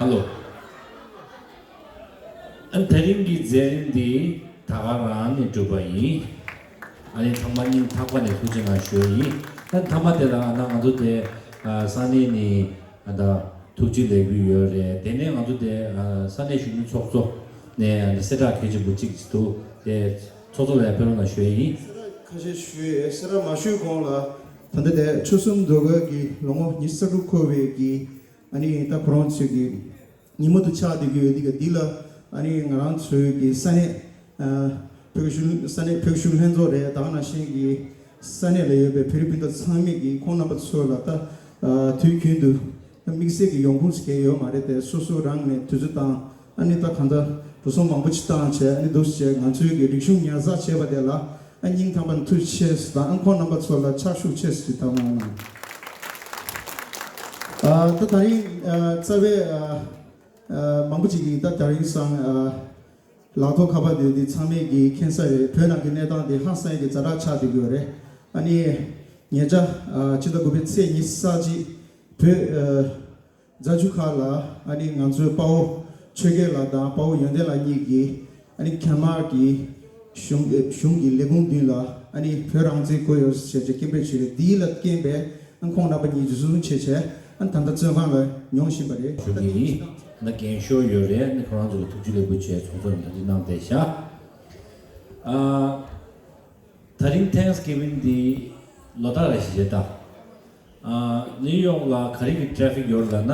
ཧ་ལོ། ཨ་ནི་དེ་རིང་གི་མཛད་རིམ་འདི་ད་ག་རང་ནས་གྲུབ་པ་ཡིན། ཨ་ནི་ཚང་མ་སྙིང་ཐག་པ་ནས་ཐུགས་རྗེ་གནང་ཞུ་ཡི་ཡིན། ཨ་ནི་མཐའ་མ་དེ་ལ་ང་ང་ཚོ་དེ་ཨ་ས་གནས་ནས་ཨ་ད་ཐུགས་རྗེ་ལེགས་འབུལ་ཡོད་རེད། དེ་ནས་ང་ཚོ་དེ་ཨ་ས་གནས་གཞོན་ནུ་ཚོགས་གཙོ་ནས་ཨ་ནི་གསལ་བསྒྲགས་གལ་ཆེན་པོ་གཅིག་འདུག་དེ་ཚོགས་གཙོ་ལ་ཡང་ཕེབས་རོགས་གནང་ཞུ་ཡི་ཡིན། གསལ་བསྒྲགས་ཁ་ཤས་ཞུ་ཡས། གསལ་བསྒྲགས་མ་ཞུས་གོང་ལ། ད་ལྟ་དེ་ཆོལ་གསུམ་ཟློས་གར་གྱི་ལོ་ངོ་ཉི་ཤུ་རྩ་དྲུག་འཁོར་བའི་གི་ཨ་ནི་ད་ཁོ་རང་ཚོའི་གི་ཉིན་མོ་དུ་ཆགས་བསྡད་ཀྱི་ཡོད་དེ་ག་འདི་ལ་ཨ་ནི་ང་རང་ཚོའི་གི་ས་གནས་ཨ་བོད་ཀྱི་གཞོན་ས་གནས་བོད་ཀྱི་གཞོན་ལྷན་ཚོགས་རེད། ད་ག་ནང་བཞིན་གི་ས་གནས་ལ་ཡོད་པའི་བོད་རིགས་སྤུན་ཟླ་ཚང་མས་གི་ཁོང་རྣམ་པ་ཚོ་ལ་ད་ཨ་དུས་རྒྱུན་དུ་དམིགས་བསལ་གྱི་ཡོང་ཁུངས་ཤིག་གལ་ཡོད་མ་རེད་དེ། སོ་སོ་རང་ནས་དུས་ཚོད་བཏང་ཨ་ནི་ད་གང་ལྟར་འགྲོ་སོང་མང་པོ་ཅིག་བཏང་བྱས་ཨ་ནི་འདུག་བྱས་ང་ཚོའི་གི་རིག་གཞུང་ཉར་ཚགས་བྱས་པ་དེ་ལ་ཨ་སྙིང་ཐག་པ་ནས་ཐུགས་རྗེ་ཆེ་དང་ཨ་ཁོང་རྣམ་པ་ཚོ་ལ་ཕྱག་ཤུགས་ཆེ་ཞུ་དང་གནང་། ཨ་ད་ད་རིང་ཨ་རྩ་བའི་ཨ་ཨ་མང་པོ་ཅིག་གིས་ད་ད་རིང་སང་ཨ་ལག་ཐོག་ཁ་པར་དེ་དེ་ཚང་མས་ཀྱིས་མཁྱེན་གསལ་རེད། བོད་ནང་གི་གནས་སྟངས་དེ་ཧང་སང་གི་ཛ་དྲག་ཆགས་བསྡད་ཀྱི་ཡོད་རེད། ཨ་ནི་ཉེ་ཆར་ཨ་ཕྱི་ཟླ་དགུ་པའི་ཚེས་ཉི་ཤུ་རྩ་གཅིག་བོད་ཨ་རྫ་ཆུ་ཁ་ལ་ཨ་ནི་ང་ཚོའི་དཔའ་བོ་ཆོས་རྒྱལ་ལགས་དང་དཔའ་བོ་ཡོན་ཏན་ལགས་གཉིས་ཀྱིས་ཨ་ནི་མཁན་མར་གྱི་གཞུང་གཞུང་གི་ལས་ཁུངས་མདུན་ལ་ཨ་ནི་བོད་རང་བཙན་དགོས་ཡོད་ཟེར་བྱས་སྐད་འབོད་བྱས་རེད། འདིའི་ལ་རྐྱེན་པས་ཨ་ཁོང་རྣམ་པ་གཉིས་འཛིན་བཟུང་བྱས་བྱས་ཨ་ད་ལྟ་བཙོན་ཁང་ལ་མྱོང་བཞིན་པ་རེད། ཞུ་གི་ཡིན། ན་རྒན་ཤོས་ཡོད་རེད། ནི་ཁོ་རང་ཚོ་ལ་ཐུགས་རྗེ་ལེགས་འབུལ་བྱས་ཚོགས་གཙོ་ནས་ཐུགས་རྗེ་གནང་བསྡད་ཤག་ཨ་ད་རིང་Thanksgiving འདི་ལོ་ལྟར་རེ་བཞིན་རེད་ད། ཨ་ནིའུ་ཡོག་ལ་ག་རེ་གི་traffic ཡོད་ལབ་ན།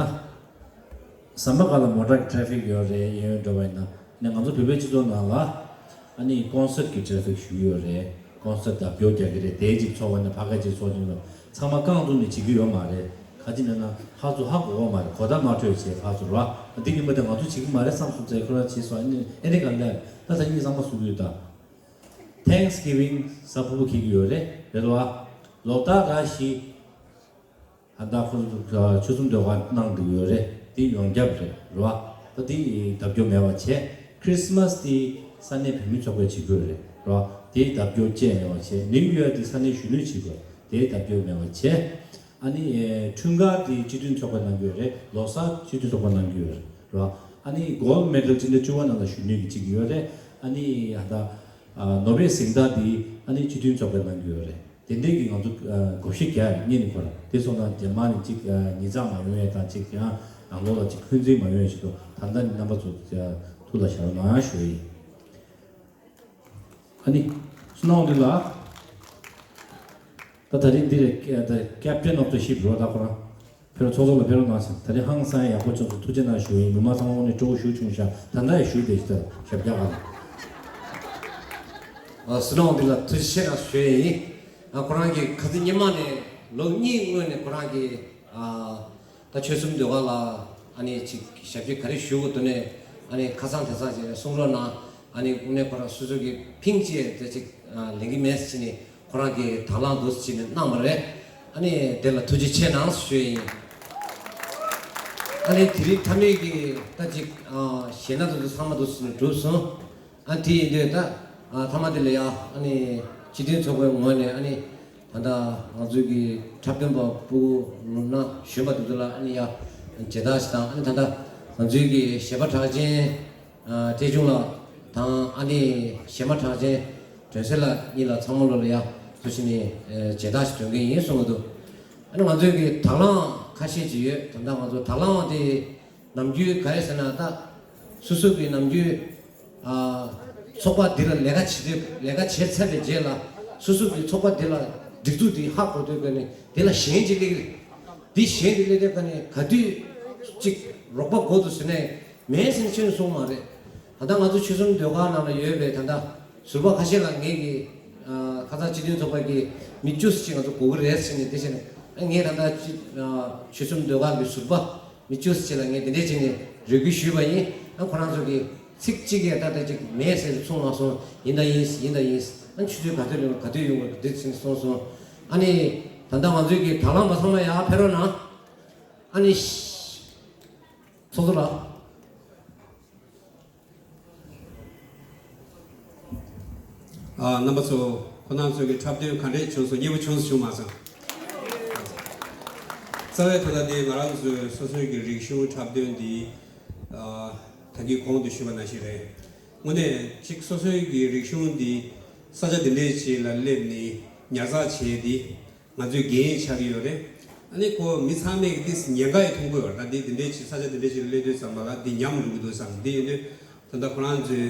ཟམ་པ་སྒང་ལ་མོ་ཊ་གི་traffic ཡོད་རེད། གཡས་གཡོན་འགྲོ་བ་ཡིན་ན། ནི་ང་ཚོ་བོད་པའི་སྤྱི་ཚོགས་ནང་ལ་ཨ་ནི་concert གི་traffic ཞུ་གི་ཡོད་རེད། concert ལྡབ་སྐྱོར་རྒྱག་གི་རེད། དེའི་གཅིག་ཚོགས་པ་ནས་ཕ་ག་གཅིག་ཚོགས་ཀྱི་ཡོད། ཚང་མ་རྐང་བཙུགས་ནས་བྱེད་ཀྱི་ཡོད་མ་རེད། ག་ཅི་ན་ན་ཧ་ཚོ་ཧ་གོ་གོ་མ་རེད། གོ་བརྡ་མ་འཕྲོད་བྱས་ཕར་ཚུར་ར་འདི་ཉིན་མོ་དེ་ང་ཚོ་བྱེད་ཀྱི་མ་རེད་བསམ་སོང་ཚེ་ཁོ་རང་བྱེད་སོང་། ཨ་ནི་ཨེ་ནི་ག་ལ་ད་ད་གཉིས་གཙང་མ་བཟོ་གི་ཡོད་ད། Thanksgiving གཟའ་ཕུར་བུ་འཁེལ་གྱི་ཡོད་རེད། རེད་བ། ལོ་ལྟར་ར་ཞིག་ཨ་ད་ཁོ་ཚོ་ཆོལ་གསུམ་ཟློས་གར་གནང་འདུག་ཡོད་རེད། དེ་ཡོངས་ཁྱབ་རེད་རོ། ད་དེ་ལྡབ་སྐྱོར་མེད་པ་བྱས། Christmas དེ་ས་གནས་བོད་མི་ཚོགས་པས་བྱེད་དགོས་རེད་རོ། དེ་ལྡབ་སྐྱོར་བཅས་མེད་པ་བྱས། New Year དེ་ས་གནས་གཞོན་ནུས་བྱེད་དགོས། དེ་ལྡབ་སྐྱོར་མེད་པ་བྱས། ཨ་ནི་འཁྲུངས་སྐར་དེ་སྤྱི་མཐུན་ཚོགས་པས་གནང་གི་ཡོད་རེད། ལོ་གསར་སྤྱི་མཐུན་ཚོགས་པས་གནང་གི་ཡོད་རེད་རོ། ཨ་ནི་gold medal སྤྱི་ཟླ་བཅུ་པ་ནང་ལ་གཞོན་ནུས་ཀྱི་བྱེད་ཀྱི་ཡོད་རེད། ཨ་ནི་ད་ནོ་བེལ་གཟེངས་རྟགས་དེ་ཨ་ནི་སྤྱི་མཐུན་ཚོགས་པས་གནང་གི་ཡོད་རེད། དེ་འདྲའི་གི་ང་ཚོ་ཨ་བགོ་བཤའ་རྒྱག་ཡ་རེད། གཉིས་ནི་ཁོ་རང་དེ་སོང་ན་རྒྱ་མ་ནི་གཅིག་ཨ་ཉིས་ཚགས་མ་ཡོང་ཡས་དང་གཅིག་ཡང་ནང་ལོགས་ལ་གཅིག་འཁོན་འཛིན་མ་ཡོང་ཡས་ཞིག་ཏུ་ད་ལྟ་ནི་རྣམ་པ་ཚོ་ཨ་ཐུགས་ལ་བཞག་རོགས་གནང་ཞུ་ཡིན། ཨ་ནི་སུ་ནང་འདི་ལ་ད་ད་རིང་འདི་རེད། ཨ་ད་captain of the ship རོ། ད་ཁོ་རང་ཕེ་རོ་ཚོགས་གཙོ་ལ་ཕེ་རོ་གནང་ཞིང་ད་རིང་ཧང་སང་ཡག་པོ་བྱུང་སོང་། ཐུགས་རྗེ་གནང་ཞུ་ཡིན། མི་མང་ཚང་མ་དངོས་གནས་སྤྲོ་བོ་ཞུ་བྱུང་ཤག་ད་ལྟ་ཡང་ཞུ་བསྡད་ཤག་ཞབས་བཀྱག་ག་ལ། ཨ་སུ་ནང་འདི་ལ་ཐུགས་རྗེ་ཆེ་གནང་ཞུ་ཡིན། ཨ་ཁོ་རང་གིས་ཁ་སང་སྔོན་མ་ནས་ལོ་གཉིས་སྔོན་ནས་ཁོ་རང་གིས་ཨ་ད་ཆོལ་གསུམ་ཟློས་གར་ལ་ཨ་ནི་ཅིག་ཞབས་ཕྱི་ག་རེ་ཞུ་དགོས་འདུག་ནས་ཨ་ནི་ཁ་སང་དེང་སང་ཅིག་གསུང་རོགས་གནང་། ཨ་ནི་དངོས་གནས་ཁོ་རང་སོ་སོ་གི་ཕིང་ཅེས་དེ་ཅིག་ལེན་གི་མེད་ཟེར་ནས་ཁོ་རང་གིས་དང་བླངས་འདུག་ཟེར་ནས་གནང་བ་རེད། ཨ་ནི་དེ་ལ་ཐུགས་རྗེ་ཆེ་གནང་ཞུ་ཡིན། ཨ་ནི་དེ་རིང་མཐའ་མའི་གི་ད་ཅིག་གཞས་སྣ་དེ་ཚོ་ཚང་མ་འདུག་ཟེར་ནས་གྲུབ་སོང་། ཨ་དེ་ཡིན་དུས་ད་ཨ་མཐའ་མ་དེ་ལ་ཡ་ཨ་ནི་སྤྱི་མཐུན་ཚོགས་པའི་ངོས་ནས་ཨ་ནི་ད་ལྟ་ང་ཚོའི་གི་འཁྲབ་སྟོན་པ་སྤུ་གུ་ལོ་ན་གཞོན་པ་དེ་ཚོ་ལ་ཨ་ནི་ཡ་མཇལ་དར་ཞིག་དང་། ཨ་ནི་ད་ལྟ་ང་ཚོའི་གི་གཞས་པ་གྲགས་ཅན་ཨ་བཀྲས་ཆུང་ལགས་དང་ཨ་ནི་གཞས་མ་གྲགས་ཅན་སྒྲོན་གསལ་ལགས་གཉིས་ལ་ཚང་མ་ལོ་ལ་ཡ་ཐུགས་རྗེ་ནས་ཨ་མཇལ་དར་ཞིག་སྟོན་གི་ཡིན་གསུང་གི་འདུག་ཨ་ནི་ང་ཚོའི་གི་དང་བླངས་ཁ་ཤས་ཅིག་ཡོད། ད་ལྟ་ང་ཚོ་དང་བླངས་དེ་ནམ་རྒྱུན་ག་རེ་ཟེར་ན་ད་སོ་སོ་གི་ནམ་རྒྱུན་ཨ་ཚོགས་པ་འདི་ལ་ལས་ཀ་བྱེད་དུས་ལས་ཀ་བྱས་ཚར་བའི་རྗེས་ལ་སོ་སོ་གི་ཚོགས་པ་འདི་ལ་སྒྲིག་འཛུགས་འདི་ཧ་གོ་དུས་ཀ་ནས་འདི་ལ་གཞན་ཅིག་སླེབས་ཀྱི་རེད། འདི་གཞན་འདི་སླེབས་དུས་ཀ་ནས་ག་དུས་ཅིག་རོགས་པ་དགོས་འདུག་ཟེར་ནས་མེད་ཟེར་ནས་ཁྱོན་ནས་གསུངས་མ་རེད། ད་ལྟ་ང་ཚོ་ཆོལ་གསུམ་ཟློས་གར་ནང་ལ་ཡོད་པའི་ད་ལྟ་ཟུར་པ་ཁ་ཤས་ལ་ངེད་ཀྱི་ཨ་ཁ་སང་སྤྱི་མཐུན་ཚོགས་པ་གི་མི་བཅུ་ཙམ་ཅིག་ང་ཚོ་དགོས་ཀྱི་རེད་ཟེར་ནས་དེ་བྱས་ནས་ཨ་ངས་ད་ལྟ་སྤྱི་ཨ་ཆོལ་གསུམ་ཟློས་གར་གྱི་ཟུར་པ་མི་བཅུ་ཙམ་ཅིག་ལ་ངས་དེ་འདྲས་བྱས་ནས་རེ་སྐུལ་ཞུས་པ་ཡིན། ཨ་ཁོ་རང་ཚོ་གིས་ཚིག་གཅིག་ཡང་ད་ལྟ་ཅིག་མེད་ཟེར་གསུངས་མ་སོང་། ཡིན་ད་ཡིན་ཡིན་ད་ཡིན། ཨ་ཆུ་ཚོད་ག་ཚོད་ཡོང་ག་དུས་ཡོང་གི་འདུག་ཟེར་ནས་གསུངས་སོང་། ཨ་ནི་ད་ལྟ་ང་ཚོའི་གི་དང་བླངས་པ་ཚང་མ་ཡར་ཕེབས་རོགས་གནང་། ཨ་ནི་ཚོགས་གཙོ་ལགས། ཨ་རྣམ་པ་ཚོ། ཁོང་རྣམ་ཚོ་གི་འཁྲབ་སྟོན་ག་འདྲས་བྱུང་སོང་། མཉེས་པོ་བྱུང་སོང་བྱུང་མ་སོང་། རྩ་བའི་ཐོག་ལ་དེ་ང་རང་ཚོའི་སོ་སོའི་གི་རིག་གཞུང་འཁྲབ་སྟོན་འདི་ཨ་ད་གིན་གོང་དུ་ཞུས་པ་ནང་བཞིན་རེད། དངོས་གནས་གཅིག་སོ་སོའི་གི་རིག་གཞུང་འདི་ས་ཆ་འདི་འདྲས་ཅིག་ལ་སླེབས་ནས་ཉར་ཚགས་བྱས་ཏེ། ང་ཚོའི་འགན་ཆགས་ཀྱི་ཡོད་རེད། ཨ་ནི་ཁོ་མི་ཚང་མས་ཀྱི་ཏིས་ཉེན་ཁ་ཡི་མཐོང་གི་ཡོད་རེད། ད་འདི་འདི་འདྲའི་ཅིག་ས་ཆ་འདི་འདྲའི་ཅིག་སླེབས་དུས་ཙམ་པ་ལ་འདི་ཉམས་འགྲོ་གི་འདུག་བསམ། འདི་ཡིན་དུས་ད་ལྟ་ཁོ་རང་ཚོའི་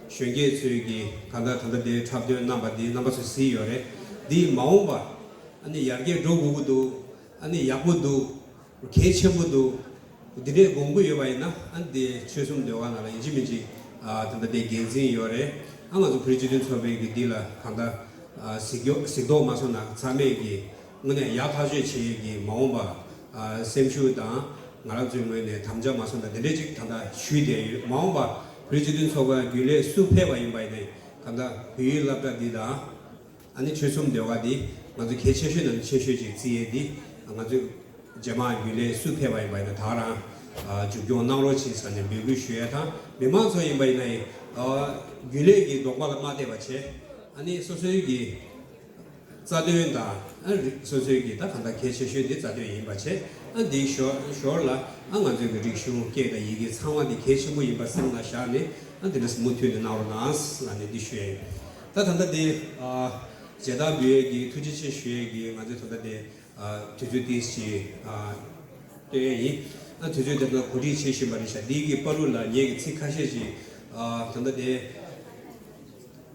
གཞོན་སྐྱེས་ཚོས་ཀྱི་གང་ལྟར་ད་ལྟ་འདིའི་འཁྲབ་སྟོན་གནང་པ་འདི་རྣམ་པ་ཚོས་གཟིགས་ཡོད་རེད། འདི་མ་འོངས་པ་ ཨ་ནི་ཡར་རྒྱས་འགྲོ་དགོས་ཀྱི་འདུག་ཨ་ནི་ཡག་པོ་འདུག་གལ་ཆེན་པོ་འདུག་འདི་འདྲའི་དགོངས་པ་ཡོད་པ་ཡིན་ན། ཨ་ནི་དེ་ཆོལ་གསུམ་ཟློས་གར་ནང་ལ་ཡིན་གཅིག་མིན་གཅིག་ཨ་ད་ལྟ་དེ་འགན་འཛིན་ཡོད་རེད། ཨ་ང་ཚོ་བོད་རིགས་སྤྱི་མཐུན་ཚོགས་པའི་གི་འདི་ལ་གང་ལྟར་ཨ་གཟིགས་སྐྱོ་གཟིགས་རྟོག་མ་སོང་ན། ཚང་མས་གི་དངོས་གནས་ཡག་ཐག་གཅོད་བྱེད་ཡས་ཀྱི་མ་འོངས་པ་ཨ་སེམས་ཤུགས་དང་། ང་རང་ཚོའི་ངོས་ནས་དམ་བཅའ་མ་སོང་ན་དེ་འདྲས་ཅིག་ད་ལྟ་ཞུས་བསྡད་ཡོད། མ་འོངས་པ་བོད་རིགས་སྤྱི་མཐུན་ཚོགས་པ་རྒྱུན་ལས་སུ་ཕེབས་པ་ཡིན་པ་ཡིན་ནའི་གང་ལྟར་བོད་ཡིག་སློབ་གྲྭ་འདི་དང་། ཨ་ནི་ཆོལ་གསུམ་ཟློས་གར་འདི་ང་ཚོ་གལ་ཆེ་ཤོས་ནང་ནས་ཆེ་ཤོས་ཅིག་བརྩི་ཡས་འདི། ང་ཚོའི་རྗེས་མ་རྒྱུན་ལས་སུ་ཕེབས་པ་ཡིན་པ་ཡིན་ན་ད་ག་རང་ཨ་མཇུག་སྐྱོང་གནང་རོགས་བྱེད་ཟེར་ནས་འབོད་སྐུལ་ཞུ་ཡས་དང་། མི་མང་ཚོ་ཡིན་པ་ཡིན་ན་ཡང་ཨ་རྒྱུན་ལས་ཀྱི་དོགས་པ་ལ་མ་བལྟས་པ་བྱས། ཨ་ནི་སོ་སོའི་གི་རྩ་དོན་དང་། ཨ་རི་སོ་སོའི་གི་ད་གང་ལྟར་གལ་ཆེ་ཤོས་དེ་རྩ་དོན་ཡིན་པ་བྱས། ཨ་འདིའི་ཞོར་ཞོར་ལ་ཨ་ང་ཚོའི་གི་རིག་གཞུང་སྐད་དང་ཡི་གེ་ཚང་མ་འདི་གལ་ཆེན་པོ་ཡིན་པ་སེམས་ལ་བཞག་ནས། ཨ་འདི་འདྲ་མུ་མཐུད་ནས་གནང་རོགས་གནང་ལབ་ནས་འདི་ཞུ་ཡ་ཡིན། ད་ད་ལྟ་དེ་ཨ་མཇལ་དར་འབུལ་ཡས་ཀྱི་ཐུགས་རྗེ་ཆེ་ཞུ་ཡས་ཀྱི་ང་ཚོའི་ད་ལྟ་དེ་ཨ་དུས་ཚོད་ཏོག་ཙམ་ཅིག་ཨ་སྟོན་ཡས་ཡིན། ཨ་དུས་ཚོད་དེ་ལ་གོ་སྒྲིག་བྱེད་བཞིན་པ་རེད་ཤག་འདི་གི་བར་དུ་ལ་ངེད་ཀྱི་ཚིག་ཁ་ཤས་ཅིག་ཨ་ད་ལྟ་དེ།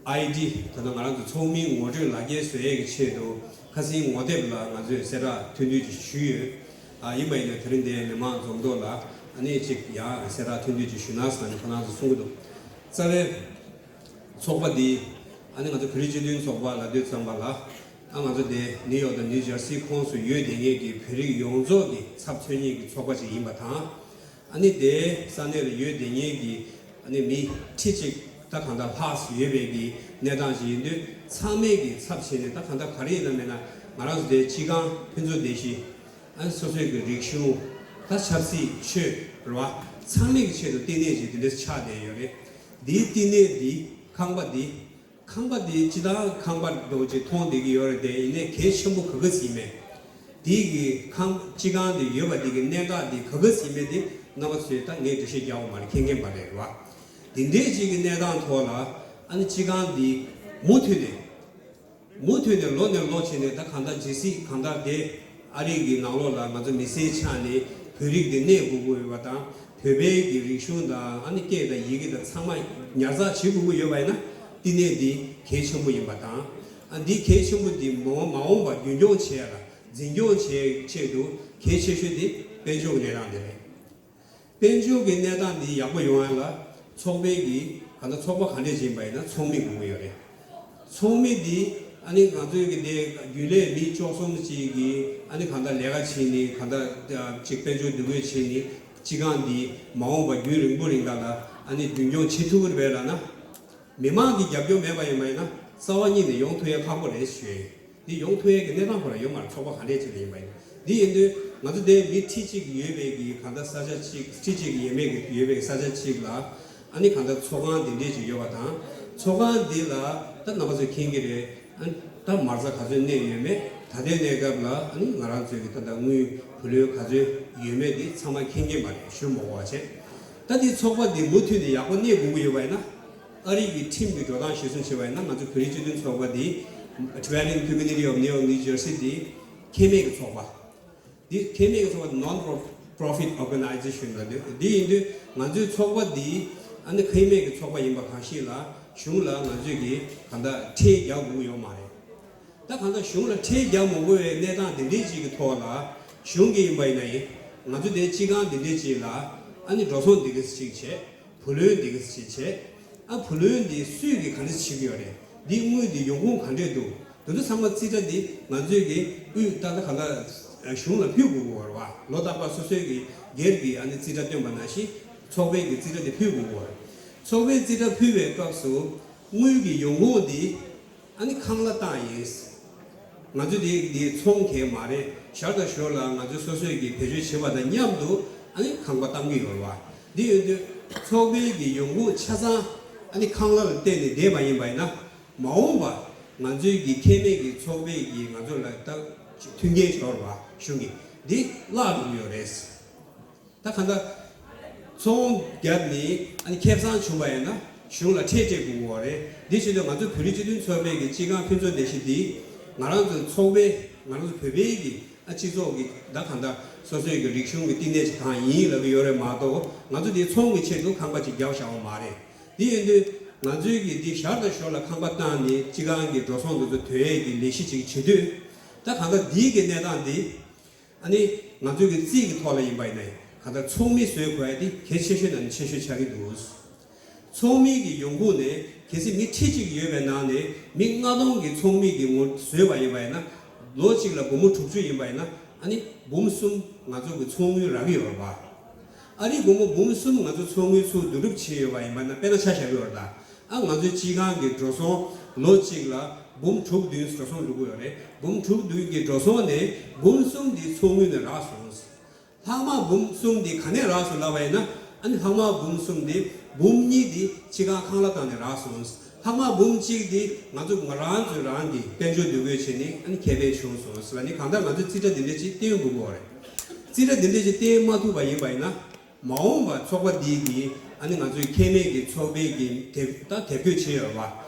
ཨའི་ཌི། ད་ལྟ་ང་རང་ཚོ་ཚོགས་མིའི་ངོ་སྤྲོད་ལག་འཁྱེར་བཟོ་ཡས་ཀྱི་ཆེད་དུ་ཁ་སང་ངོ་དེབ་ལ་ང་ཚོས་གསལ་བསྒྲགས་ཐུང་ཐུང་ཅིག་ཞུས་ཡོད། ཨ་ཡིན་པ་ཡིན་ན་དེ་རིང་འདིར་མི་མང་འཛོམས་ཐོག་ལ་ཨ་ནི་ཅིག་ཡང་གསལ་བསྒྲགས་ཐུང་ཐུང་ཅིག་ཞུ་ན་ཟེར་ནས་ཁོ་རང་ཚོ་གསུང་གི་འདུག་རྩ་བའི་ཚོགས་པ་འདི་ཨ་ནི་ང་ཚོ་བོད་རིགས་སྤྱི་མཐུན་ཚོགས་པ་ལབ་དུས་ཙམ་པ་ལ། ཨ་ང་ཚོ་འདི་ནིའུ་ཡོག་དང་ནིའུ་ཇར་སི་ཁོངས་སུ་ཡོད་བསྡད་མཁན་གྱི་བོད་རིགས་ཡོངས་རྫོགས་ཀྱི་ཚབ་མཚོན་མཁན་གྱི་ཚོགས་པ་ཅིག་ཡིན་པ་དང་། ཨ་ནི་དེའི་ས་གནས་ལ་ཡོད་བསྡད་མཁན་གྱི་ཨ་ནི་མི་ཁྲི་གཅིག་ད་གང་ལྟར་ལྷག་ཡོད་པའི་གི་གནས་སྟངས་ཤིག་ཡིན་དུས། ཚང་མས་ཀྱི་ཚབ་བྱས་ནས་ད་གང་ལྟར་ག་རེ་ཡིན་ན་མེད་ན་ང་རང་ཚོ་དེ་སྤྱི་ཁང་ཕུན་ཚོགས་སྡེ་བཞི། ཨ་ནི་སོ་སོའི་གི་རིག་གཞུང་། ད་ཆབ་སྲིད་ཆོས་རེད་བ། ཚང་མས་ཀྱི་ཆེད་དུ་བསྟི་གནས་ཅིག་དེ་འདྲ་ཆགས་བསྡད་ཡོད་རེད། འདིའི་བསྟི་གནས་འདི་ཁང་པ་འདི། ཁང་པ་འདི་སྤྱིར་བཏང་ཁང་པ་འདྲ་བོ་ཅིག་མཐོང་བསྡད་ཀྱི་ཡོད་རེད་དེ། ཡིན་ནའི་གལ་ཆེན་པོ་ག་ག་ཟིག་མེད། དེ་གི་ཁང་སྤྱི་ཁང་དེ་ཡོད་པ་དེ་གི་གནད་འགག་དེ་ག་ག་ཟིག་མེད་དེ། རྣམ་པ་ཚོས་ད་ངས་འགྲེལ་བཤད་རྒྱག་དགོས་མ་རེད། མཁྱེན་མཁྱེན་པ་རེད་བ། དེ་འདྲའི་ཅིག་གི་གནས་སྟངས་ཐོག་ལ་ཨ་ནི་སྤྱི་ཁང་འདི་མུ་མཐུད་ནས་མུ་མཐུད་ནས་ལོ་ནས་ལོ་བྱས་ནས། ད་གང་ལྟར་ཇི་སྲིད་གང་ལྟར་དེ་ཨ་རི་གི་ནང་ལོགས་ལ་ང་ཚོ་མི་སེར་ཆགས་ནས་བོད་རིགས་དེ་གནས་དགོས་ཀྱི་ཡོད་པ་དང་། བོད་པའི་གི་རིག་གཞུང་དང་ཨ་ནི་སྐད་དང་ཡི་གེ་དང་ཚང་མ་ཉར་ཚགས་བྱེད་དགོས་ཀྱི་ཡོད་པ་ཡིན་ན། བསྟི་གནས་འདི་གལ་ཆེན་པོ་ཡིན་པ་དང་། ཨ་འདི་གལ་ཆེན་པོ་འདི་མ་མ་འོངས་པ་རྒྱུན་སྐྱོང་བྱེད་ཡ་ལ། འཛིན་སྐྱོང་བྱེད་ཆེད་དུ་གལ་ཆེ་ཤོས་འདི་དཔལ་འབྱོར་གྱི་གནས་སྟངས་འདི་རེད། དཔལ་འབྱོར་གྱི་གནས་སྟངས་འདི་ཡག་པོ་ཡོང་ཡ་ལ་ཚོགས་པའི་གི་ག་ད་ཚོགས་པ་ག་འདྲས་ཅིག་ཡིན་པ་ཡིན་ན་ཚོགས་མི་དགོས་ཀྱི་ཡོད་རེད། ཚོགས་མི་འདི་ཨ་ནི་ང་ཚོའི་གི་འདི་རྒྱུན་ལས་མི་བཅུ་གསུམ་ཅིག་གིས་ཨ་ནི་གང་ལྟར་ལས་ཀ་བྱས་ནས། གང་ལྟར་ཅིག་དཔལ་འབྱོར་འདུ་འགོད་བྱས་ནས་སྤྱི་ཁང་འདི་མ་འོངས་པ་རྒྱུན་རིང་པོ་རིང་ལ་ལ་ཨ་ནི་རྒྱུན་སྐྱོང་བྱེད་ཐུབ་ཀྱི་རེད་པས་ལབ་ན། མི་མང་གི་རྒྱབ་སྐྱོར་མེད་པ་ཡིན་པ་ཡིན་ན་རྩ་བ་ཉིད་ནས་ཡོང་ཐུབ་ཡ་ཁག་པོ་རེད་ཞུ་ཡ་ཡིན། འདི་ཡོང་ཐུབ་ཡ་གི་གནས་སྟངས་ཁོ་རང་ཡོད་མ་རེད། ཚོགས་པ་ག་འདྲས་ཅིག་ལ་ཡིན་པ་ཡིན། འདི་ཡིན་དུས་ང་ཚོ་དེ་མི་ཁྲི་གཅིག་ཡོད་པའི་གི་གང་ལྟར་ས་ཆ་གཅིག་ཁྲི་གཅིག་ཡས་མས་གི་ཡོད་པའི་ས་ཆ་གཅིག་ལ་ཨ་ནི་གང་ལྟར་ཚོགས་ཁང་འདི་འདྲས་ཅིག་ཡོད་པ་དང་། ཚོགས་ཁང་འདི་ལ་ད་རྣམ་པ་ཚོས་མཁྱེན་གྱི་རེད། ཨ་ནི་ད་མ་རྩ་ག་ཚོད་གནས་ཡོད་མེད། ད་ལྟའི་གནས་སྐབས་ལ་ཨ་ནི་ང་རང་ཚོའི་གི་ད་ལྟ་དངུལ་བུ་ལོན་ག་ཚོད་ཡོད་མེད་འདི་ཚང་མ་མཁྱེན་གྱི་མ་རེད། ཞུ་མ་དགོས་པ་བྱས། ད་འདི་ཚོགས་པ་འདི་མུ་མཐུད་ནས་ཡག་པོ་གནས་དགོས་ཀྱི་ཡོད་པ་ཡིན་ན། ཨ་རི་གི་ཁྲིམས་ཀྱི་འགྲོ་སྟངས་གཞིར་བཟུང་བྱས་པ་ཡིན་ན། ང་ཚོ་བོད་རིགས་སྤྱི་མཐུན་ཚོགས་པ་འདི་Tibetan Community of New York New Jersey འདི་ཁེ་མེད་ཀྱི་ཚོགས་པ། འདི་ཁེ་མེད་ཀྱི་ཚོགས་པ། Non-profit organization ལབ་འདུག་འདི་ཡིན་དུས་ང་ཚོའི་ཚོགས་པ་འདི་ཨ་ནི་ཁེ་མེད་ཀྱི་ཚོགས་པ་ཡིན་པ་གང་ཞིག་ལ་གཞུང་ལ་ང་ཚོས་ཀྱི་གང་ལྟར་ཁྲལ་རྒྱག་དགོས་ཀྱི་ཡོད་མ་རེད། ད་གང་ལྟར་གཞུང་ལ་ཁྲལ་རྒྱག་མ་དགོས་པའི་གནས་སྟངས་འདི་འདྲའི་ཅིག་གི་ཐོག་ལ། གཞུང་གི་ཡིན་པ་ཡིན་ན་ཡིན། ང་ཚོ་དེ་སྤྱི་ཁང་འདི་འདྲའི་ཅིག་ལ་ཨ་ནི་འགྲོ་སོང་འདི་ག་ཅིག་བྱས། བུ་ལོན་འདི་ག་ཅིག་བྱས། ཨ་བུ་ལོན་འདི་སུས་ཀྱི་ག་འདྲ་བྱེད་ཀྱི་ཡོད་རེད། འདི་དངུལ་འདི་ཡོང་ཁུངས་ག་འདྲས་འདུག་འདི་ཚོ་ཚང་མ་རྩིས་ཁྲ་འདི་ང་ཚོས་ཀྱི་དབུས་ད་ལྟ་ག་ལ་གཞུང་ལ་ཕུལ་དགོས་ཀྱི་ཡོད་རེད་བ། ལོ་རྟག་པར་སོ་སོའི་གི་སྒེར་གྱི་ཨ་ནི་རྩིས་ཁྲ་བཏོན་པ་ནང་བཞིན་ཚོགས་པའི་གི་རྩིས་ཁྲ་འདི་ཕུལ་དགོས་ཀྱི་ཡོད་རེད། ཚོགས་པའི་རྩིས་ཁྲ་ཕུལ་བའི་སྐབས་སུ་དངུལ་གྱི་ཡོང་ཁུངས་འདི་ཨ་ནི་ཁང་གླ་བཏང་ཡིན། ང་ཚོ་དེ་དེ་ཚོང་གས་མ་རེད། ཞར་དང་ཞོར་ལ་ང་ཚོ་སོ་སོས་ཀྱི་བེད་སྤྱོད་བྱེད་པ་དང་མཉམ་དུ་ཨ་ནི་ཁང་པ་བཏང་གི་ཡོད་རེད་བ། འདི་ཡོད་དུས་ཚོགས་པའི་གི་ཡོང་ཁུངས་ཆ་ཚང་ཨ་ནི་ཁང་གླ་ལ་བརྟེན་ནས་བསྡད་པ་ཡིན་པ་ཡིན་ན། མ་འོངས་པ་ང་ཚོའི་གི་ཁེ་མེད་ཀྱི་ཚོགས་པའི་གི་ང་ཚོ་ལ་ད་མཐུན་རྐྱེན་ཞོར་བ་གཞུང་གི་འདི་བརླག་འགྲོ་གི་ཡོད་རེད། ད་གང་ལྟར་ཚོང་བརྒྱབ་ནས་ཨ་ནི་ཁེ་བཟང་བྱུང་བ་ཡིན་ན་གཞུང་ལ་ཁྲལ་སྤྲད་དགོས་ཀྱི་ཡོད་རེད། འདི་བྱེད་དུས་ང་ཚོ་བོད་རིགས་སྤྱི་མཐུན་ཚོགས་པའི་གི་སྤྱི་ཁང་ཕུན་ཚོགས་སྡེ་བཞི་འདི་ང་རང་ཚོ་ཚོགས་པའི་ང་རང་ཚོ་བོད་པའི་གི་ཨ་སྤྱི་ཚོགས་ཀྱི་ད་གང་ལྟར་སོ་སོའི་གི་རིག་གཞུང་གི་བསྟི་གནས་ཅིག་གང་ཡིན་ལབ་ཀྱི་ཡོད་རེད་མ་གཏོགས། ང་ཚོ་འདི་ཚོང་གི་ཆེད་དུ་ཁང་པ་ཅིག་བརྒྱབ་བཞག་པ་མ་རེད། འདི་ཡིན་དུས་ང་ཚོའི་གི་འདི་ཞར་དང་ཞོར་ལ་ཁང་པ་བཏང་ནས་སྤྱི་ཁང་གི་འགྲོ་སོང་འདི་ཚོ་དོན་ཡས་ཀྱི་ལས་གཞི་ཅིག་བྱེད་དུས། ད་གང་ལྟར་འདིའི་གི་གནས་སྟངས་འདི། ཨ་ནི་ང་ཚོའི་གི་རྩིས་ཀྱི་ཐོག་ལ་ཡིན་པ་ཡིན་ནའི་གང་ལྟར་ཚོགས་མི་བཟོས་དགོས་ཡ་འདི་གལ་ཆེ་ཤོས་ནང་ནས་ཆེ་ཤོས་ཆགས་ཀྱི་འདུག་ཚོགས་མི་གི་ཡོང་ཁུངས་ནས་གལ་སྲིད་མི་ཁྲི་གཅིག་ཡོད་པའི་ནང་ནས་མི་ལྔ་སྟོང་གི་ཚོགས་མི་གི་ངོ་བཟོས་པ་ཡིན་པ་ཡིན་ན། ལོ་གཅིག་ལ་སྒོར་མོ་དྲུག་ཅུ་ཡིན་པ་ཡིན་ན། ཨ་ནི་འབུམ་གསུམ་ང་ཚོ་གི་ཚོགས་དངུལ་རག་གི་ཡོད་རེད་པ། ཨ་རིའི་སྒོར་མོ་འབུམ་གསུམ་ང་ཚོ་ཚོགས་དངུལ་ཚུར་བསྡུ་རུབ་བྱས་ཡོད་པ་ཡིན་པ་ན་དཔེར་ན་ཆ་བཞག་གི་ཡོད་རེད་ད། ཨ་ང་ཚོའི་སྤྱི་ཁང་གི་འགྲོ་སོང་ལོ་གཅིག་ལ་འབུམ་དྲུག་བདུན་འགྲོ་སོང་འགྲོ་གི་ཡོད་རེད། འབུམ་དྲུག་བདུན་གྱི་འགྲོ་སོང་ནས་འབུམ་གསུམ་འདི་ཚོགས་དངུལ་ནས་རག་སོང་། ལྷག་མ་འབུམ་གསུམ་འདི་ག་ནས་རག་སོང་ལབ་པ་ཡིན་ན། ཨ་ནི་ལྷག་མ་འབུམ་གསུམ་འདི་འབུམ་གཉིས་འདི་སྤྱི་ཁང་ཁང་གླ་སྟངས་ནས་རག་སོང་། ལྷག་མ་འབུམ་གཅིག་འདི་ང་ཚོ་ང་རང་ཚོས་རང་གི་དཔལ་འབྱོར་འདུ་འགོད་བྱས་ནས་ཨ་ནི་ཁེ་ཕན་བྱུང་སོང་ཟེར་བ་ནི། གང་ལྟར་ང་ཚོས་རྩིས་ཁྲ་འདི་འདྲ་ཅིག་བཏོན་དགོས་ཀྱི་ཡོད་རེད། རྩིས་ཁྲ་འདི་འདྲ་ཅིག་བཏོན་མ་ཐུབ་པ་ཡིན་པ་ཡིན་ན། མ་འོངས་པར་ཚོགས་པ་འདི་གིས་ཨ་ནི་ང་ཚོའི་ཁེ་མེད་ཀྱི་ཚོགས་པའི་གི་དེབ་ད་དེབ་འགོད་བྱས་ཡོད་པ་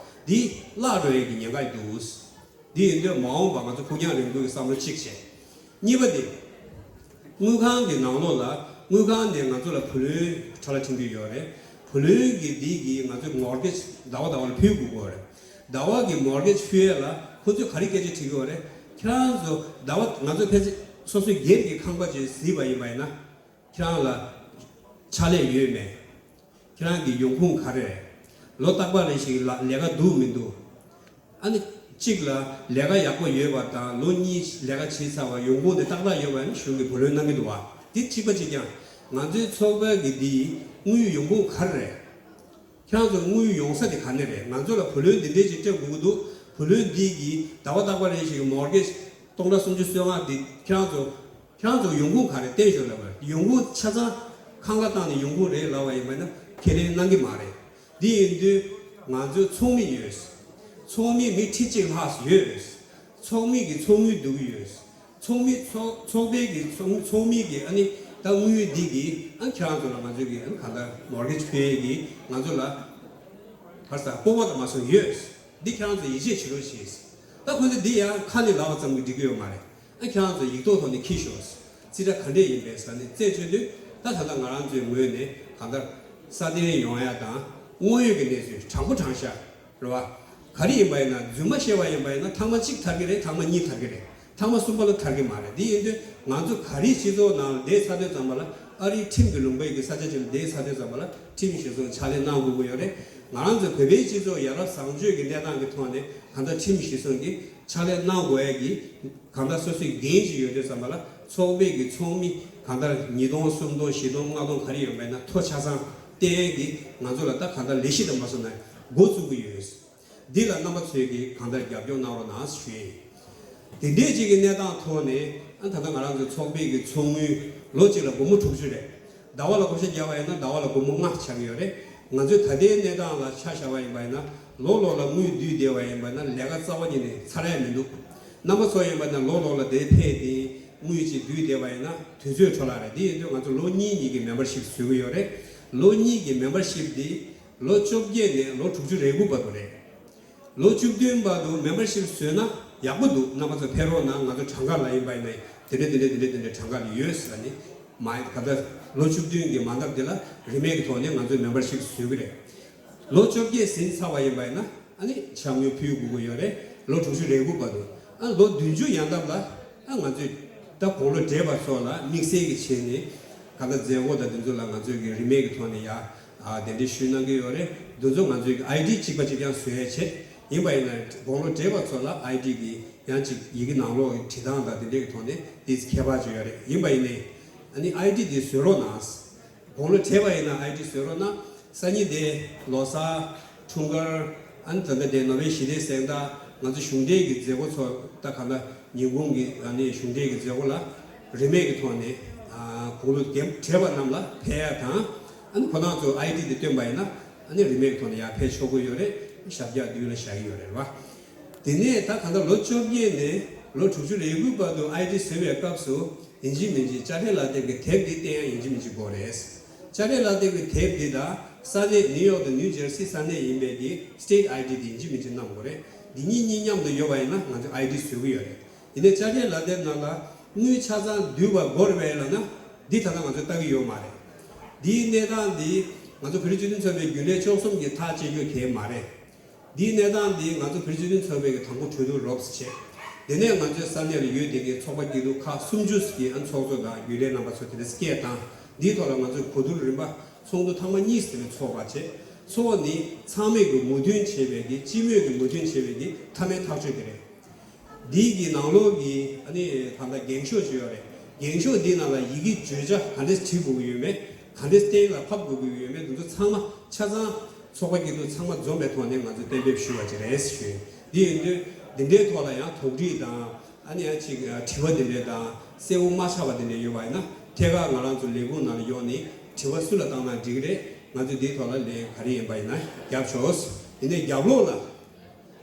འདི་བརླག་འགྲོ་ཡས་ཀྱི་ཉེན་ཁ་འདུག་འདི་ཡིན་དུས་མ་འོངས་པར་ང་ཚོ་ཕུགས་རྒྱང་རིང་པོའི་བསམ་བློ་གཅིག་བྱས། གཉིས་པ་དེ། དངུལ་ཁང་གི་ནང་ལོགས་ལ་དངུལ་ཁང་ནས་ང་ཚོ་ལ་བུ་ལོན་ཁྲལ་ཁྲིམས་ཀྱི་ཡོད་རེད། བུ་ལོན་གྱི་འདི་གིས་ང་ཚོའི་མོར་གེཇ་ཟླ་བ་ཟླ་བ་ལ་ཕུལ་དགོས་ཀྱི་ཡོད་རེད། ཟླ་བ་གི་མོར་གེཇ་ཕུལ་ཡས་ལ་ཁོ་ཚོས་ག་རེ་སྐད་ཆ་དྲིས་ཀྱི་ཡོད་རེད། ཁྱེད་རང་ཚོ་ཟླ་བ་ང་ཚོ་ཕལ་ཆེར་སོ་སོའི་སྒེར་གྱི་ཁང་པ་ཅིག་གཟིགས་པ་ཡིན་པ་ཡིན་ན། ཁྱེད་རང་ལ་ཕྱག་ལས་ཡོད་མེད། ཁྱེད་རང་གི་ཡོང་ཁུངས་ག་རེ་རེད། ལོ་རྟག་པ་རེ་ཞིག་ལ་ལས་ཀ་འདུག་མི་འདུག་ཨ་ནི་གཅིག་ལ་ལས་ཀ་ཡག་པོ་ཡོད་པ་དང་ལོ་གཉིས་ལས་ཀ་བྱས་ཚར་བ་ཡོང་ཁུངས་དེ་ཏག་ཏག་ཡོད་པ་ཡིན་ན་གཞུང་གིས་བུ་ལོན་གནང་གི་འདུག་བ། དེ་གཅིག་པ་གཅིག་རྐྱང་། ང་ཚོའི་ཚོགས་པ་གི་འདི་དངུལ་ཡོང་ཁུངས་ག་རེ་རེད། ཁྱེད་རང་ཚོ་དངུལ་ཡོང་ས་དེ་ག་ནས་རེད། ང་ཚོ་ལ་བུ་ལོན་འདི་འདྲས་ཅིག་སྤྲད་དགོས་ཀྱི་འདུག་བུ་ལོན་འདི་གིས་ཟླ་བ་རྟག་པ་རེ་ཞིག་གི་མོར་གེཇ་སྟོང་ཕྲག་སུམ་ཅུ་སོ་ལྔ་འདི་ཁྱེད་རང་ཚོ་ཁྱེད་རང་ཚོ་ཡོང་ཁུངས་ག་རེ་བསྟན་ཤོག་ལབ་པ། ཡོང་ཁུངས་ཆ་ཚང་ཁང་གླ་བཏང་ནས་ཡོང་ཁུངས་རེད་ལབ་པ་ཡིན་པ་ན་ཁས་ལེན་གནང་གི་མ་རེད། འདི་ཡིན་དུས་ང་ཚོའི་ཚོགས་མི་ཡོད། ཚོགས་མི་མི་ཁྲི་གཅིག་ལྷག་ཡོད། ཚོགས་མི་གི་ཚོགས་དངུལ་བསྡུ་གི་ཡོད། ཚོགས་མི་ཚོགས་ཚོགས་པའི་གི་ཚོགས་ཚོགས་མི་གི་ཨ་ནི་ད་དངུལ་འདི་གི་ཨ་ཁྱེད་རང་ཚོ་ལ་ང་ཚོའི་གི་ཨ་ནི་གང་ལྟར་མོར་གེཇ་ཕུལ་ཡས་གི་ང་ཚོ་ལ་ཧར་ས་སྤོབས་པ་དང་མ་སོང་ཡོད། འདི་ཁྱེད་རང་ཚོ་ཡིད་ཆེས་བྱེད་རོགས་བྱེད། ད་ཁོ་ཚོ་འདི་ཡང་ཁ་ནས་ལབ་པ་ཙམ་གྱིས་འགྲིག་གི་ཡོད་མ་རེད། ཨ་ཁྱེད་རང་ཚོ་ཡིག་ཐོག་ཐོག་ནས་འཁྱེར་ཤོག་རྩིས་ཁྲ་ག་འདྲས་ཡིན་པས་ཟེར་ནས་རྩད་གཅོད་དུས་ད་ད་ལྟ་ང་རང་ཚོའི་ངོས་ནས་གང་ལྟར་སྲ་བརྟན་ཡོང་ཡ་དང་དངོས་ཡོད་ཀྱི་གནས་ཚུལ་དྲང་པོ་དྲང་བཞག་རེད་བ། ག་རེ་ཡིན་པ་ཡིན་ན་རྫུན་མ་བཤད་པ་ཡིན་པ་ཡིན་ན་ཐེངས་མ་གཅིག་ཐར་གི་རེད། ཐེངས་མ་གཉིས་ཐར་གི་རེད། ཐེངས་མ་གསུམ་པ་ལ་ཐར་གི་མ་རེད། འདི་ཡིན་དུས་ང་ཚོ་ག་རེ་སྤྱི་ཚོགས་ནང་ལ་བསྡད་ཚར་དུས་ཙམ་པ་ལ་ཨ་རིའི་ཁྲིམས་ཀྱི་ལུང་པའི་གི་ས་ཆ་ཅིག་ལ་བསྡད་ཚར་དུས་ཙམ་པ་ལ་ཁྲིམས་གཞི་བཟུང་ཕྱག་ལས་གནང་དགོས་ཀྱི་ཡོད་རེད། ང་རང་ཚོ་བོད་པའི་སྤྱི་ཚོགས་ཡ་རབས་བཟང་སྤྱོད་ཀྱི་གནས་སྟངས་ཀྱི་ཐོག་ནས་གང་ལྟར་ཁྲིམས་གཞི་བཟུང་གི་ཕྱག་ལས་གནང་དགོས་ཡ་གི་གང་ལྟར་སོ་སོའི་འགན་ཅིག་ཡོད་དུས་ཙམ་པ་ལ་ཚོགས་པའི་གི་ཚོགས་མི་གང་ལྟར་ཉིས་སྟོང་སུམ་སྟོང་བཞི་སྟོང་ལྔ་སྟོང་ག་རེ་ཡོད་མེད་ན་ཐོ་ཆ་ཚང་བསྟན་གི་ང་ཚོ་ལ་ད་གང་ལྟར་ལས་གཞི་དང་མ་སོང་ན་འགོ་བཙུགས་ཀྱི་ཡོད། འདི་ལ་རྣམ་པ་ཚོས་ཀྱིས་གང་ལྟར་རྒྱབ་སྐྱོར་གནང་རོགས་གནང་ཞུ་ཡས་ཡིན། དེ་འདྲའི་ཅིག་གི་གནས་སྟངས་ཐོག་ནས་ཨ་ད་ལྟ་ང་རང་ཚོའི་ཚོགས་པའི་གི་ཚོགས་དངུལ་ལོ་གཅིག་ལ་སྒོར་མོ་དྲུག་ཅུ་རེད། ཟླ་བ་ལ་བགོ་བཤའ་བརྒྱབ་པ་ཡིན་ན་ཟླ་བ་ལ་སྒོར་མོ་ལྔ་ཆགས་ཀྱི་ཡོད་རེད། ང་ཚོའི་ད་ལྟའི་གནས་སྟངས་ལ་ཆ་བཞག་པ་ཡིན་པ་ཡིན་ན་ལོ་ལོ་ལ་དངུལ་བསྡུས་བསྡད་པ་ཡིན་པ་ན་ལས་ཀ་རྩ་བ་ཉིད་ནས་ཚར་ཡ་མི་འདུག་རྣམ་པ་ཚོ་ཡིན་པ་ན་ལོ་ལོ་ལ་དེ་ཕེབས་ཏེ་དངུལ་ཅིག་བསྡུས་བསྡད་པ་ཡིན་ན་དུས་ཚོད་འཕྲོ་བརླག་རེད། འདི་ཡིན་དུས་ང་ཚོ་ལོ་གཉིས་གཉིས་ཀྱི་མེམ་བར་ཤིབ་བཟོ་གི་ཡོད་རེད། ལོ་གཉིས་ཀྱི་མེམ་བར་ཤིབ་འདི་ལོ་བཅོ་བརྒྱད་ནས་ལོ་དྲུག་ཅུ་རེ་དགུ་བར་དུ་རེད། ལོ་བཅུ་བདུན་བར་དུ་མེམ་བར་ཤིབ་བཟོས་ན་ཡག་པོ་འདུག་རྣམ་པ་ཚོ་ཕེབས་རོགས་གནང་། ང་ཚོ་གྲངས་ཀ་ལ་ཡིན་པ་ཡིན་ན་དེ་འདྲ་དེ་འདྲ་དེ་འདྲ་དེ་འདྲ་གྲངས་ཀ་ལ་ཡོད་ཟེར་ནི་མ་ཡིན། ག་ད་ལོ་བཅུ་བདུན་གྱི་མ་འདབ་དེ་ལ་རིན་མེད་ཀྱི་ཐོག་ནས་ང་ཚོས་མེམ་བར་ཤིབ་བཟོ་གི་རེད། ལོ་བཅོ་བརྒྱད་ཟིན་ཚར་བ་ཡིན་པ་ཡིན་ན་ཨ་ནི་ཕྱག་དངུལ་ཕུལ་དགོས་ཀྱི་ཡོད་རེད། ལོ་དྲུག་ཅུ་རེ་དགུ་བར་དུ། ཨ་ལོ་བདུན་ཅུ་ཡན་འདབ་ལ་ཨ་ང་ཚོས་ད་དགུང་ལོ་བགྲེས་པ་ཚོ་ལ་དམིགས་བསལ་གྱི་བྱས་ནས་ག་ད་མཛད་སྒོ་དང་དེ་ཚོ་ལ་ང་ཚོས་ཀྱི་རིན་མེད་ཀྱི་ཐོག་ནས་ཡ། ཨ་གདན་འདྲེན་ཞུས་གནང་གི་ཡོད་རེད། འདི་ཚོ་ང་ཚོའི་གི་ཨའི་ཌི་གཅིག་པ་གཅིག་རྐྱང་བཟོ་ཡ་བྱེད། ཡིན་པ་ཡིན་ན་དགུང་ལོ་བགྲེས་པ་ཚོ་ལ་ཨའི་ཌི་གི་ཡང་གཅིག་ཡི་གེ་ནང་ལོགས་ཀྱི་བྲིས་སྟངས་དང་དེ་འདྲའི་གི་ཐོག་ནས་དེ་ཁྱད་པར་ཅིག་ཡོད་རེད། ཡིན་པ་ཡིན་ནའི་ཨ་ནི་ཨའི་ཌི་དེ་བཟོ་རོགས་གནང་། དགུང་ལོ་བགྲེས་པ་ཡིན་ན་ཨའི་ཌི་བཟོ་རོགས་གནང་། སང་ཉིན་དེ་ལོ་གསར། འཁྲུངས་སྐར། ཨ་ནི་ད་ལྟ་དེ་ནོ་བེལ་ཞི་བདེའི་གཟེངས་རྟགས། ང་ཚོ་གཞུང་འབྲེལ་གྱི་མཛད་སྒོ་ཚོ་ད་ག་ལ་ཉིན་གུང་གི་ཨ་ནི་གཞུང་འབྲེལ་གྱི་མཛད་སྒོ་ལ་རིན་མེད་ཀྱི་ཐོག་ནས་ཨ་དགུང་ལོ་རྒན་བགྲེས་པ་རྣམས་ལ་ཕེབས་ཡ་དང་། ཨ་ནི་ཁོ་རང་ཚོ་ཨའི་ཌི་དེ་བཏོན་པ་ཡིན་ན་ཨ་ནི་རིན་མེད་ཀྱི་ཐོག་ནས་ཡར་ཕེབས་ཆོག་གི་ཡོད་རེད། ཞབས་བཀྱག་མདུན་ལ་བཞག་གི་ཡོད་རེད་བ། དེ་ནས་ད་གང་ལྟར་ལོ་བཅོ་བརྒྱད་ནས་ལོ་དྲུག་ཅུ་རེ་དགུ་བར་དུ་ཨའི་ཌི་བཟོ་བའི་སྐབས་སུ་ཡིན་གཅིག་མིན་གཅིག་དཔྱ་ཁྲལ་ལག་དེབ་ཀྱི་དེབ་འདི་བསྟན་ཡ་ཡིན་གཅིག་མིན་གཅིག་དགོས་རེད། དཔྱ་ཁྲལ་ལག་དེབ་ཀྱི་དེབ་འདི་དང་ས་གནས་ནིའུ་ཡོག་དང་ནིའུ་ཇར་སི་ས་གནས་ཡིན་པའི་གི་སི་ཊེ་ཊི་ཨའི་ཌི་འདི་ཡིན་གཅིག་མིན་གཅིག་བསྣམས་དགོས་རེད། འདི་གཉིས་གཉིས་མཉམ་དུ་ཡོད་པ་ཡིན་ན་ང་ཚོས་ཨའི་ཌི་བཟོ་གི་ཡོད་རེད། ཡིན་ནའི་དཔྱ་ཁྲལ་ལག་དེབ་ནང་ལ་དངུལ་ཆ་ཚང་བསྡུས་པ་དགོས་རེད་པས་ལབ་ན་འདི་ད་ལྟ་ང་ཚོས་ལྟ་གི་ཡོད་མ་རེད། འདིའི་གནས་སྟངས་འདི་ང་ཚོ་བོད་རིགས་སྤྱི་མཐུན་ཚོགས་པའི་རྒྱུན་ལས་བཅུ་གསུམ་གྱིས་ཐག་བཅད་རྒྱུ་གལ་མ་རེད། འདིའི་གནས་སྟངས་འདི་ང་ཚོ་བོད་རིགས་སྤྱི་མཐུན་ཚོགས་པའི་གི་དང་པོ་གྲོས་བསྡུར་རོབ་ཙམ་བྱས། དེ་ནས་ང་ཚོའི་ས་གནས་ལ་ཡོད་བསྡད་མཁན་ཚོགས་པ་སྐྱིད་སྡུག་ཁག་སུམ་ཅུ་ཙམ་གྱི་ཨ་ཚོགས་གཙོ་དང་རྒྱུན་ལས་རྣམ་པ་ཚོ་དེ་འདྲ་སྐད་བཏང་། འདིའི་ཐོག་ལ་ང་ཚོས་གོ་བསྡུར་རིམ་པ་ཚོགས་འདུ་ཐེངས་མ་གཉིས་ཙམ་ཚོགས་པ་བྱས། ཚོགས་ནི་ཚང་མས་ཀྱི་མོས་མཐུན་བྱས་པའི་གི་སྤྱི་མོས་ཀྱི་མོས་མཐུན་བྱས་པའི་གི་མཐའ་མའི་ཐག་གཅོད་དེ་རེད། འདི་གི་ནང་ལོགས་ཀྱི་ཨ་ནི་ད་ལྟ་འགེངས་ཤོག་ཅིག་ཡོད་རེད། འགེངས་ཤོག་འདི་ནང་ལ་ཡི་གེ་བརྗོད་བྱ་ག་འདྲས་བྲིས་དགོས་ཀྱི་ཡོད་མེད། ག་འདྲས་གཏན་ལ་ཕབ་དགོས་ཀྱི་ཡོད་མེད། འདི་ཚོ་ཚང་མ་ཆ་ཚང་ཚོགས་པ་སྐྱིད་སྡུག་ཚང་མ་འཛོམས་པའི་ཐོག་ནས་ང་ཚོས་གཏན་འབེབས་ཞུས་པ་ཅིག་རེད་ཞུས། འདི་ཡིན་དུས་འདི་འདྲའི་ཐོག་ལ་ཡང་དོགས་འདྲི་དང་ཨ་ནི་ཡང་ཅིག་དྲི་བ་འདི་འདྲས་དང་གསལ་བོ་མ་ཆགས་པ་འདི་འདྲས་ཡོད་པ་ཡིན་ན། ཐད་ཀར་ང་རང་ཚོ་ལས་ཁུངས་ནང་ལ་ཡོང་ནས་དྲི་བ་སུ་ལ་བཏང་ན་འགྲིག་གི་རེད། ང་ཚོས་འདིའི་ཐོག་ལ་ལན་ག་རེ་ཡིན་པ་ཡིན་ན་རྒྱབ་ཆོག། ཡིན་ནའི་རྒྱབ་ལོགས་ལ་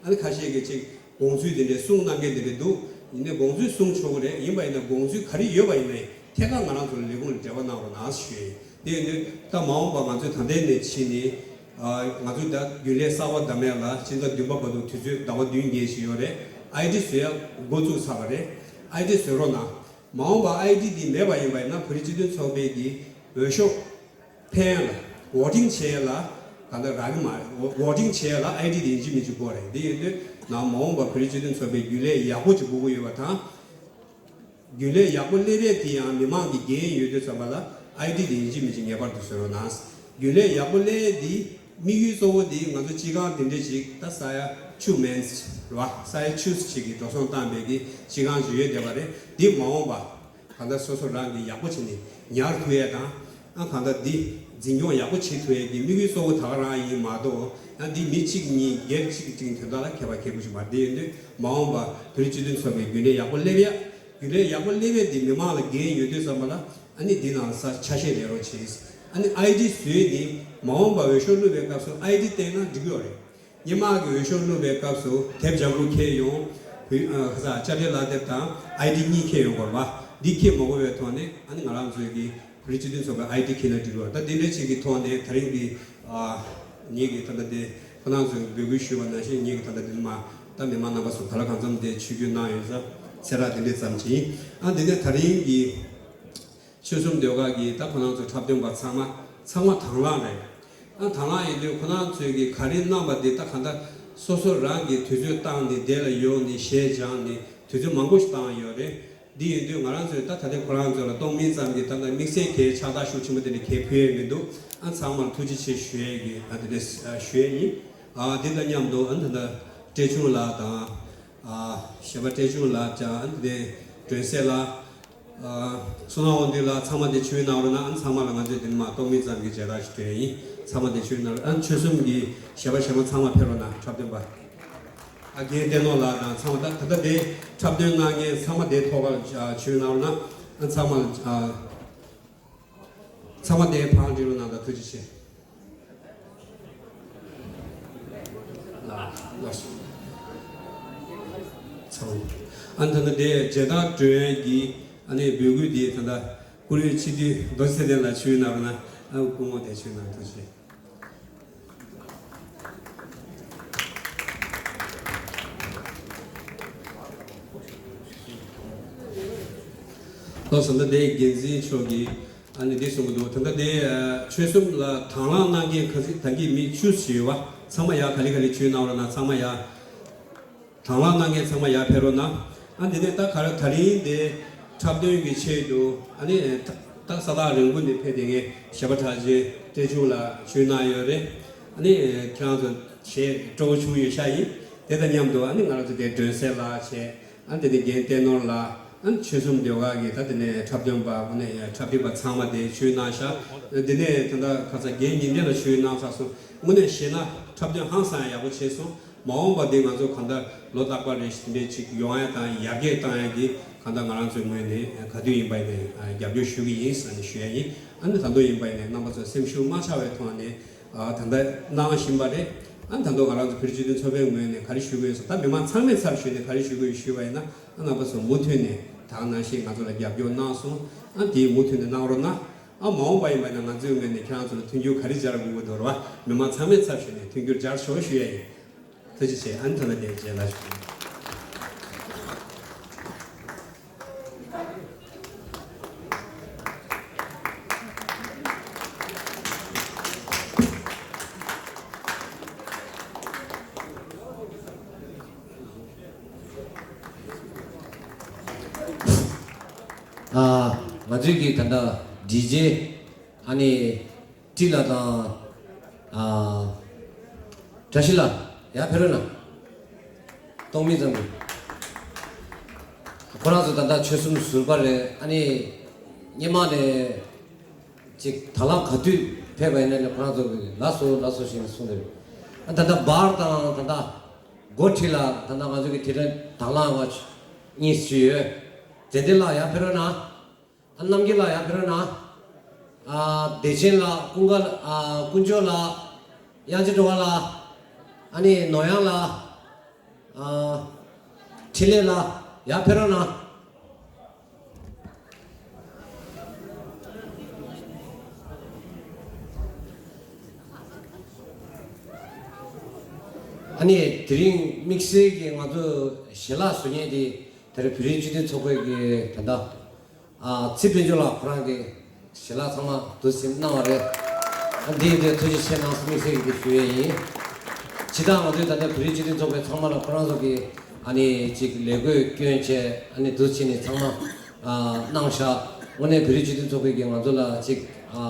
ཨ་ནི་ཁ་ཤས་ཀྱིས་ཅིག་དགོངས་ཚུལ་འདི་འདྲས་གསུང་གནང་མཁན་འདི་འདྲས་འདུག། ཡིན་ནའི་དགོངས་ཚུལ་གསུང་ཆོག་གི་རེད། ཡིན་པ་ཡིན་ན་དགོངས་ཚུལ་ག་རེ་ཡོད་པ་ཡིན་ནའི་ཐད་ཀར་ང་རང་ཚོ་ལ་ལས་ཁུངས་ལ་འབྲེལ་བ་གནང་རོགས་གནང་ཞུ་ཡ་ཡིན། དེ་ཡིན་དུས་ད་མ་འོངས་པ་ང་ཚོས་ད་ལྟའི་ནས་ཕྱིན་ནས་ཨ་ང་ཚོས་ད་རྒྱུན་ལས་གསར་པ་བདམས་ཡ་ལ་ཕྱི་ཟླ་བདུན་པ་བར་དུ་དུས་ཚོད་ཟླ་བ་བདུན་རྒྱལ་ཞིག་ཡོད་རེད། ཨའི་ཌི་བཟོ་ཡ་འགོ་བཙུགས་ཚར་བ་རེད། ཨའི་ཌི་བཟོ་རོགས་གནང་། མ་འོངས་པ་ཨའི་ཌི་འདི་མེད་པ་ཡིན་པ་ཡིན་ན་བོད་རིགས་སྤྱི་མཐུན་ཚོགས་པའི་གི་འོས་ཤོག་འཕེན་ཡ་ལ་བོ་ཊིང་བྱེད་ཡ་ལ་ག་ལ་རག་གི་མ་རེད། བོ་ཊིང་བྱེད་ཡ་ལ་ཨའི་ཌི་དེ་ཡིན་གཅིག་མིན་གཅིག་དགོས་རེད། འདི་ཡིན་དུས་ནང་མ་འོངས་པ་བོད་རིགས་སྤྱི་མཐུན་ཚོགས་པའི་རྒྱུན་ལས་ཡག་པོ་ཅིག་དགོས་ཀྱི་ཡོད་པ་དང་། རྒྱུན་ལས་ཡག་པོ་སླེབས་ཡས་དེ་ཡང་མི་མང་གི་འགན་ཡོད་དུས་ཙམ་པ་ལ་ཨའི་ཌི་དེ་ཡིན་གཅིག་མིན་གཅིག་ངེས་པར་དུ་བཟོ་རོགས་གནང་། རྒྱུན་ལས་ཡག་པོ་སླེབས་ཡས་དེ་དམིགས་ཡུལ་གཙོ་བོ་དེ་ང་ཚོ་སྤྱི་ཁང་དེ་འདྲས་ཅིག་ད་ས་ཡ་བཅུ་མན་རེད་བ། ས་ཡ་བཅུ་ཅིག་གི་འགྲོ་སོང་བཏང་བའི་གི་སྤྱི་ཁང་ཅིག་ཡོད་བསྡད་པ་རེད། འདི་མ་འོངས་པ་གང་ལྟར་སོ་སོ་རང་གིས་ཡག་པོ་བྱས་ནས་ཉར་ཐུབ་ཡས་དང་། ཨ་གང་ལྟར་འདི་འཛིན་སྐྱོང་ཡག་པོ་བྱེད་ཐུབ་ཡས་ཀྱི་དམིགས་ཡུལ་གཙོ་བོ་ད་ག་རང་ཡིན་མ་གཏོགས། ཡང་འདི་མི་གཅིག་གཉིས་སྒེར་གཅིག་གཅིག་དོན་དག་ལ་ཁྱད་པར་ཁྱད་པར་ཞིག་མ་རེད། དེ་ཡིན་དུས་མ་འོངས་པ་བོད་རིགས་སྤྱི་མཐུན་ཚོགས་པའི་རྒྱུན་ལས་ཡག་པོ་སླེབས་ཡ། རྒྱུན་ལས་ཡག་པོ་སླེབས་ཡ་འདི་མི་མང་ལ་འགན་ཡོད་དུས་ཙམ་པ་ལ་ཨ་ནི་འདི་ནང་ས་ཆ་ཤས་ལེན་རོགས་བྱེད། ཨ་ནི་ཨའི་ཌི་བཟོས་ནི་མ་འོངས་པ་འོས་ཤོག་བླུགས་པའི་སྐབས་སུ་ཨའི་ཌི་བསྟན་ན་འགྲིག་གི་ཡོད་རེད། སྔོན་མ་གི་འོས་ཤོག་བླུགས་པའི་སྐབས་སུ་དེབ་ལྗང་ཁུ་འཁྱེར་ཡོང་། བུ་ཨ་ཁ་ས་དཔྱ་ཁྲལ་ལག་དེབ་དང་ཨའི་ཌི་གཉིས་འཁྱེར་ཡོང་དགོས་རེད་བ། འདི་འཁྱེར་མ་དགོས་པའི་ཐོག་ནས་ཨ་ནི་ང་རང་ཚོའི་གི་བོད་རིགས་སྤྱི་མཐུན་ཚོགས་པའི་ཨའི་ཌི་འཁྱེར་ན་འགྲིག་གི་ཡོད་རེད། ད་འདི་འདྲ་ཅིག་གི་ཐོག་ནས་ད་རིང་གི་ཨ་ངེད་ཀྱི་ད་ལྟ་འདི་ཁོ་རང་ཚོས་འབོད་སྐུལ་ཞུས་པ་ནང་བཞིན་ངེད་ཀྱི་ད་ལྟ་འདི་མ་ད་མི་མང་རྣམ་པ་ཚོ་ག་ལ་གང་འཚམ་དེ་ཆིབས་བསྒྱུར་གནང་ཡོད་ས་ཚེ་རབས་འདི་འདྲ་ཙམ་ཅིག་ཡིན། ཨ་འདི་ནས་ད་རིང་གི་ཆོལ་གསུམ་ཟློས་གར་གྱི་ད་ཁོ་རང་ཚོ་འཁྲབ་སྟོན་པ་ཚང་མ་ཚང་མ་དང་བླངས་རེད། ཨ་དང་བླངས་ཡིན་དུས་ཁོ་རང་ཚོས་ཀྱི་ག་རེ་གནང་པ་དེ་ད་གང་ལྟར་སོ་སོ་རང་གིས་དུས་ཚོད་བཏང་ནས་དེ་ལ་ཡོང་ནས་གཞས་སྦྱངས་ནས་དུས་ཚོད་མང་པོ་ཞིག་བཏང་ཡོད་རེད། འདི་ཡིན་དུས་ང་རང་ཚོས་ད་ད་ལྟའི་ཁོ་རང་ཚོ་ལ་གཏོང་མིན་ཙམ་གྱིས་ད་ལྟ་དམིགས་བསལ་གྱི་ཕྱག་རྟགས་ཤུགས་ཆེན་པོ་དེ་འདྲ་གས་ཕུལ་ཡས་མི་འདུག། ཨ་ཚང་མར་ཐུགས་རྗེ་ཆེ་ཞུ་ཡས་ཀྱི་ཨ་དེ་འདྲ་ཞུ་ཡས་ཡིན། ཨ་འདི་དང་མཉམ་དུ་ཨ་ད་ལྟ་བཀྲས་ཆུང་ལགས་དང་། ཨ་གཞས་པ་བཀྲས་ཆུང་ལགས་དང་ཨ་ནི་དེ་སྒྲོན་གསལ་ལགས། ཨ་བསོད་ནམས་དབང་འདུས་ལགས། ཚང་མ་དེ་ཆིབས་བསྒྱུར་གནང་རོགས་གནང་། ཨ་ཚང་མ་ལ་ང་ཚོས་དེ་ནས་མར་གཏོང་མིན་ཙམ་གྱི་མཇལ་དར་ཞིག་སྤྲད་ཡིན། ཚང་མ་དེ་ཆིབས་བསྒྱུར་གནང་རོགས། ཨ་ཆོལ་གསུམ་གྱི་གཞས་པ་གཞས་མ་ཚང་མ་ཕེབས་རོགས་གནང་། འཁྲབ་སྟོན་པ་ཨ་རྒན་བསྟན་ནོར་ལགས་དང་ཚང་མ་ད་ད་ལྟ་དེ་འཁྲབ་སྟོན་གནང་མཁན་ཚང་མ་དེ་ཐོག་ཁར་ཨ་ཆིབས་བསྒྱུར་གནང་རོགས་གནང་། ཨ་ཚང་མ་ལ་ཨ་ཚང་མ་དེ་ཕར་འགྲོ་རོགས་གནང་དང་། ཐུགས་རྗེ་ཆེ། ལགས་ལགས་སོ། ཚང་མ། ཨ་ནི་ད་ལྟ་དེ་མཇལ་དར་སྒྲོན་གྱི་ཨ་ནི་འབོད་སྐུལ་དེ་ད་ལྟ་བཀུར་འོས་སྤྱི་འཐུས་རྡོ་རྗེ་ཚེ་བརྟན་ལགས་ཆིབས་བསྒྱུར་གནང་རོགས་གནང་། ཨ་སྐུ་ངོ་དེ་ཆིབས་བསྒྱུར་གནང་། ཐུགས་རྗེ་ཆེ། ལགས་སོ། ད་དེ་འགན་འཛིན་མཆོག་གིས་ཨ་ནི་འདི་གསུང་གི་འདུག། ད་ལྟ་དེ་ཨ་ཆོལ་གསུམ་ལ་དང་བླངས་གནང་མཁན་ག་ཚོད་ད་གིན་མི་བཅུ་ཞིག་ཡོད་པ། ཚང་མ་ཡར་ག་ལེ་ག་ལེ་ཆིབས་བསྒྱུར་གནང་རོགས་གནང་། ཚང་མ་ཡར། དང་བླངས་གནང་མཁན་ཚང་མ་ཡར་ཕེབས་རོགས་གནང་། ཨ་འདི་ནས་ད་ག་རེ་ད་རིང་དེ་འཁྲབ་སྟོན་གྱི་ཆེད་དུ་ཨ་ནི་ད་ད་ས་ཐག་རིང་པོ་ནས་ཕེབས་བསྡད་མཁན་གཞས་པ་གྲགས་ཅན་བཀྲས་ཆུང་ལགས་ཆིབས་བསྒྱུར་གནང་ཡོད་རེད། ཨ་ནི་ཁྱེད་རང་ཚོ་གཞས་སྤྲོ་བོ་བྱུང་ཡོད་ཤག་ཡིན། དེ་དང་མཉམ་དུ་ཨ་ནི་ང་རང་ཚོ་དེ་སྒྲོན་གསལ་ལགས་བྱས། ཨ་དེ་ནས་རྒན་བསྟན་ནོར་ལགས། ཨ་ནི་ཆོལ་གསུམ་ཟློས་གར་གྱི་ད་དེ་ནས་འཁྲབ་སྟོན་པ་དངོས་གནས་འཁྲབ་སྟོན་པ་ཚང་མ་དེ་ཆིབས་བསྒྱུར་གནང་ཤག། དེ་ནས་ད་ལྟ་ཁ་སང་རྒན་ཉི་སྒྲོན་ལགས་ཆིབས་བསྒྱུར་གནང་ཚར་སོང་། དངོས་གནས་བཤད་ན་འཁྲབ་སྟོན་ཧང་སང་ཡག་པོ་བྱས་སོང་། མ་འོངས་པ་དེ་ང་ཚོ་གང་ལྟར་ལོ་རྟག་པར་རེ་བཞིན་དེ་ཅིག་ཡོང་ཡ་དང་ཡར་རྒྱས་བཏང་ཡ་གི་གང་ལྟར་ང་རང་ཚོའི་ངོས་ནས་ག་དུས་ཡིན་པ་ཡིན་ནའི་རྒྱབ་སྐྱོར་ཞུ་གི་ཡིན་ཟེར་ནས་ཞུ་ཡ་ཡིན། ཨ་ནི་ད་དུང་ཡིན་པ་ཡིན་ནའི་རྣམ་པ་ཚོ་སེམས་ཤུགས་མ་ཆག་པའི་ཐོག་ནས་ད་ལྟ་གནང་བཞིན་པ་རེད། ཨ་ནི་ད་དུང་ང་རང་ཚོ་བོད་རིགས་སྤྱི་མཐུན་ཚོགས་པའི་ངོས་ནས་ག་རེ་ཞུ་གི་ཡོད་ཟེར། ད་མི་མང་ཚང་མའི་ཚབ་ཞུས་ནས་ག་རེ་ཞུ་གི་ཡོད་ཞུས་པ་ཡིན་ན། ཨ་རྣམ་པ་ཚོ་མུ་མཐུད་ནས་ད་ག་ནང་བཞིན་ང་ཚོ་ལ་རྒྱབ་སྐྱོར་གནང་སོང་། ཨ་དེ་མུ་མཐུད་ནས་གནང་རོགས་གནང་། ཨ་མ་འོངས་པ་ཡིན་པ་ན་ང་ཚོའི་ངོས་ནས་ཁྱེད་རང་ཚོ་ལ་མཐུན་འགྱུར་ག་རེ་སྦྱར་དགོས་ཀྱི་འདུག་རེད་བ། མི་མང་ཚང་མའི་ཚབ་ཞུས་ནས་མཐུན་འགྱུར་སྦྱར་ཆོག་ཞུ་ཡ་ཡིན། ཐུགས་རྗེ་ཆེ། ཨ་ནི་ད་ལྟ་དེ་རྗེས་ལ་ཞུ། ཨ། ང་ཚོའི་གི་ད་ལྟ་ཌི་ཇེ་ཨ་ནི་ཏི་ལ་དང་། ཨ། བཀྲ་ཤིས་ལགས་ཡར་ཕེབས་རོགས་གནང་། སྟོང་མི་ཙམ་གྱིས། ཁོ་རང་ཚོ་ད་ལྟ་ཆོལ་གསུམ་ཟུར་པ་རེད། ཨ་ནི་སྔོན་མ་ནས་ཅིག་དང་བླངས་ག་དུས་ཕེབས་པ་ཡིན་ན་ནས་ཁོ་རང་ཚོ་གིས་ལགས་སོ་ལགས་སོ་ཞེས་གསུངས་འདུག་ཨ། ད་ལྟ་བར་དང་ད་ལྟ་འགོ་ཁྲིད་ལ་ད་ལྟ་ང་ཚོ་གི་དེ་རིང་དང་བླངས་པ་གཉིས་ཅིག་ཡོད། ཙན་དན་ལགས་ཡར་ཕེབས་རོགས་གནང་། ཨ། རྣམ་རྒྱལ་ལགས་ཡར་ཕེབས་རོགས་གནང་། ཨ། བདེ་ཆེན་ལགས། ཀུན་དགའ། ཨ། དཀོན་མཆོག་ལགས། དབྱངས་ཅན་སྒྲོལ་དཀར་ལགས། ཨ་ནི་ནོར་གཡང་ལགས། ཨ། འཕྲིན་ལས་ལགས་ཡར་ཕེབས་རོགས་གནང་། ཨ་ནི་དེ་རིང་དམིགས་བསལ་གྱི་ང་ཚོ་ཞལ་ལག་བཟོ་མཁན་དེ་དེར་བོད་རིགས་སྤྱི་མཐུན་ཚོགས་པའི་གི་ད་ལྟ། ཨ། ཚེ་དཔལ་འབྱོར་ལགས་ཁོ་རང་གིས་ཞལ་ལག་ཚང་མ་འདུག་སེ་གནང་བ་རེད། ཨ། འདི་ཡིན་དུས་ཐུགས་རྗེ་ཆེ་གནང་ཟེར་དམིགས་བསལ་གྱིས་ཞུ་ཡས་ཡིན། ཇི་ལྟར་ང་ཚོས་ད་ལྟ་བོད་རིགས་སྤྱི་མཐུན་ཚོགས་པའི་ཚང་མ་ལ་ཁོ་རང་ཚོ་གིས་ཨ་ནི་ཅིག་ལས་བགོས་སྐྱོན་བྱས། ཨ་ནི་འདུག་སེ་བྱས་ནས་ཚང་མ། ཨ། གནང་ཤག་དངོས་གནས་བོད་རིགས་སྤྱི་མཐུན་ཚོགས་པའི་གིས་ང་ཚོ་ལ་ཅིག་ཨ།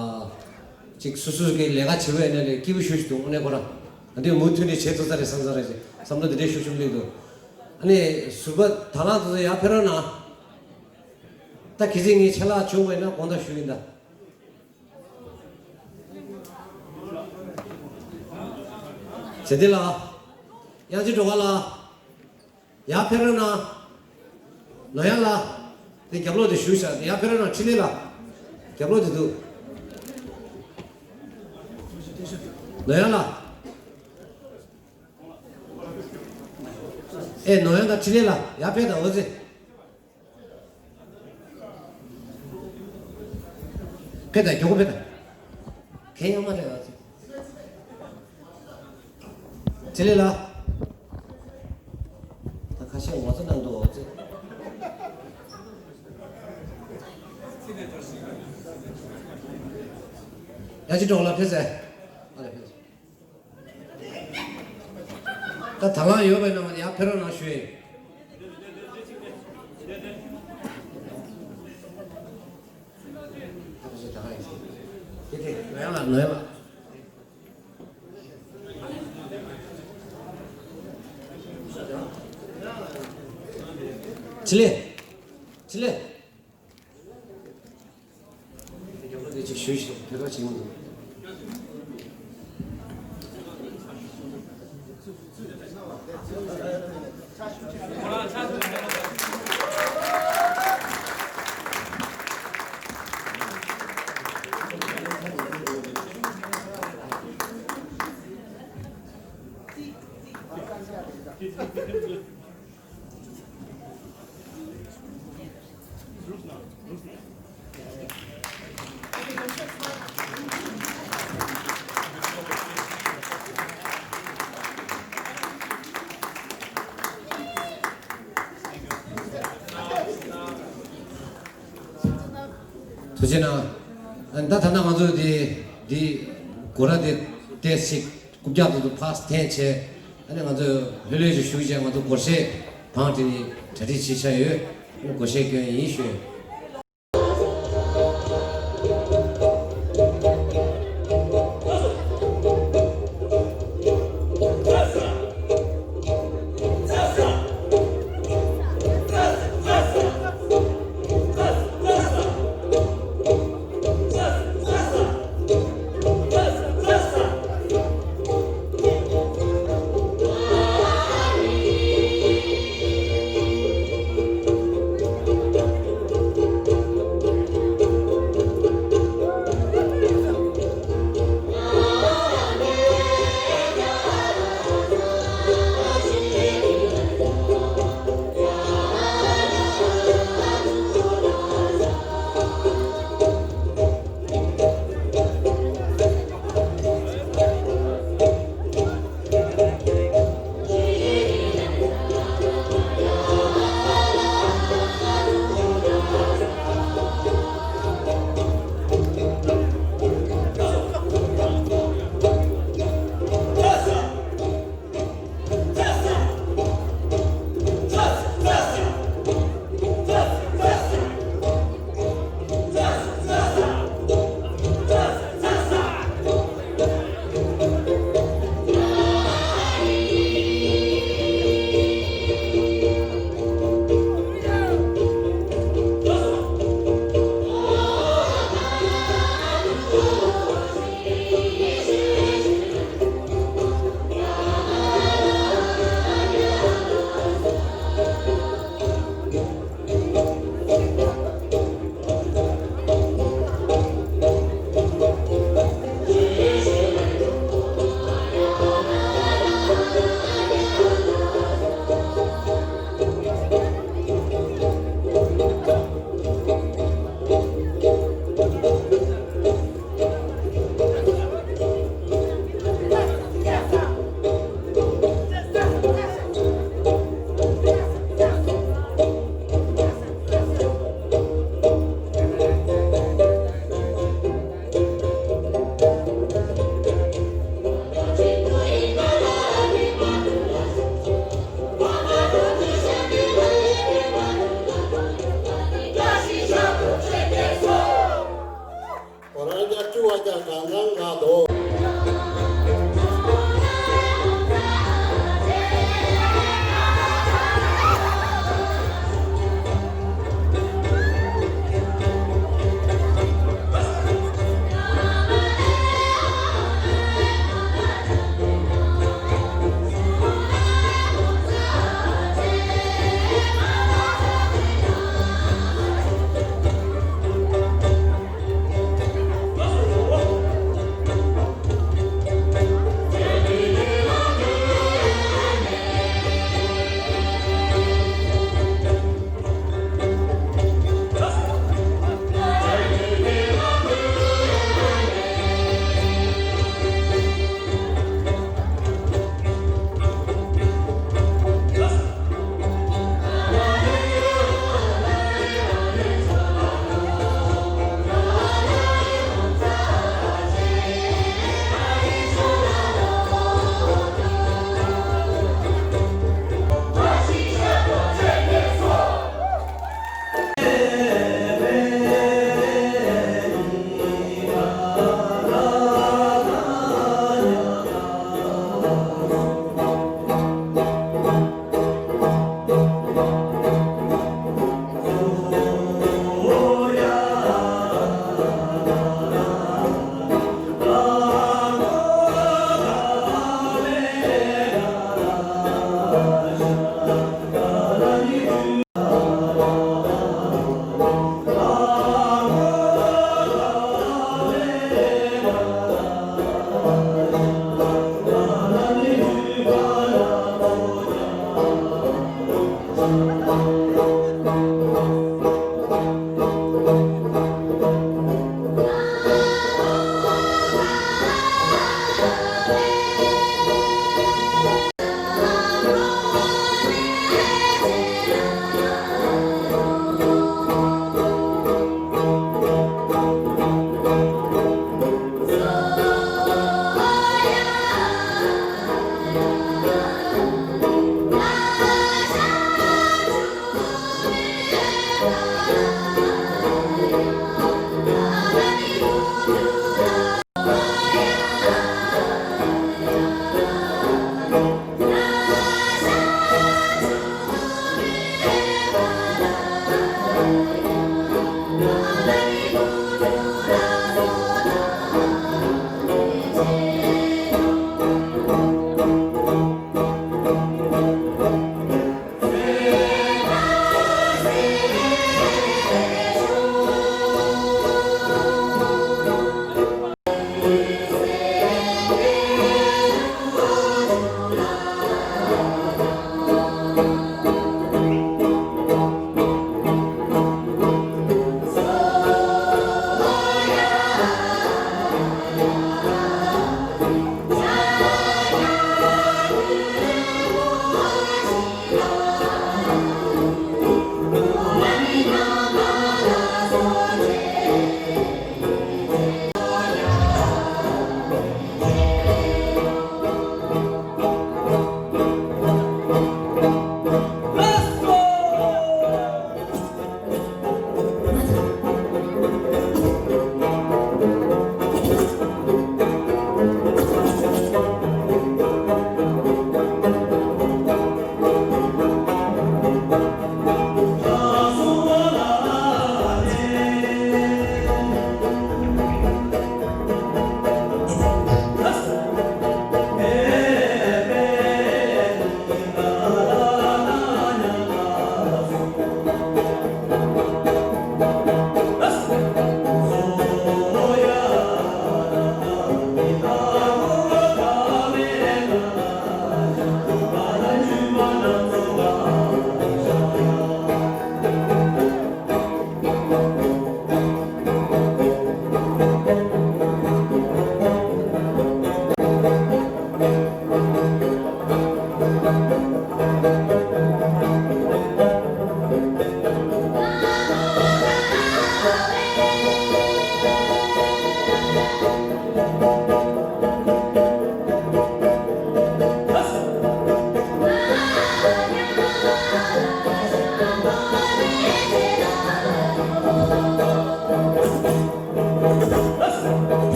ཅིག་སོ་སོ་གི་ལས་ཀ་བྱེད་པ་ཡིན་ན་ལས་སྐྱིད་པོ་ཞེ་པོ་ཅིག་འདུག་དངོས་གནས་ཁོ་རང་། ཨ། འདི་མུ་མཐུད་ནས་བྱེད་ཐུབ་ས་རེད་བསམ་ས་རེད་ཅེས་བསམ་བློ་འདི་འདྲའི་ཤུགས་ཆེན་པོ་སླེབས་འདུག་ཨ་ནི་ཟུར་པ་དང་བླངས་དེ་ཚོ་ཡར་ཕེབས་རོགས་གནང་། ད་གལ་སྲིད་ངས་ཆད་ལྷག་བྱུང་བ་ཡིན་ན་དགོངས་དག་ཞུ་གི་ཡིན་ད། ཙན་དན་ལགས། དབྱངས་ཅན་སྒྲོལ་དཀར་ལགས། ཡར་ཕེབས་རོགས་གནང་། ནོར་གཡང་ལགས། དེ་རྒྱབ་ལོགས་དེ་བཞུགས་ཤག་དེ་ཡར་ཕེབས་རོགས་གནང་། འཕྲིན་ལས་ལགས། རྒྱབ་ལོགས་དེ་འདུག་ནོར་གཡང་ལགས། ཨེ། ནོར་གཡང་དང་འཕྲིན་ལས་ལགས་ཡར་ཕེབས་དང་། འོ་ཙི། ཕེབས་དང་། མགྱོགས་པོ་ཕེབས་དང་། གན་ཡོད་མ་རེད། འོ་ཙི། འཕྲིན་ལས་ལགས། ད་ཁ་ཤས་ངོ་ཚ་གནང་འདུག་འོ་ཙི། དབྱངས་ཅན་སྒྲོལ་དཀར་ལགས་ཕེབས་ཟེར། ཨ་ལས། ཕེབས་ཟེར། ད་དང་བླངས་ཡོད་པ་ཡིན་ན་ཡར་ཕེབས་རོགས་གནང་ཞུ་ཡིན། ད་ཕེབས་ཟེར། དང་བླངས་ཡིན་ཟེར། དེ་དེ་ནོར་གཡང་ལགས། ནོར་གཡང་ལགས། འཕྲིན་ལས། འཕྲིན་ལས། དེ་ཅིག་ཞུས་ཤིག་དེ་ག་བྱེད་མི་འདུག་ཐུགས་རྗེ་གནང་། ད་ད་ལྟ་ང་ཚོ་འདི་འདི་སྒོ་ར་འདི་ཏོག་ཙམ་རྐུབ་བཀྱག་ཏུ་ཕར་འཐེན་བྱས། ཨ་ནི་ང་ཚོས་ལྷོད་ལྷོད་ཅིག་བཞུགས་བྱས། ང་ཚོ་སྒོར་གཞས་བང་སྒྲིག་ནས་གྲ་སྒྲིག་བྱས་བཞག་ཡོད། སྒོར་གཞས་སྐྱོན་ཡིན་ཞུ།